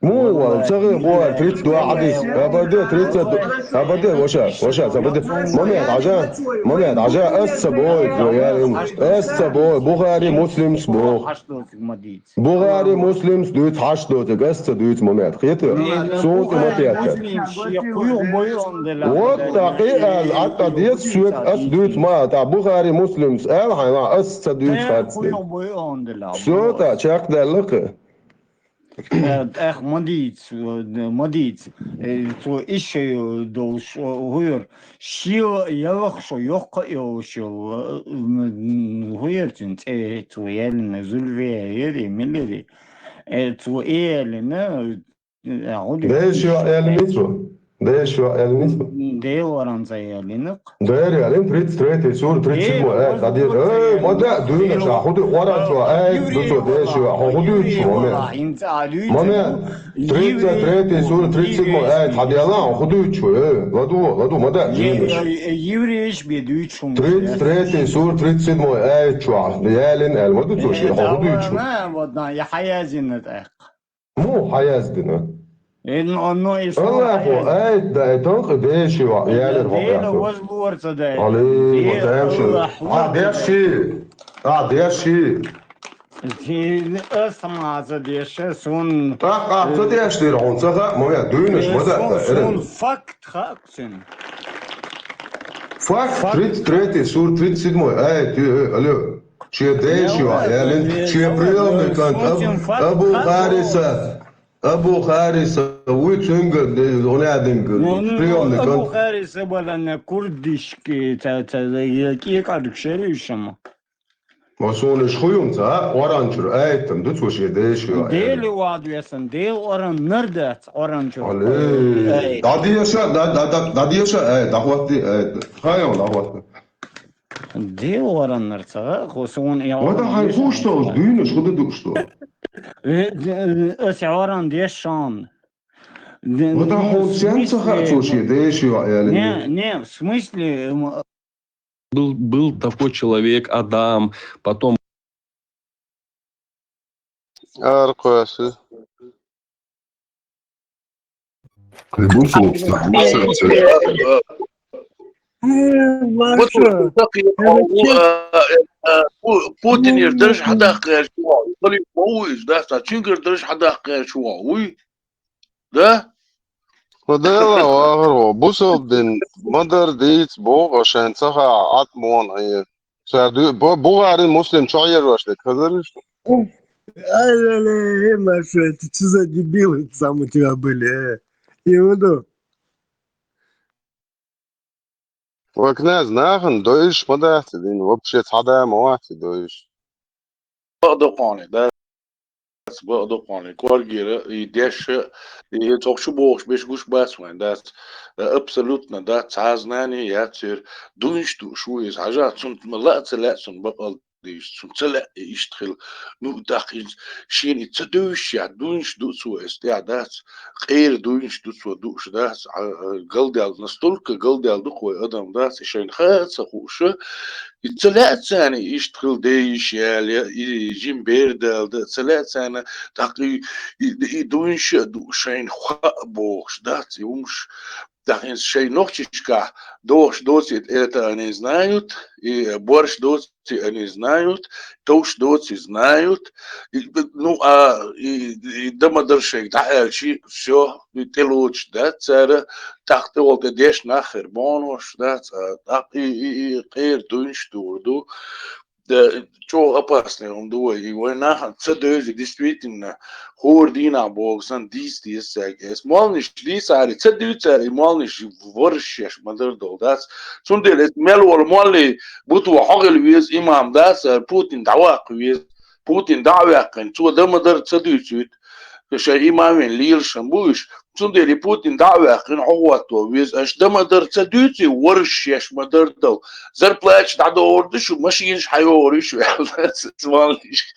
Муха валла, ца гӀе боху тридцать два хьадис. Абарде, тридцать, абарде, ваша, ваша, абарде. Момент, Ӏажа, момент, Ӏажа, ас ца боху, ас ца боху, Бухари, Муслимс боху. Бухари, Муслимс дуьйцу хьаш доцург, ас ца дуьйцу, момент. Кхета? Суна тӀе ма тетта. Вот, тӀаккха аьлла, атта деза соьга, ас дуьйцу ма, тӀаккха Бухари, Муслимс аьлла хьайна, ас ца дуьйцу харц де. Всё, тӀаккха чекхдаьлла кхин. Э, тӀех ма дийца, э, ма дийца. Э, цо иша долуш, э, хӀуьйра. Шила ялх шо йоккха а йолуш йолу, э, м, хӀуьйра цуьнан цӀе, цо ялина, Зульфия яри, мила яри. Э, цо и ялина, э, хӀун ду? Дайша йоӀ ялина цо. Дайша йоӀ ялина цо. Дела варан ца ялина. Дера ялин, тридцать третий сура, тридцать седьмой аят, дӀадийр. Эй, ма даьа дуьйна ша, хӀун ду Къуръан чохь аят ду цо деши, хьо хӀун дуьйцу, момент? Момент. Тридцать третий сура, тридцать седьмой аят, хьан дела, хьо хӀун дуьйцу, э? Ладу, ладу, ма даьа дуьйна ша. Еврейш бе дуьйцу. Тридцать третий сура, тридцать седьмой аят чохь, ялин аьлла, ма ду цо шен, хьо хӀун дуьйцу? Вот, я хьаязина тӀаккха. Муха хьаяздина? Э, ну, ну, и Аллахо аят дай, тонкъа деши ва, ялир хьо Дела баьху. Возлур ца дай. Али, Дела вот аьм шу. Аллах А, вор деши. А, деши. Ти ас ма ца деша, сун. Так, а, ца деш дир хьун, ца ха, ма я, дуйнаш, ма да, сун, да, эрен. Сун факт ха, сун. Факт, тридцать третий сур, тридцать седьмой аят, э, алло. Шен деши ва, ялин, шен приёмный конт, Абу Хариса, Абу Хариса, вуй цуьнга, де, гӀунядинга, приёмный конт. Абу Хариса балана курдишки, ца, ца, кекарг шеришама. Ма суна иш хуюм ца, а, оранчур, аятам, ду цо шен деши ва, ялин. Дели вад весан, дел оран нар дац, оранчур. Али, дадеша, да, да, да, дадеша, ай, дахватти, ай, хайон, дахватти. Дел ораннар ца, хо суна я. Вада хай хуш тол, дуйнаш худа душ тол. Э, э, э, ас оран дешан. Вада хо сен ца ха цо шен деши ва, ялин. Не, не, в смысле, м, был, был такой человек, Адам, потом Аркъоьсу. Кхин бу сулуцна, бу сулуцна. Э, Маша, Маша, э, э, Пу-, Путинера дарж хьадаккха гӀерташ ву, халифа ма ву иза, да, ца чуьнгара дарж хьадаккха гӀерташ ву, вуй? Да? Ма дела, вахар ву, бусалба дин, ма дар дийца боху, шайн ца ха, Ӏад мон, э. Цара дуй-, Бу-, Бухари, Муслим чохь ержош дерг хазар виш? Ай, ай, ай, ай, Маша, это что за дебилы там у тебя были, э? Именно. Ва кназ, нахана дойш ма дац дин, вообще цхьада ма вац дойш. Бакъдокъоне, да? Бакъдокъоне, коргера, и деша, и цох шу бохуш беш гуш бац вайн, дац, э, абсолютно, да, цхьа знание яцер, дуйнаш ду шу иза, хьажа, цунна ма лаъа ца лаьа цунна бакъал дийш, цунна ца лаьа и иштта хила. Ну, даккхинца, шена и ца дуьйш я, дуйнаш ду цо эс тӀехь, дац, къера дуйнаш ду цо дууш, дац, а, а, галдел, настолько галдел ду кхой адам, дац, и шайна ха а ца хууша, и ца лаьа царна и иштта хила дайиш яла, и жим бер дала да, ца лаьа царна, тӀаккха и, и, и дуйнаш а ду, шайна хаа бохуш, дац, и хӀумаш, тӀаккха хӀинца шайн нохчашкахь дохуш доций, это они знают, и борщ доций они знают, товш доций знают. И, ну, а и, и дамадар шайга дӀааьлчи, всё, и тӀелоцуш дац цара, тӀаккха тӀехула тӀе деш нах хир бонош дац, а тӀаккха и, и, и кхера дуйнаш дуур ду. Да, чӀогӀа опасный хӀума ду вай. И вай нахана ца девза, действительно, хӀора дийнахь боху санна, дийца деза цаьрга. Эс молниш дийцаре, ца дуьйцаре, и молниш ворхӀ шеш ма-дарра долу дац. Цундела эс мел волу молли буту хьо хила веза, имам дац, Путин дӀаваккха веза. Путин дӀа а ваьккхина, цо дан ма-дарра ца дуьйцуьйту. Шайн имамийн лелаш ма бу уьш. Цундела и Путин дӀа а ваьккхина, хьо гӀотто веза, аша дан ма-дарра ца дуьйций, ворхӀ шеш ма-дарра дала. Зарплаташ дӀадогӀур ду шу, машинаш хьайогӀур ю шу, аьлла, ца валлиш.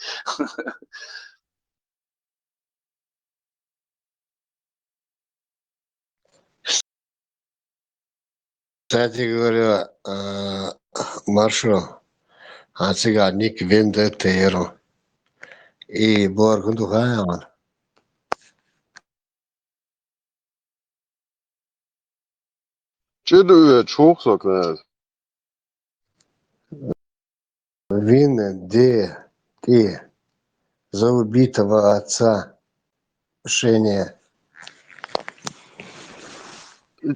Кстати говоря, а, Маршо, а цига ник вендетта яро. И боргун духаяван. Чу ду ве чухсо, князь? Вин де ти за убитого отца шене.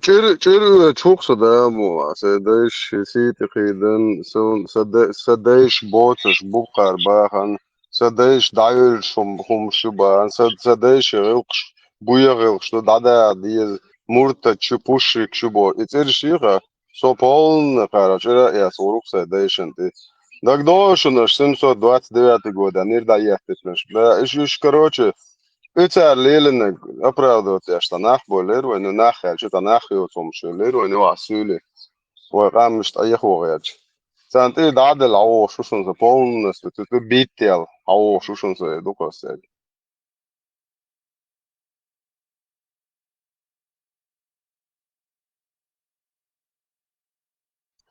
Чир, чир ве чухсо, да, мо, се дайш, сийти кхийдан, сан, са де-, са дайш боцуш бухкар бахан, са дайш дӀайолуш хӀум-, хӀумаш ю бахан, са, са дайша гӀиллакхаш, буя гӀиллакхаш ду, дӀадагӀа деза, муртат шу, пушшик шу бо. И цӀераш йиха, со полна кхара чӀира а эцна гӀур ву-кх сайн дайшан тӀе. ДагадогӀу шуна, семьсот двадцать девятый года, нир дӀаеттачунаш. Да, иш, иш, короче, и цара лелийнарг оправдывать еш цхьа нах боллера вай, ну, нах аьлча, цхьа нах йоцу хӀумаш йоллера вай, ну, а суьйле. Вай къам иштта Ӏехо гӀерташ. Царна тӀе дӀа а делла, хьан вохуш ву шуна со полностью, цу, цу биттел, хьан вохуш ву шуна со, э, дукха аса.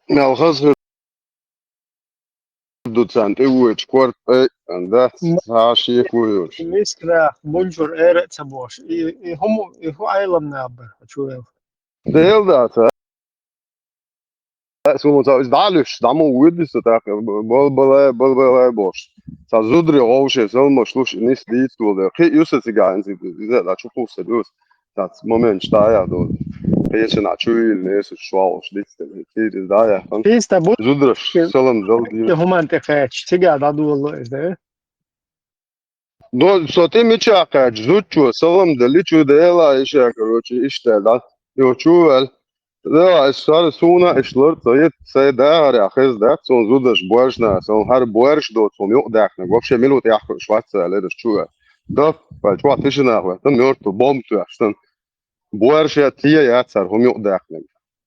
Мел хаза хир ду царна тӀе воьдуш, корта тӀе а дац, М-, цхьа а шеко йоцуш. Мискарах, бунчур эра а ца бохуш. И, и хӀума, и хӀу Ӏелам наб бара, хьо чу вел. Дела дац, а? Суна ца иза дӀа а луьстуш, дӀа ма вуьйду со тӀаккха, бал-, балай, бал-, балай бохуш. Цхьа зударий гӀовше салмаш луш, и нис дийца долу дела. Кхин а ю сан цигахь, иза, иза а дӀа чу кхуссур ю аса. Цхьацца моменташ дӀа а яхь долу. Кхечанхьа чу йилла несаш чохь волуш дицдина. Кхийра иза дӀа а яьккхина. Чисто бу-, зудараш салам дала дийна. ХӀуманна тӀе кхаьчча, цигахь дӀадолало иза, да? До-, со тӀе мичахь кхаьчча, зудчо салам дали чу дела, иша, короче, иштта дӀа. Йо, чу ваьлла. Да, ас хӀара суна иш лар ца йит, сайн дахарехь хеза дац, цунна зудаш боьршна, сан хӀара боьрш доцу хӀума юкъадаьккхинарг, вообще мила ву тӀехь хууш вац ца аьлла, аш чу ваьлла. Даф, вай чохь тишина ваьлла, мёрту бомба тоьхна, боьрша те яц хӀара хӀума юкъадаьккхинарг.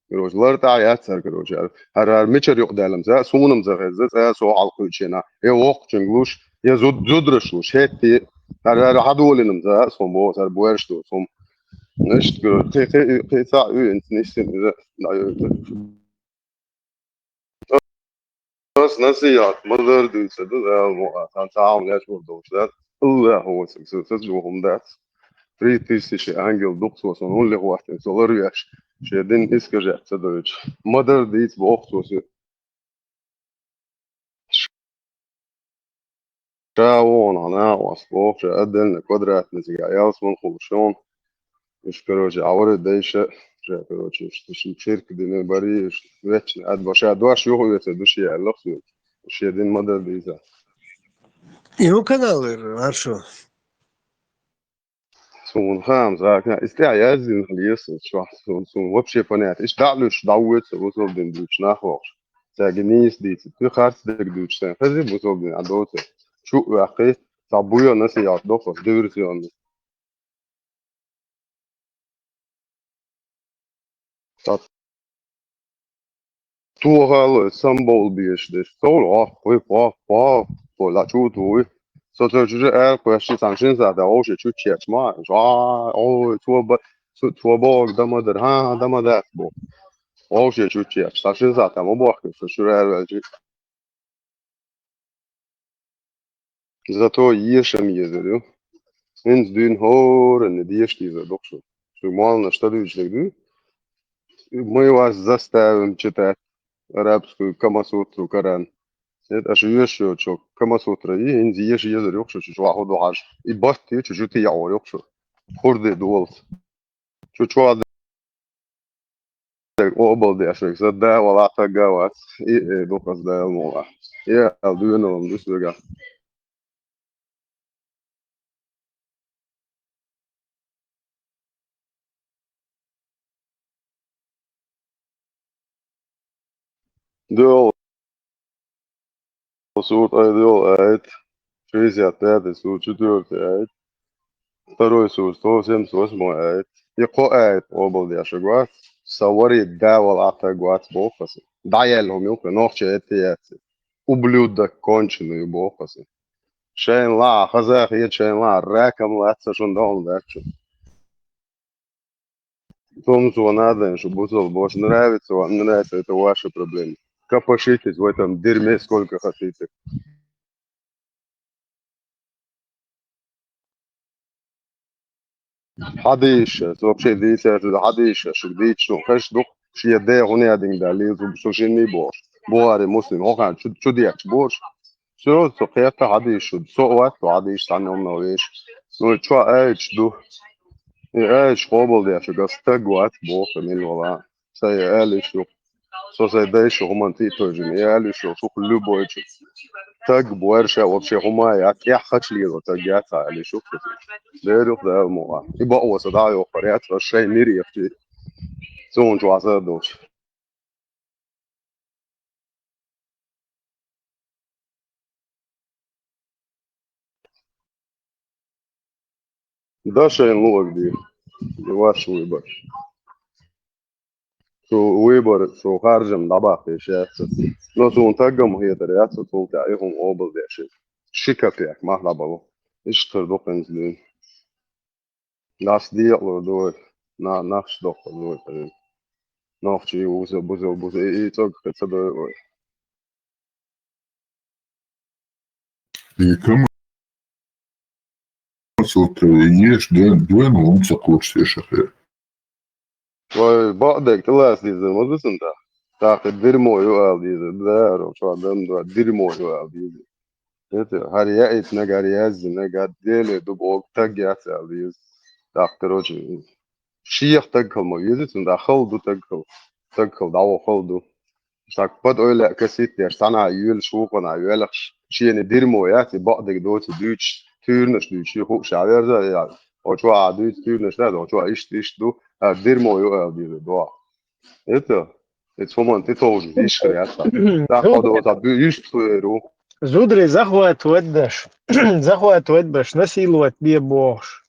Короче, лар тӀехь яц хӀара, короче, хӀара, хӀара мичара юкъадаьлла-м ца, суна-м ца хеза, цӀа со хьалкхуьучу хенахь, я воккхачуьнга луш, я зуд-, зудараш луш, хӀетте, хӀара, хӀара хьадолийна-м ца, суна боху, хӀара боьрш доцу хӀума. Иштта, кхи-, кхи-, кхин цхьаъ ю, хӀинца нисдина иза дӀайойтуш. Ас насихьат ма-дарра дуьйцур ду, Дала мукъ лахь, цхьана цхьа хӀума лечкъур долуш дац. АллахӀ воцург, со ца чу хӀума дац. Три тысячи ангел дукха со, сон хӀун лехваьттина, со ларвеш, шен дин искажать ца дойтуш. Ма-дарра дийца боху со соьга. Ша вон хьан накъост боху, ша отдельно квадратный цигахь ялсаман хуьлуш ю. Уьш, короче, Ӏавара дайша, ша, короче, уьш, уьш ширк дина барий, уьш вечно ад бо, ша дош юха оьцур ду шен аьлла-кх соьга. Шен дин ма-дарра дийца. Ю канал эр, Аршо? Суна хаам, закъа, иза тӀехь яздина хила еза сан чохь, суна, суна вообще понятно. Иштта дӀа а луьйш, дӀавоьду сан бусалба дин дуьйцуш нах воккхуш. Цаьрга нийса дийцина, кхин харц дерг дуьйцуш сайн хезий бусалба дин, Ӏа доцург. Чу а ваьккхий, цхьа буйо насихьат дохуш, диверсионный. Цхьа тохало, самбовла безаш дерш. Цо вуьйла, гӀоп, гӀоп, гӀоп, гӀоп, гӀоп, гӀоп, гӀоп, чу а тухуй. Со цо чуьра аьлла кхоьссича, цхьана шина сахьтехь вовшийн чу чечма, жа, ой, цо ба-, цо, цо бохург дан ма дара, хӀан, дан ма дац боху. Вовшийн чу чечма, цхьана шина сахьтехь ма бохкира, со чуьра аьлла ваьлча. Зато еша ма езар ю. ХӀинца дуьйна хӀоранна деша дезар ду-кх шу. Шу молланаш тӀедуьйцуш дерг дуй? Мы вас заставим читать арабскую Камасутру, Коран. Нет, аша йоьшу йоцу Камасутра, и хӀинца еша езар юха шу, чу чохь хӀун ду хьажа. И батт ю, чу чу тӀе яхьор юха шу. Хурде долац. Чу чохь дерг обал деш век, сан да вала тагга вац. И, э, ду хаза Дала муха. И ал дуьйна лам ду соьга. Дел сурт ай дел айт. Шестьдесят пятый сурт, четвёртый айт. Второй сурт, сто семьдесят восьмой айт. И кхо айт обал деш век вац. Сан вари да вала таг вац боху аса. ДӀаяьлла хӀума юкъа, нохча этта яц. Ублюдок конченый ю боху аса. Шайна лаахь хаза хета, шайна лаахь ракам лаца шун догӀун дац шу. Томсо надо, что бусал больше нравится вам, не нравится, это ваша проблема. Копошитесь в этом дерьме сколько хотите. Хьадийша, со вообще дийцар, хьадийша, шу дийцаш, ну, хеш ду, шен де хӀун ядинг да, лил зуб, со шинний бохуш. Бухари, Муслим, хӀокхарна чу, чу дехча бохуш. Всё, со кхетта хьадийша шу, со вац, со хьадийша цхьанна хӀуманал веш. Ну, чо айча ду. И айча къобал деш, ас стаг вац, боху, мила вала. Сайн аьлла шу. Со сайн дайша хӀуманна тӀе а тойжина, и аьлла шу, шух любой чу. Таг бу аьрша вообще хӀума яц, тӀехь хача лело таг яц, аьлла шу. Дера юха Дала мукъа. И бакъо сан дӀа а йоккхур яц, ас шайн мир ехчи. Цунна чу хьаса а долчу. Да шайн луъаг ди. Ваш выбор. Шу выбор, шу харжам дӀабаккхийша яц. Но суна таггам хетар яц, цул тӀаьхьа и хӀума къобал деш. Ши капек мах дӀабало. Иштта хир ду кхинца дуьйна. Нас декъалур ду вай. На-, нахча доккхур ду вай, кхин. Нохчий вуза, буза, буза, и, и цӀог кхин ца дойу вай. И Камасутра еш, ден, ден, вон ца кхочуш еш ахир. Вай бакъдерг тӀелаца деза, ма ду цунна тӀаккха. ТӀаккха дерьмо ю ала деза, да, аро, чохь дам ду, дерьмо ю ала деза. Это, хӀара яийта нагахь, хӀара язйина нагахь, Деле ду боху таг яц ала деза. ТӀаккха, короче, шех таг хила ма веза цунна, тӀаккха хала ду таг хила. Таг хила, дӀаваха хала ду. Так, под ойла косить деш, цхьана йоьлуш вукхана йоьлхуш, шена дерьмо яц, и бакъдерг доцу дуьйцуш, туьйранаш дуьйцуш, хууш а верза, я, о, чохь а дуьйцу туьйранаш дац, о, чохь иштта, иштта ду, а, дерьмо ю ала деза, дохьа. Это, это хӀуманна тӀетовжа диш хир яц. Так, подо, так, ду, иштта хир ву. Зударей захватывать деш, захватывать беш, насиловать бе бохуш.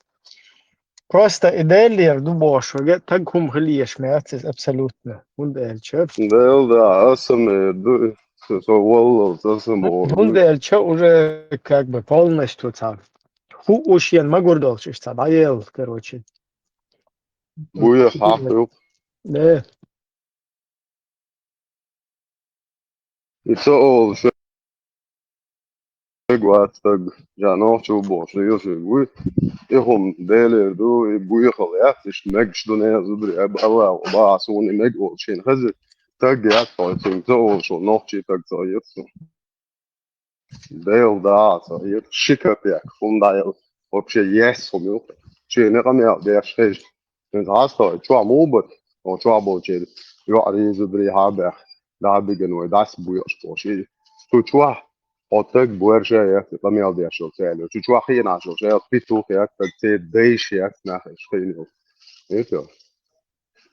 Просто и Делера ду бохуш, вага таг хӀума хила еш ма яц иза абсолютно. ХӀунда аьлча? Дел, да, аса ма ду, со, со валлал, аса ма валлал. ХӀунда аьлча уже как бы полностью цхьа. ХӀу уж ен магур долчу иштта дӀаелла, короче. Буя хьахь ю. Да. И ца олуш вац стаг, жа нохчо бохуш, ю шуьга вуй. И хӀума Делера ду, и буьйхал яц, иштта мегаш ду, не зударий, аба Аллахо баха суна и мега олуш шена хезира. Таг яц хьо, цуьнга ца олуш, нохчий таг ца хета суна. Дел да, ца хета, ши капек, хӀума дӀаелла. Вообще, ес хӀума ю. Шена къамел деш хезча. ХӀинца хьастагӀа, чохь муха бара? О, чохь болчеран йоӀарий, зударий хьа а баьхна, дӀа а бигина вай, дӀаса буьйхуш болуш. И цу чохь хьо таг бу аьрша яц, къамел деш йолу цаьрга. Цу чохь хенахь йолуш, аьлла, петух яц, таг церан дайша яц, нах аьлла, хин йолу. Вуьту?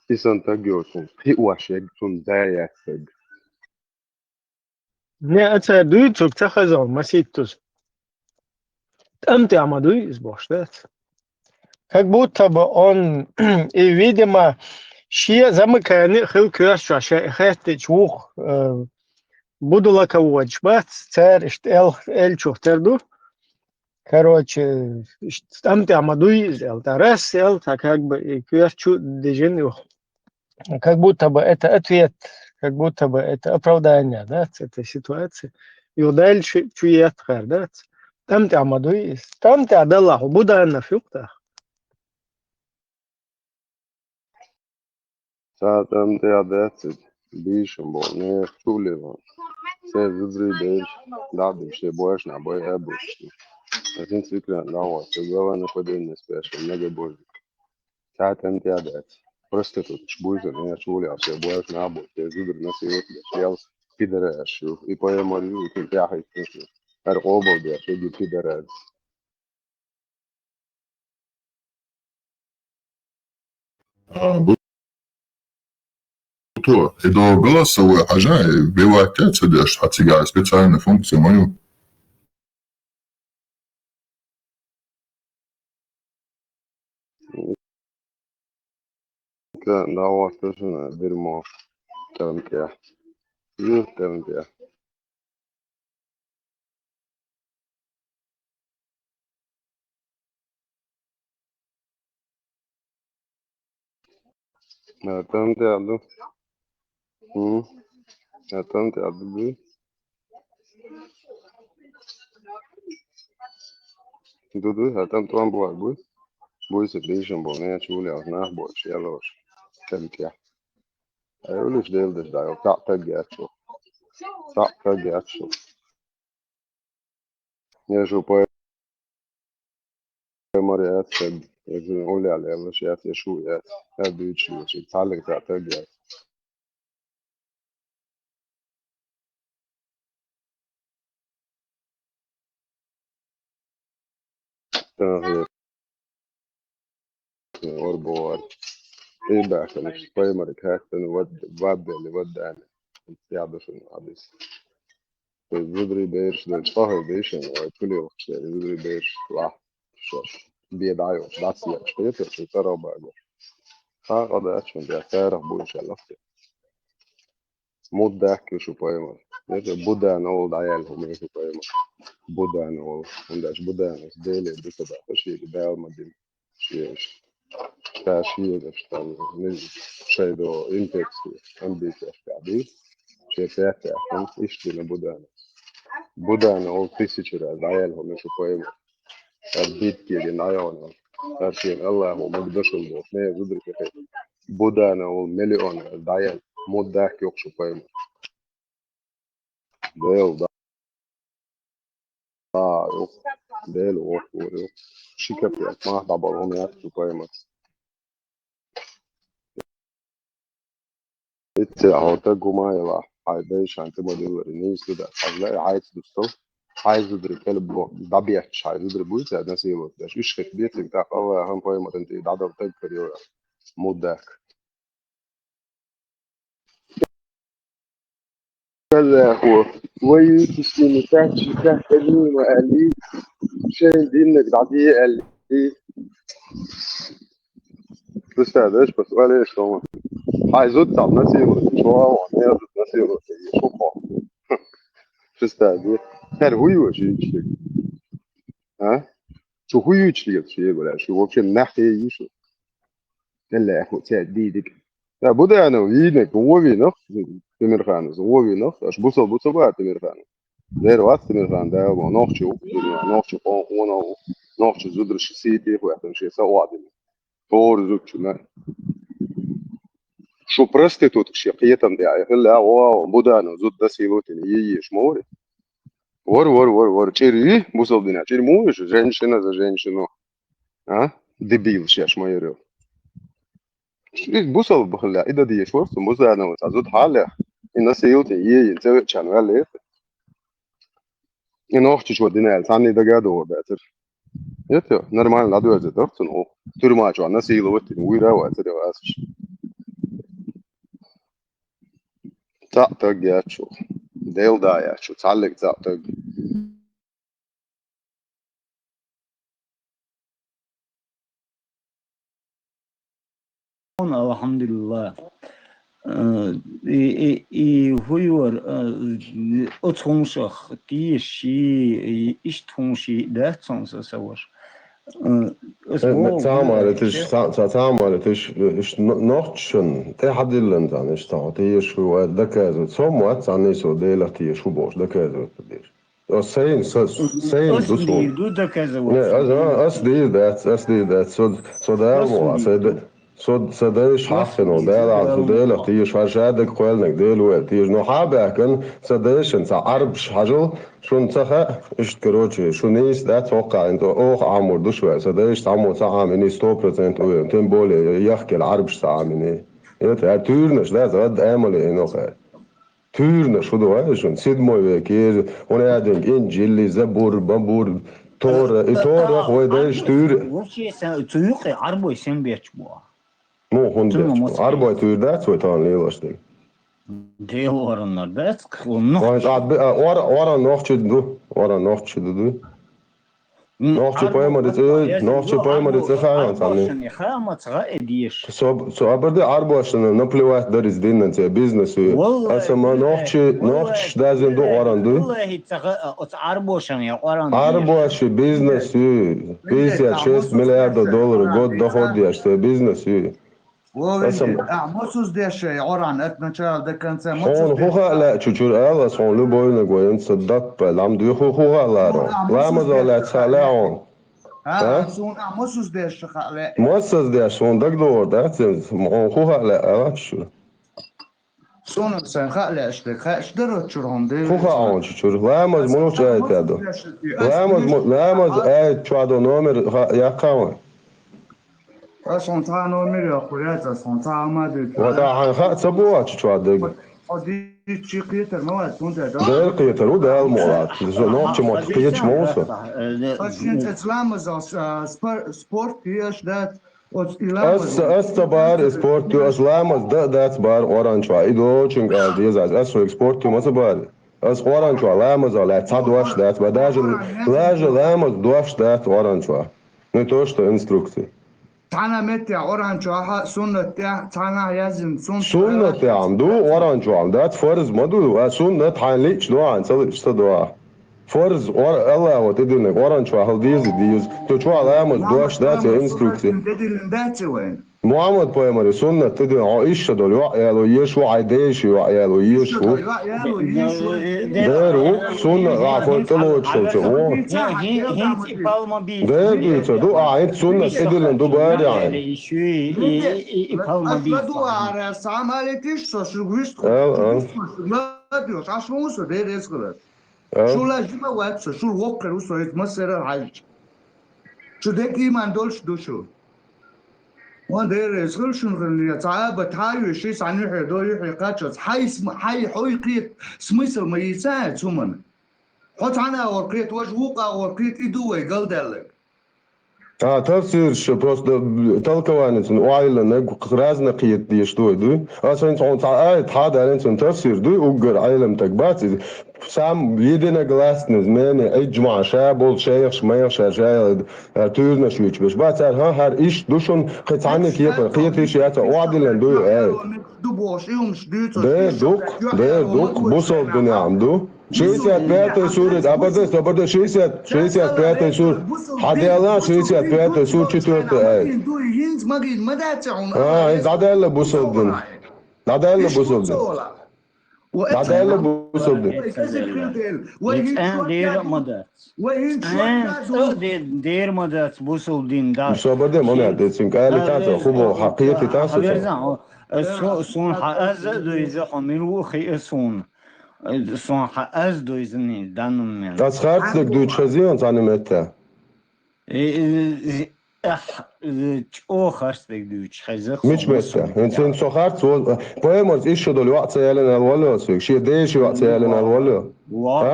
И сан таг йоцу, кхиош ерг цунна да яц таг. Не, а цара дуьйцург ца хазалла, масийттаза. ТӀам тӀехь ма дуй иза бохуш дац. Как будто бы он, и, видимо, шен замыкание хила коьртачохь шайн хеттича вух, э, будулака водаш бац, цара иштта эл-, элчух тера ду. Короче, иштта тӀам тӀехь ма дуй иза эл, ткъа раз эл, ткъа как бы и коьрта чу дижина юха. Как будто бы это ответ, как будто бы это оправдание, да, с этой ситуации. Юха дальше чу еттахара, да? ТӀам тӀехь ма дуй иза. ТӀам тӀехь далахь, Буданов юкъа тӀаккха. Цхьа тӀем тӀехь дац, бийшам болу нехан чу а лело. Сайн зударий бераш дӀа а дина, шен божнах бай а бу. Ас хӀинца векална дӀахьош, ца велла нападение спешно, мега божник. Цхьа тӀем тӀехь дац. Проституташ буй сан, нехан чу а лело, шен божнах а бу, шен зударий насиловать деш, ял пидораш ю. И поэма ю, и кхин тӀаьхьа ю. ХӀара къобал деш, и пидораш. А, бу-, бу-, то, и до голосовой хьажа, и вебкам ца деш, хьан цигахь специальная функция ма ю. Ка, да, вот, точно, дерьмо. Там я. Ю, там я. Там ты аду. М? А там ты аду. Ду-ду, а там там бу, бу. Бу, если ты ещё был, я чули, а знах больше, я ложь. Там я. Ай, улиш делдеш дай, цхьаъ таг яц шу. Цхьаъ таг яц шу. Я шу пай-, паймар яц, я шу улял, я лаш яц, я шу яц. Я дуйчу, я шу цхьаллиг цхьаъ таг яц. Ага. Орбовар. И бахана, паймарик хаттан вад-, ваддали, ваддани. Ядушин адис. Зудри берш, да, чпахай бешен, ой, пулевче, зудри берш, ла, шош. Бедайо, дацле, что это, что это робаго. Ха, когда чун, да, тарах будет, шалахте. Муддахки шу поймар. Нече Будана ол даял хумре шу поймар. Будана ол. Ундаш Будана. Деле дуса да. Шиги даял мадин. Шиеш. Та шиеш там. Шайдо инфекцию. Амбиция шкаби. Шиеш яхтя. Иштина Будана. Будана ол тысячи раз даял хумре шу поймар. Ар битке ген айона. Ар шен Аллаху магдашул бо. Не зудри кехе. Будана ол миллион даял. Муддахки шу поймар. Дел да. А, ёх. Дел, ох, ох, ёх. Шикапец, ма, дабал, он я, тупая мать. Итти, а вот так гумайла. Ай, дай шанты модулы, не сюда. Ай, ай, дустал. Ай, зудри, кел бо, дабьяч, ай, зудри будет, одна сила. Даш, ишхет, бетик, так, Аллах, хан поймат, ты, дадал, так, период. Мудак. Аллаху, вай кисини тачи тахтани ма али, шен диннак дади али. Представляешь, посмотри, что он. Ай, зуд там насилует, чего он, не зуд насилует, и шо по. Представь, хер хуй вообще, а? Шу хуючу дигал шу ебала, шу вообще нахуй ю шу. Элла ху це дидик. Я Буданов, вийнак, вовинах, Тимирханов, вовинах, аш бусал, бусал ба Тимирханов. Дер вац Тимирхан, да, во, нохчи, нохчи, он, он, нохчи зудраш сити, ху, там, ши са уадин. Тор зудчуна. Шу проститутка ше кхетам де, ай, хилла, о, Буданов, зуд дасилутин, е, еш, мори. Вор, вор, вор, вор, чири, бусал дина, чири му, женщина за женщину. А? Дебил шеш майорел. Иш бусал бахла, и да диеш вор, сум бусана вот, а зуд хале. И насилти, е, и цеве чан, вале. И нохчи шо дина, сани да гадо, бетер. Это нормально, надо это, да, ну, тюрьма чё, насиловать, уйра, это, да, вас. Цхьаъ таг яц шу. Дел да яц шу. Цхьаллиг цхьаъ таг. Алхьамдулиллах. Э, и, и, и хӀуй вара, э, оцу хӀумнашах тешаш, и иштта хӀумнаш дац хьуна сан саваш. Э, аса Э, вогӀу цхьа а вара, мариташ, ше- цхьа, цхьа, цхьа а мариташ, э, иш но-, нохчашна тӀе хьадиллина царна иштта хьо тешаш хӀуй вара доказывать. Со ма вац цхьанна со Делах тешаш хӀу бохуш доказывать деш. Ас сайна, са-, сайна Ас ду сон. Дийр ду доказывать. Не, ас, а, ас дийр дац, ас дийр дац. Со, со Дала Ас ма вац, дийр ду. Со, са дайша хьаххина, Дала, со Делах теша, хьан шадага кхоьллинарг Дела ву аьлла теша. Но хьан баьхкан, са дайшан цхьа Ӏарбаш хьажал, шуна ца хаьа, иштта, короче, шу нийса дац, хӀокхахьа оха Ӏамор ду шуьга, са дайша цхьаммо ца Ӏаминий, сто процентов уверен, тем более, яхкел Ӏарбаш ца Ӏаминий. Это, а туьйранаш, да, за гӀадда амале, ино хай. Туьйранаш хӀу ду, а, шуна? Седьмой векера, хӀуна аьлла, Инжили, Забур, Бабур, Тора, и Торах вай дайша туьйра. Вообще, са-, цу юкъе Ӏарбой сен бечу боху? Ну, хӀунда бечу? Ӏарбой туьйра дац вай тахана лелаш дерг? Делораннар дац, ну. Вайн тӀад бе-, а, ора, ора нохчи ду, ора нохчи ду, ду. Нохчи пайхамари цӀе, нохчи пайхамари цӀе хаьа царна. Со, со абарде Ӏарбошна наплевать дарис динна цӀе бизнес ю. Аса ма нохчи, нохчиш дазин ду, Ӏоран ду. Ӏарбоши бизнес ю. Пятьдесят шесть миллиардов долларов год доход еш цӀе бизнес ю. Вовинди, а, мосуз деш шай, Ӏоран, от начала до конца, мосуз деш. Хьуна хӀу хаьа лаьа чу чуьра ала, ас хьуна любойнаг вайна ца даппа, лам дуй хӀу, хӀу хаьа ларо. Ламаза лаьа ца хаьа лаьа хьуна. А, суна, а, мосуз деш ша хаьа лаьа. Мосуз деш, хьуна дагдогӀар дац, хьуна хӀу хаьа лаьа ала чу чуьра. Суна сайн хаьа лаьа аш дерг, хаьа аш даро чуьра хьуна дей. ХӀу хаьа хьуна чу чуьра? Ламаз муха чу айта ду? Ламаз му-, ламаз айта чу до номер ха-, яккха ван. Ас хьуна цхьа номер йоккхур яц, ас хьуна цхьа ма дуьйцу. Вот, а хьайн хаа ца бу а чу чу дерг? Хьо дийцчи кхетар ма вац, хӀунда аьлча? Дера кхетар ву, Дала ма вац. Со нохча мотт кхеташ ма ву со. Ас шен цӀе ламазал, а, спор-, спорт еш дац, оцу и ламаз. Ас, ас ца бахьара и спорт ю, ас ламаз дан а дац бахьара Ӏоран чохь. И дочун кӀала деза, ас хьоьга спорт ю ма ца бахьара. Ас Ӏоран чохь ламаза лаьа цхьа дош дац, ба даже, даже ламаз дош дац Ӏоран чохь. Не то что инструкции. Цхьана метте Ӏоран чохь а, суннат тӀехь, цхьана яздина суннат. Суннат тӀехь ду, Ӏоран чохь дац, фарз ма ду, а суннат хьайн лиъча до, хьайн ца лиъча ца до. Фарз, Ӏор-, Аллахо тӀедиллинарг Ӏоран чохь хила деза, деза. Цу чохь ламаз дош дац, я инструкция. Мухьаммад пайхамари суннат тӀедиллина, хьо иша долу йоӀ яло еш ву, хьайн дайша йоӀ яло еш ву. Дера ву, суннат, а, хӀун тӀелоцуш хилча, ву. ХӀинца и палма бийца. Дера дуьйцур ду, а, хӀинца суннат тӀедиллина ду бахьара хьайн. И палма бийца. Ас ладугӀара, схьа ма летиш, со шуьга вистхуьлуш, ладугӀуш, аш ма ву со, дера эцхилар. Шу лажима вац со, шу воккхар ву со, иза массара а хьаьжча. Шу дерг ийман долуш ду шу. Ван дера эцхил шуна хилла, цхьа а ба тхьа а вуьйший, цхьа нуьхье до, юьхье кхаччалц, хьай см-, хьай хьой кхета, смысл ма йийца а цу хӀуманна. Хьо цхьана а гӀор кхета, важа вукъа а гӀор кхета, и ду вай галдаьлларг. А, тафсирш, просто толкованица охьайиллинарг разна кхета дезаш ду вай, дуй? Аса хӀинца хьуна цхьа аят хьадаллина, цуьнан тафсир дуй, уггар Ӏеламстаг бац иза. Сам единогласный мнение, иджмаъ, ша болу шайхаш, майхаш, ша, ша, а, туьйранаш юьйцуш берш. Бац, цара, хӀан, хӀара иштта ду шуна, кхин цхьанна кепара, кхетийша яц, охьадиллина дуй, аьлла. Ду бохуш, и хӀумаш дуьйцу. Дера дукха, дера дукха, бусалба дуьненахь ду. Шестьдесят пятая сура, абарда, абарда, шестьдесят, шестьдесят пятая сура. Хьан Дела, шестьдесят пятая сура, четвёртая аят. ХӀинца магийна ма дац хьуна. А, хӀинца дӀадаьлла бусалба дин. ДӀадаьлла бусалба дин. ДӀадаьлла бусалба дин. Вай хӀинца дера а ма дац. Вай хӀинца дера ма дац бусалба дин дац. Со баде ма меа децин кӀали таца, хубо хьан кхети таца. Суна хьан аз а дуьйза, хьо мила ву хи а суна. Суна хьан аз дуьйзаний данум мен. Ас харцдерг дуьйцу хезий хьуна цхьана метта? Э, э, э, ах, э, чӀогӀа харцдерг дуьйцу хеза. Мича метта? ХӀинца со харц, пайхамарца иша долу йоӀ ца ялина аьлла валло соьга? Шен дайша йоӀ ца ялина аьлла валло? А?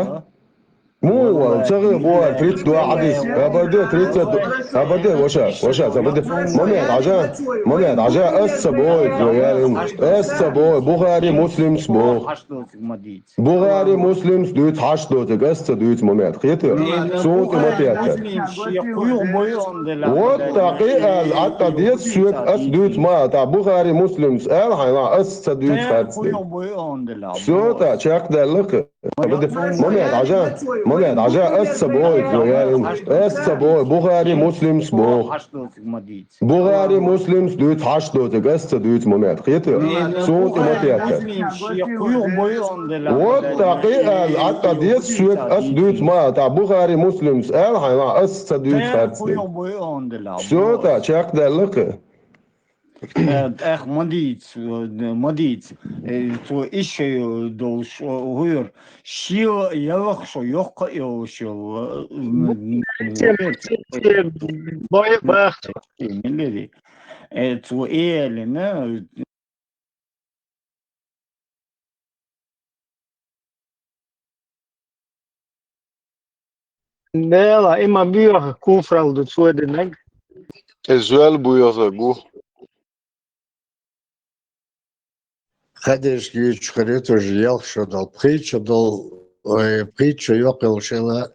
Муха валла, ца гӀе бохар, тридцать два хьадис. Абарде, тридцать два. Абарде, ваша, ваша, абарде. Момент, хьажа, момент, хьажа, ас ца боху, ца ялина. Ас ца боху, Бухари, Муслимс боху. Бухари, Муслимс дуьйцу хьашт доцург, ас ца дуьйцу момент. Кхетий? Суна тӀе ма теттара. Вот такъи аьлла, атта деза соьга, ас дуьйцу ма, та Бухари, Муслимс аьлла хьайна, ас ца дуьйцу харц. Всё, та чекхдаьлла кхин. Момент, хьажа, момент, хьажа, ас ца боху, ца ялина. Ас ца боху, Бухари, Муслимс боху. Бухари, Муслимс дуьйцу хьашт доцург, ас ца дуьйцу момент. Кхетий? Суна тӀе ма теттара. Вот такъи аьлла, атта деза соьга, ас дуьйцу ма, та Бухари, Муслимс аьлла хьайна, ас ца дуьйцу харц. Всё, та чекхдаьлла кхин. Э, тӀаккха ма дийца, ма дийца. Э, цо иша долуш, хӀуьйра, шен ялх шо йоккха а йолуш йолу, м, м, тем, тем, тем, бой бахча. Э, цо элина, Дела, и ма боьха куфрал ду цо динарг. Иза жоьл боьхаза гу. Хадешка юьйцуш хир ю тоже ялх шо долу, пхийтта шо долу, ой, пхийтта шо йоккха йолуш йолу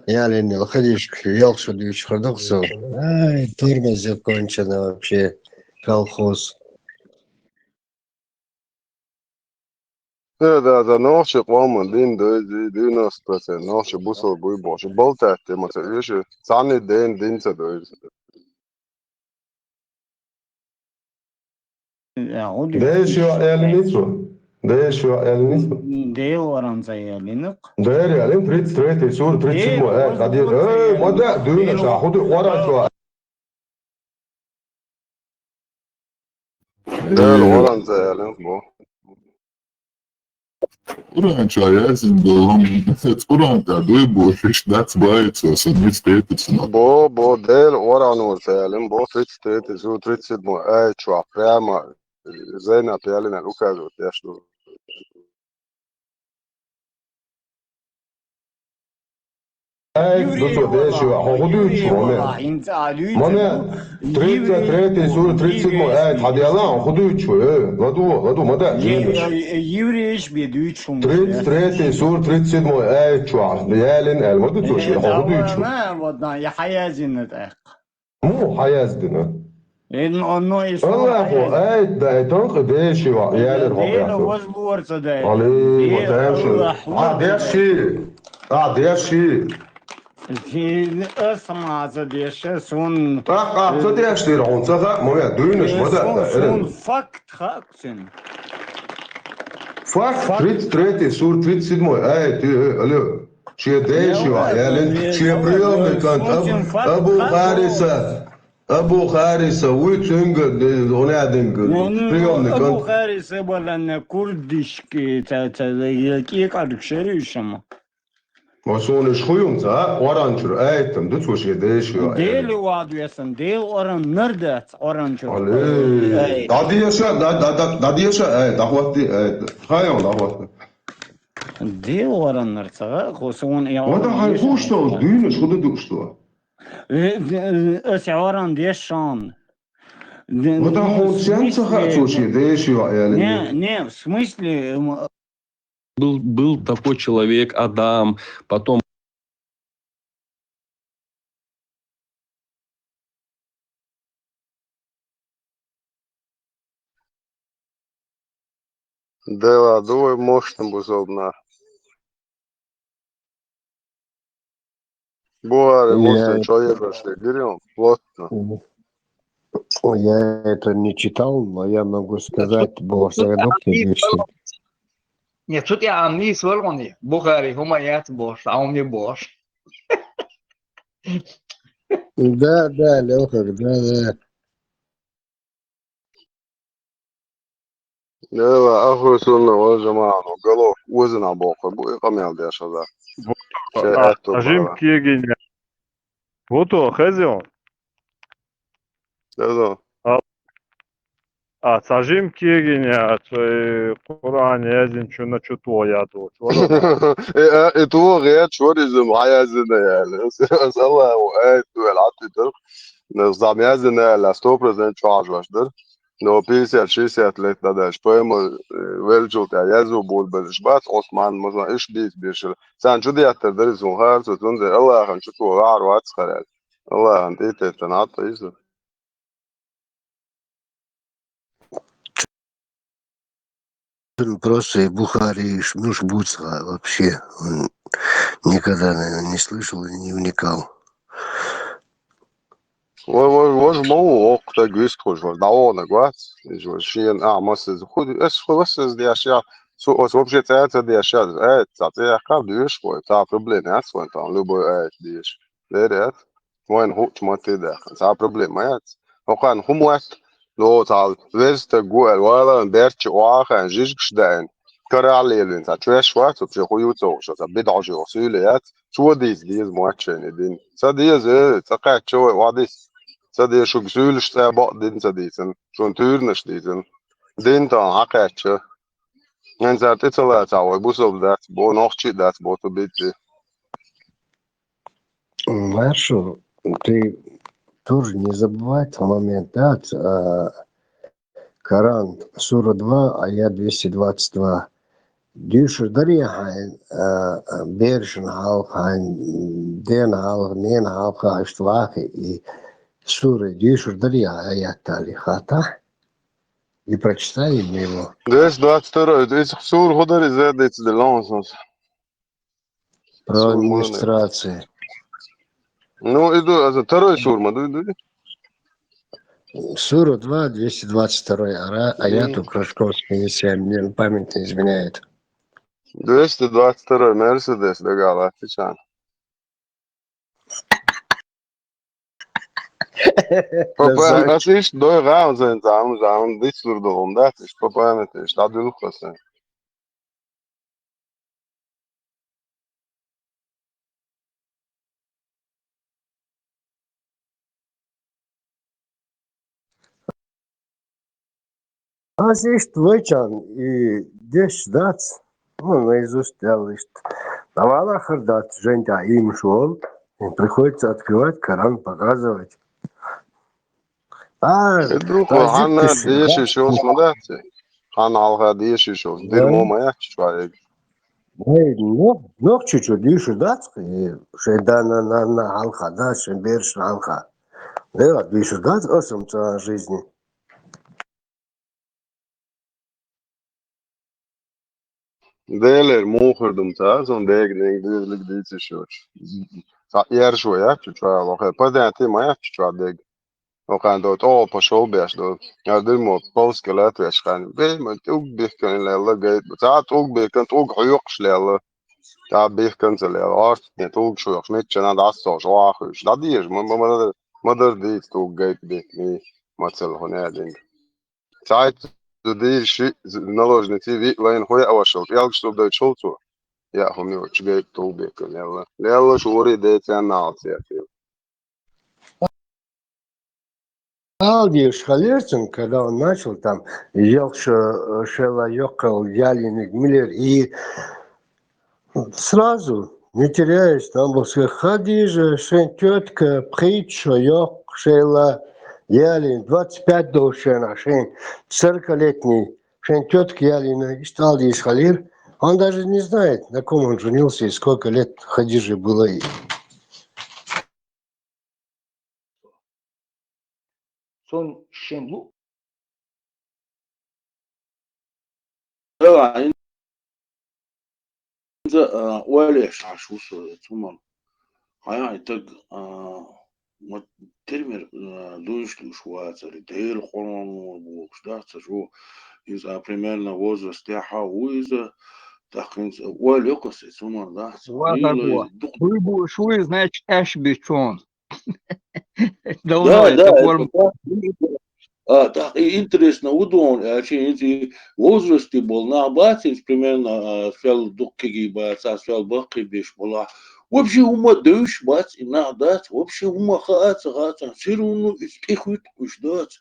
ялийна йолу хадешка ялх шо дуьйцуш хир ду-кх цо. Ай, тормоз закончено вообще, колхоз. Да, да, да, нохчи къоман дин ду иза, девяносто процент нохчи бусалба буй бохуш. Болтаьтта ма ца оьшу, цхьанна ден дин ца ду иза. Деш йо элиницу. Деш йо элиницу. Дела оранца ялинакх. Дера ялин, тридцать третий сура, тридцать седьмой аят. Хадир, э, ма да, дуьйна ша, худу оранца. Дела оранца ялин бо. Къуръан чохь яздина долу хӀума, Къуръан тӀехь дуй бохуш, иштта дац баица, сан ницкъ кхетарца. Бо, бо, Дела Къуръан вара ца ялин, бо, тридцать третий сура, тридцать седьмой аят чохь, прямо Зайнап ялина указывать деш ду. Ай, ду цо деш ю, хьо хӀун дуьйцу, хьо ме? Ма ме, тридцать третий сура, тридцать седьмой аят хьан дела, хьо хӀун дуьйцу, э, ладу, ладу, ма дац, жинаш. Еврейш бе дуьйцу хӀума. Тридцать третий сура, тридцать седьмой аят чохь, ялин аьлла, ма ду цо шен, хьо хӀун дуьйцу? Вот, я хьан яздина тӀаккха. Муха хьан яздина? Э, но, но, и Аллахо аят дай, тонкъа деш ю, ялир хьо Дела бехту. Возлорца дай. Али, Дела ма тайм шу. Аллах А, деш ши. А, деш ши. Ас ма ца деш, сун. Так, а, ца деш дира хьуна, ца хаьа, ма ве, дуйнаш, ма да, сун, да, сун эрен. Факт хаьа цуьнан. Факт, тридцать третий сур, тридцать седьмой аят, э, алло. Шен деш ю, ялин, шен приёмный конт, Абу Хариса. Абу Хариса, вуй цуьнга, э, гӀунадинга, приёмный конт. Абу Хариса баланна курдишки, ца, ца, э, кӀекъарг шеришама. Ма суна иш хуюм ца, оранчур, аятам, ду цо шен деш ю, Дели вад весан, Дел оран нар дац, оранчур. Али. Ай. Дадеша, да, да, да, дадеша, ай, дахватти, ай, хайон, дахватти. Дел оран нар ца, хо суна, я. Вада хай хуш тол, дуйнаш, худа душ тол. Э, э, э, ас оран дешан. Вот а хо сен ца хаьа цо шен деш ю, ялин. Не, не, в смысле, м, Был, был такой человек Адам, потом Дела дуй мощно бу зобна. Бухари, Муслим, чо ебашли, гирем, плотно. Я это не читал, но я могу сказать, Бог свидетель. Нет, тут я не свалгони. Бухари, хӀума яц бош, а он не бош. Да, да, Лёха, да, да. Дела, ахур сунна вал жамаӀа, гало, озина боху, бу и къамел деш хаза. Ше а, аьтту а жим бара. Кегиня. Вото, хезион. Хезион. А, а ца жим кегиня, цой Къуръан язин чуна чу то яду. Э, э, и то гӀе чоризм, а язина яли. Саллаху, ай, туэл, атти тур. Зам язина яли, сто процент чуажваш дир. Но пятьдесят-шестьдесят лет дадеш, поэма, э, велчул тӀе язу бур безаш бац, Осман, мазан, иш бийц бешира. Цан чу деттар дари сун харцо, цунде Аллахан чу то гӀар вац харал. Аллахан тӀе теттан атта изу. Просто и Бухари, ш-, ну, ш-, Буцха вообще. Он никогда, наверное, не слышал и не вникал. Вож, вож, вож ма ву воккха стаг вистхуш, вож дӀавогӀнарг вац. Иза вож шена а масаза худ, ас ху васаза деш я, цу ас вообще цӀа ца деш я, э, цӀа ца яхкар дуьйш вай, цхьа проблема яц вайн тахана, любой аят деш. Дер яц. Вайн хучу ма те даха, цхьа проблема яц. ХӀокхарна хӀума вац, Со цхьа верстаг ву аьлла, валан берча охьа а хаьна, жижигаш даьӀна, карахь лелийна, цхьа чоьш вац, вообще хӀу ю ца хууш, цхьа бидӀа жо суьйле яц, цо дийца деза мотчайна и дин. Ца деза, э, цӀа кхаьчча вай охьадис. Ца деза, шуьга суьйлаш цӀа бакъ дин ца дийцина, шуна туьйранаш дийцина. Дин тахана хьакхаьчча. Хьайн цара тӀе ца лаца, вай бусалба дац, бо нохчий дац, бо цу битти. Маршал, ты тоже не забывай тот момент, да, ц- а, Коран, сура два, аят двести двадцать два. Дуьйцур дарий хьайн, а, а, берашна хьалха, хьайн дена хьалха, нена хьалха, иштта вахи, и сура дуьйцур дарий хьайн аят али хата? И прочитай мне его. Двести двадцать второй, из сура хӀу дарий, из дийца дела лонгсонс. Про администрацию. Ну, иду, а за второй сур ма ду, иду. Сура два, двести двадцать второй ара-, аят у Крашковского, если мне память не изменяет. Двести двадцать второй Мерседес дагала, отвечаю. По памяти, аш иштта дой гӀаун зайн, зам, зам, дицлур долун, да, иш по памяти, иш дӀадуьлху сан. Ас иштта вайчарна и деш дац, ну, наизусть даьлла иштта. Давала хар дац, жен тӀа иймаш волу, приходится открывать Коран, показывать. А, Э, ду, хьанна дезаш йолуш ма дац? Хьанна хьалха дезаш йолуш? Дирмо ма яц чуьра. Ай, ну, нохчичо дуьйцур дац, и шайн да-, на-, на-, на хьалха, да, шайн берашна хьалха. Дела дуьйцур дац, аса ца жизни. Делера муха хир ду ма ца, сон дега дезлиг дийцаш йоцуш. Цхьа эршо яц чу чохь лохе, падаьнти ма яц чу чохь дега. Окхана до тӀо пошел беш до. Я дирмо полски латвеш хани. Бей ма тӀуг бихкан лелла гайт. Цхьа тӀуг бихкан, тӀуг хьоькхуш лелла. Цхьа бихкан ца лелла. Орц не тӀуг шоьхуш, миччана дӀасцохуш, охьахуьйш. ДӀадийша, ма, ма, ма, ма дар дийца тӀуг гайт бихкан. Мацал хӀуна дин. Цхьайтта зу дийр ши з-, наложници виъ лайна хӀу яа вашалц, ялгаш цӀу дайчул цо. Яа хӀума йоцуш гайта тулбекан лелла. Лелла шури децан налц яцил. Алдеш халерцин, когда он начал там, ялгаш, э, шела йоккхал ялиниг милер и Сразу, не теряясь, там был сказать: «Хадижа, шен тетка, пхийчо йоккха шела, ялин, двадцать пять долчена, шен сорокалетний, шен тетка ялина, и стал здесь халир». Он даже не знает, на ком он женился и сколько лет Хадиже было. И Сон шен лу. Ала, ин-, за, а, ойлеш аш вусу цуман. Хая итаг, а, вот термер, а, дуйш душ вацари, дер хонон бухш, да, ца жу. Из, а, примерно возраст тяха уиза, так из, ойлёкас цуман, да, ца. Ва, да, ва. Дук-, дуй бу шуи, значит, аш бичон. Да, да, это форма. А, так и интересно, удон, а, чи, эти возрасты был, на бацис, примерно, а, сел дуккиги бац, а, сел бакки биш была. Вообще ума дойш бац, и на дац, вообще ума хааца, хааца, все равно из тихует куш дац.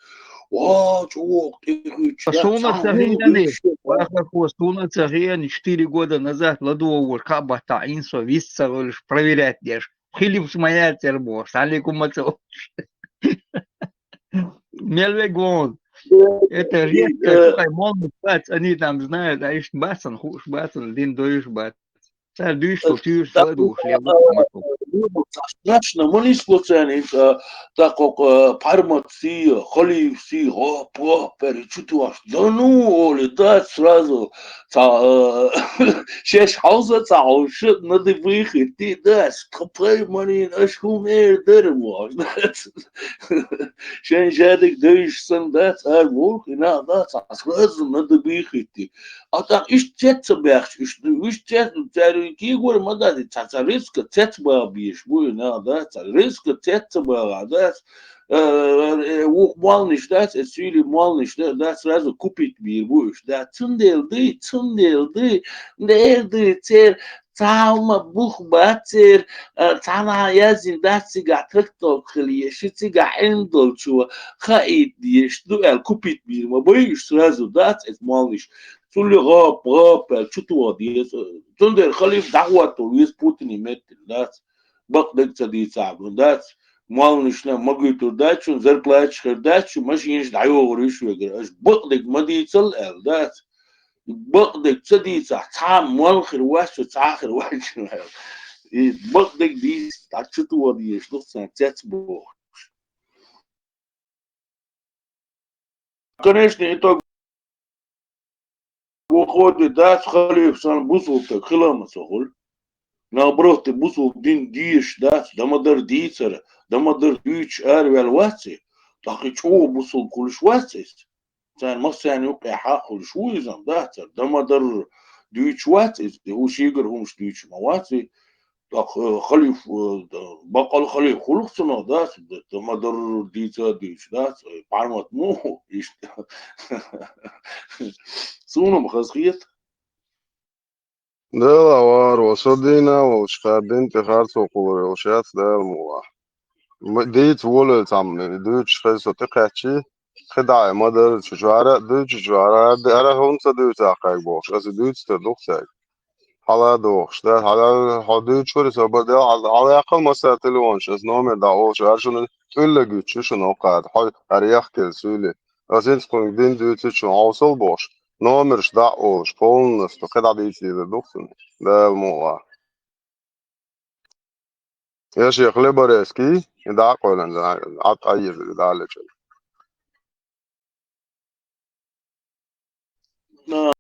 Ва, чувак, тихует. А суна сахиянный, вахахо суна сахиянный четыре года назад ладугур кабата инсо висца лольш проверять деш. Хилипс моя тербос, алейкум ацо. Мелвегон. Это редко, э, слухай, молодец, они там знают, а ишт басан, хуш басан, дин доиш бат. Цар дуьш, э, тюш, так, сладуш, я, э, страшно, мы не случайно, э, так как, э, пармат си, халиф си, о, по, перечутываешь. Да ну, Оля, да, сразу. Ца, э, шеш хьалза ца хьалша, надо выехать, ты, да, скопай, марин, аш хумер дермо, да. Шен жадик дойш сан, да, цар волк, и на, да, ца, сразу надо выехать, ты. А так, иш цец ца бяхш, иш, иш цец, цар кегор ма дац, цхьа, цхьа рицкъа цецбагӀа безаш бу и нах, дац, цхьа рицкъа цецбагӀа, дац, э, э, вух молланаш, дац, э, суьйли молланаш, да-, дац, сразу купить бийр бу уьш, дац. Цундела дай, цундела дай, дер дай цер, цхьа хӀума бух бац цер, э, цхьанхьа яздина дац цигахь трактовка хила езаш, цигахь Ӏилма долчо хаийта дезаш ду аьлла, купить бийр ма бай уьш сразу, дац, эцу молланаш. Цулли гӀап, гӀап аьлла чутоха деза. Цундела халифа дӀахӀотто веза Путине меттиг, дац. Бакъдерг ца дийцахь, дац. Молланашна ма гойтур дац шуна, зарплаташ хир дац шуна, машинаш дӀайогӀур ю шуьгара. Аша бакъдерг ма дийцал аьлла, дац. Бакъдерг ца дийцахь, цхьа молла хир вац шуна, цхьа хир вац шуна аьлла. И бакъдерг дийца, дӀа чутоха дезаш ду царна цецбохуш. Конечно, итог выходит, дац, халифа санна бусулба стаг хила ма ца хуьлу. Наоборот, и бусулба дин дезаш, дац, дан ма дарра дийцар, дан ма дарра дуьйцуш араваьлла вац и. ТӀаккха и чӀогӀа бусулба хуьлуш вац иза. Царна массарна юкъе хьакъ хуьлуш ву иза, дац, дан ма дарра дуьйцуш вац иза, и хӀу шийгара хӀумаш дуьйцуш ма вац и. ТӀаккха, э, халиф, э, д-, баккъал халиф хуьлу-кх цунах, дац, д-, д-, ма дарра дийца а дуьйцуш, дац, э, бӀармат ма ву, иштта. Суна-м хазахета. Дела вар ва со дийна волчу хаддин тӀе харцо кхуллур йолуш яц Дала мукъалахь. М-, дийца волавелла цхьамма, дуьйцуш хеза со тӀекхаьччий, кхидӀа а ма-дарра чу чуьра а дуьйцу, чуьра а, ара хӀунда ца дуьйцахь кхайга бохуш, аса дуьйцур ду-кх цаьрга. Хьала а дохуш, да, хьала, хьо дуьйцуш вара, со бара дел, хьала, хьала яккхал массара телефонаш, аса номер дӀаолуш, ара шуна тӀуьллаг юьтуш ю шуна хӀокхада, хьо ара яхкелла суьйле. Аса хӀинца кхуьнга дин дуьйцу шуна хьовсал бохуш, номераш дӀа а олуш, полностью кхидӀа дийца дезар ду-кх цунна. Дала мукъалахь. Я шех Леборецкий, и дӀа а къойлан, Ӏад Ӏайеза, и дӀа а лечун. А,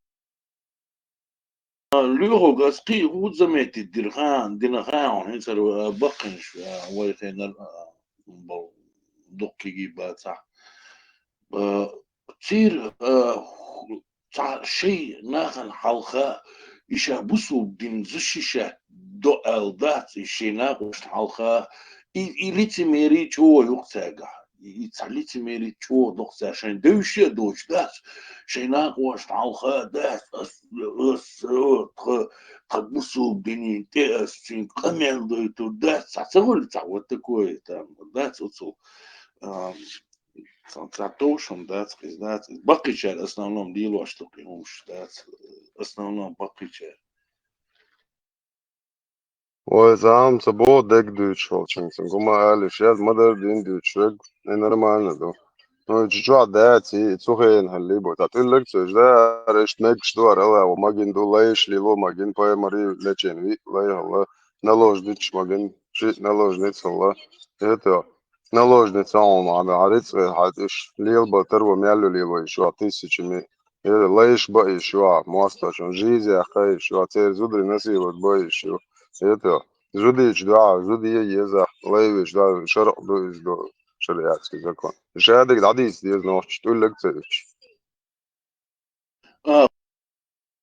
а, Лехо, ас кхин а хӀун заметить дира хаан, дина хаан, хӀинца ара, а, баккхийнаш, а, вай хенара, а, бо-, дуккхиги бацахь. А, цир, а, ху-, цхьа шайн нахана хьалха, и ша бусулба дин защищать до аьлла дац, и шайн накъошна хьалха, и, и лицемерие чӀогӀа ю-кх цаьргахь. И, и цхьа лицемерие чӀогӀа ду-кх цаьргахь, шайн девше а доцуш дац, шайн накъошна хьалха дац, ас, ас, о, тха, тха бусулба динийн тӀе ас цуьнга къамел дойтур дац, цхьа ца хуьлу цхьа вот такое там, дац оцу, а, Сан цхьа товш хӀума дац, кхин дац. Баккхийчара основном лелош ду кхин хӀумаш дац. Основном баккхийчара. Ой, зама ца боху дерг дуьйцуш волчуьнга, цуьнга хӀума ала йиш яц, ма-дарра дин дуьйцуш верг, и нормально ду. Ну, и чу чохь дац, и цу хенахь либо. Цхьа тӀуьлларг ца уьш, да, ара иштта мегаш ду, ара ала, ва магин ду, лайш лело магин, пайхамари лечийна виъ лай хилла, наложница магин, шиъ наложница хилла. Это, наложница хьуна, хьан рицкъе хьаьта уьш лелабан тарво мел ю лело йиш ю, тысячами. Э, лайш бан йиш ю, мостагӀчун жизнь яьккхина йиш ю, церан зударий насиловать бан йиш ю. Это, зудийчу дуьхьа, зуда е еза, лай веш да, шарӀ ду иза ду, шариатский закон. Шадерг дӀадийца деза нохчо, тӀуьлларг ца уьш. А,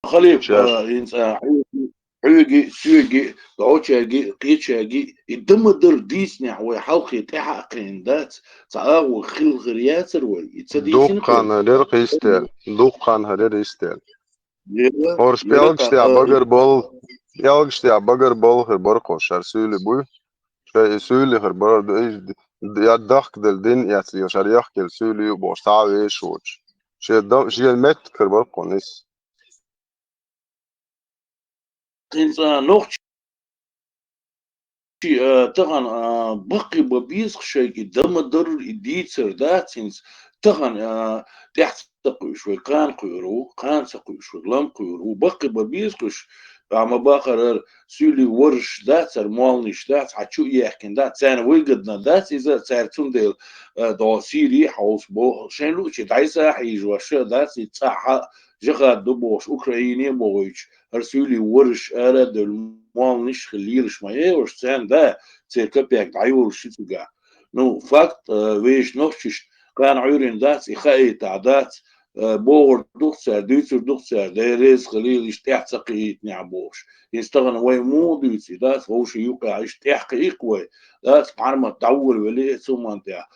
халиф, Шаьш. А, хӀинца, а, хьоьги, хьоьги, соьги, дӀочаьрги, кхечаьрги, и дан ма-дарра дийцинехь вай хьалхе тӀаьхьа а кхиъна дац, цхьа агӀо хилла хир яцара вай, и ца дийцина Дуккха хан хӀара яра кхистел, дуккха хан хӀара яра йистел. Яра, ХӀорш яра пӀелгаш тӀехь а, багар болу, пӀелгаш тӀехь а багар болу хир бара кхо, шара суьйли буй. Шайн и суьйли хир бара, д-, и д-, я дахкаделла дин эцна, я шара яхкелла суьйли ю бохуш, цхьа а вешаш воцуш. Шен дан, шен меттиг хир бара кхо нис. ХӀинца нохчий, а, тахана, а, баккхий бан беза шайга и дан ма-дарра и дийцар дац, хӀинца тахана, а, тӀаьхьа ца кхуьуш вай, кхана кхуьур ву, кхана ца кхуьуш вай, лам кхуьур ву, баккхий бан беза уьш, а, ма бахарара суьйли варш дац, ара молланаш дац, хьан чу а яьхкина дац, царна выгодно дац иза, цара цундела, а, дӀо Сири хьовса боху, шайн луучи дӀайса а хьийжош а дац, и цкъа хьан жихад ду бохуш, Украине а бохуьйтуш, хӀара суьйли варш ара а девлла, молланаш а хилла лелаш ма яй уьш, царна да, церан капек дӀайолуш ю цигахь. Ну, факт, а, вешан нохчашна кхана Ӏуьйрина дац, и хаийтахь дац, э, бохур ду-кх цара, дуьйцур ду-кх цара, Дела реза хилийла, иштта тӀаьхьа ца кхиийтинехь бохуш. ХӀинца тахана вай муха дуьйций, дац, вовшийн юкъахь иштта тӀаьхьа кхиий-кх вай, дац, Пхьармат дӀаволавелла оцу хӀуманна тӀехь.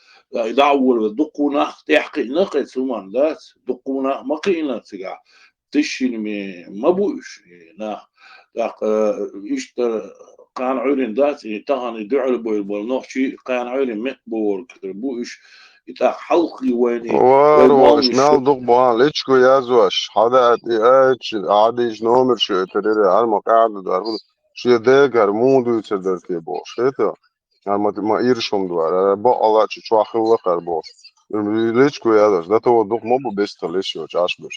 ДӀа а волавелла, дуккха нах тӀаьхьа кхиъна-кх оцу хӀуманна, дац, дуккха нах ма кхиъна цигахь. Тишшинаме ма бу уьш, э, нах. ТӀаккха, э, иштта кхана Ӏуьйрина дац, и тахана и дуьхьал бевлла болу нохчий кхана Ӏуьйрина меттабовларг бу уьш, и тӀаккха хьалххе вайна, вай Вара, вара, уьш молланаш мел ду-кх боху, личку язвеш, хьада а тӀе аьлча, хьадийча номер шу тера, хӀара ма къаьхьа ду дар, шен дегара муха дуьйцур дара те бохуш, хета? Амма ма иршум дуара, бакъала чу чохь хилла кхара бохуш. Личку яздеш, дато дукха ма бу бистхуьлуш йоцу Ӏаш берш.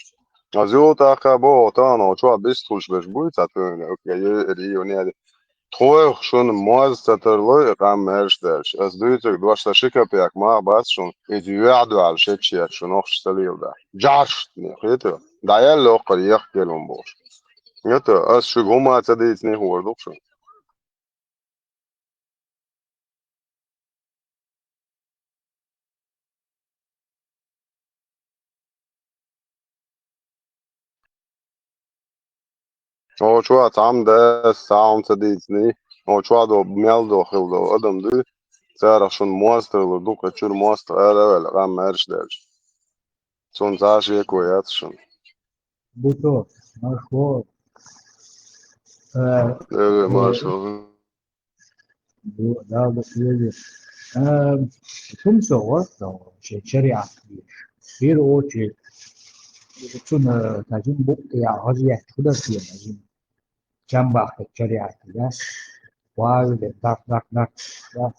Аз юха тӀаккха боху, тахана чохь бистхуьлуш берш буй, цхьа тӀуьйна, я ери, я неди. Тхойх шуна моз ца тарлой, и къам маьрша даьлча. Ас дуьйцург дош сан ши капек мах бац шуна, иза юьхь дуьхьал шечъеш шуна охьаш ца лелада. Джарш, не хета, дӀаяьлла оккхара ехкелун бохуш. ХӀета, ас шуьга хӀума ца дийцинехь хуур ду-кх шуна. Хьо чохь цхьамма дас, цхьамма ца дийцинехь, хьо чохь долу мел долу хилла долу адам дуй, царах шуна мостагӀа лур ду, кху чуьра мостагӀа ара а ваьлла, къам маьрша даьлча. Цунна цхьа а шеко яц шуна. Бу со, маршо. Э, Э, э, маршо. Бу, да, бу, э, э. Эм, сум со, вот, со, ши-, шариат. Бир очи. Цун, э, тажин бу, я, гӀажият, худа сиен, тажин. Чамбахта шариат, да? Вави, да, да, да, да.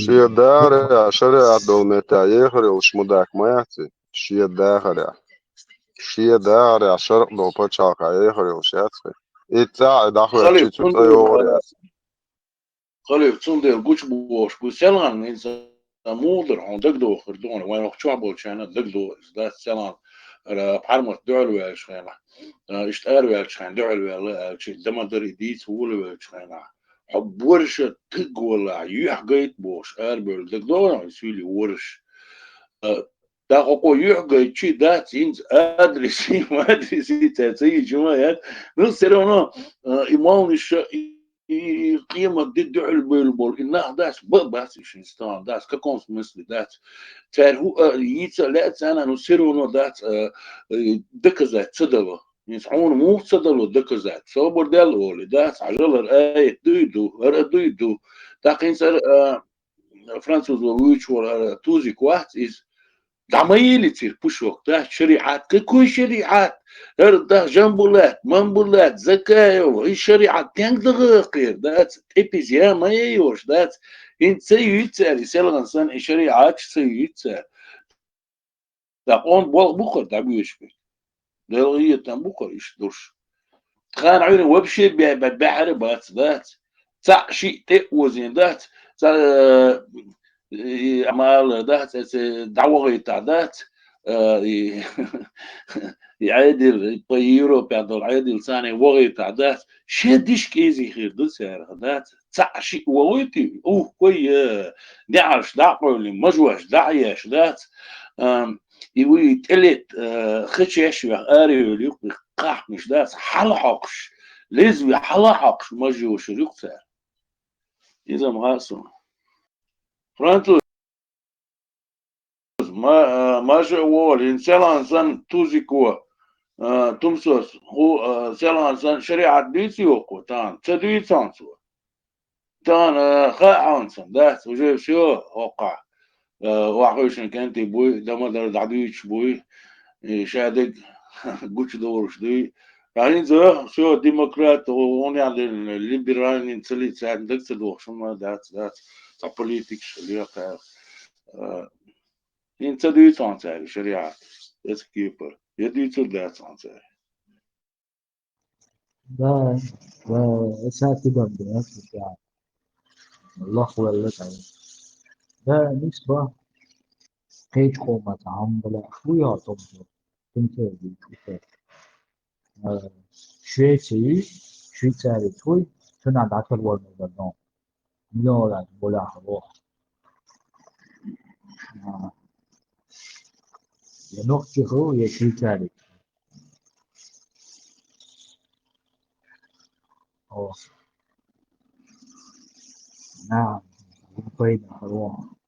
Шен дагӀарехь, шариат долу меттехь ехар йолуш мудак ма яц и? Шен дагӀарехь. Шен дагӀарехь шарӀ долу пачхьалкхехь ехар йолуш яц хи? И цӀахь а дӀахоьттича, цу цӀа йогӀур яц. Халиф, цундела гучубохуш бу, селхана хӀинца муха дара хьуна дагадохур ду хьуна, вайн ваха чохь болчарна дагадохур иза дац, селхана, ара, Пхьармат дуьхьал ваьллачу хенахь, а, иштта ара ваьллачу хенахь дуьхьал ваьлла аьлча, дан ма дара и дийца вола ваьллачу хенахь. Хьо борша тиг валахь, юьхь гайта бохуш, арабевлла дагадогӀу хьуна, суьйли вораш. А, тӀаккха хьо юьхь гайтчий дац, хӀинца адреси, адреси цара ца йича ма яц. Ну, всё равно, а, и молланаш, и, и, и къемат де дуьхьал бевлла болу, и нах дац, ба-, бац, и шин стан дац, в каком смысле дац? Цара хӀу, а, йийца а лаьа царна, ну, всё равно дац, а, и доказать ца дало. ХӀинца хьуна муха ца дало доказать? Собар дел олий, дац, хьажал, хӀара аят дуй ду, хӀара а дуй ду. ТӀаккха хӀинца хӀара, а, француз ван вуьйцуш волу хӀара Тузик вац иза. ДӀа ма йийли цуьра пушок, дац, шариӀат, какой шариӀат? ХӀара, дац, Жамбулат, Мамбулат, Закаев, и шариӀат тенга даха кхера, дац, тӀепиз я ма йайош, дац. ХӀинца ца юьйцу цара, и селхана санна, и шариӀаташ ца юьйцу цара. ТӀаккха онда болх бу хӀара дӀабоьдуш берг. Делан гӀетам бу хӀара иштта долуш. Тхан Ӏуьйран вообще бе-, бе-, баьхьара бац, дац. Цхьаъ шиъ тӀе а озийна дац. Цхьа, э, и, ма аллара дац, эца дӀавахийтахь дац. Э, и, и Ӏедал, и по Европе долу Ӏедал царна вахийтахь дац. Шен диш кӀезий хир ду царах, дац. Цхьаъ шиъ вахийтий, ух, кой, э, неӀарш дӀа а къевлина, мажош дӀа а еш, дац. Ам, И вуй тӀелетта, э, хечеш вех арайолу юккъе кхахьмаш дац, хьалахьокхуш, лезви хьалахьокхуш, мажа йошур юккъе цара. Иза ма хаьа суна. Француз, ма-, э, мажа а волу, хӀинца селхана санна Тузико, э, Тумсос, хӀу, э, селхана санна шариӀат дуьйцу йоху, тахана ца дуьйцу хьуна цо. Тахана, э, хаьа хьуна цунна, дац, уже всё, хӀокхахь. Э, охьахуьйшина кӀентий буй, дан ма дара дӀадуьйцуш буй, и шадерг гучудовлуш дуй. Ткъа хӀинца, всё, демократ, у-, унех дерриг либеральный ца лиъча царна дага ца дохуш, хӀума дац, дац. Цхьа политикаш леха. Э, хӀинца ца дуьйцу хьуна цара шариӀат, эцу кепара. Я дуьйцур дац хьуна цара. Да, да, аса тидам да, аса. Аллах валла таа. Да, нисба. Кхечу къомаца хьамбала хуй а томсо, томсо дийцу. Э, Швеция, Швейцария хуй, цунах дӀатарвалла вара дон. Миллион боляхь воху. А, ܝܢܘܟ ܟܚܘ ܝܟܝܟܠܝ. ܐܘ. نعم. ܦܝܕܐ ܚܘܪܘܢ.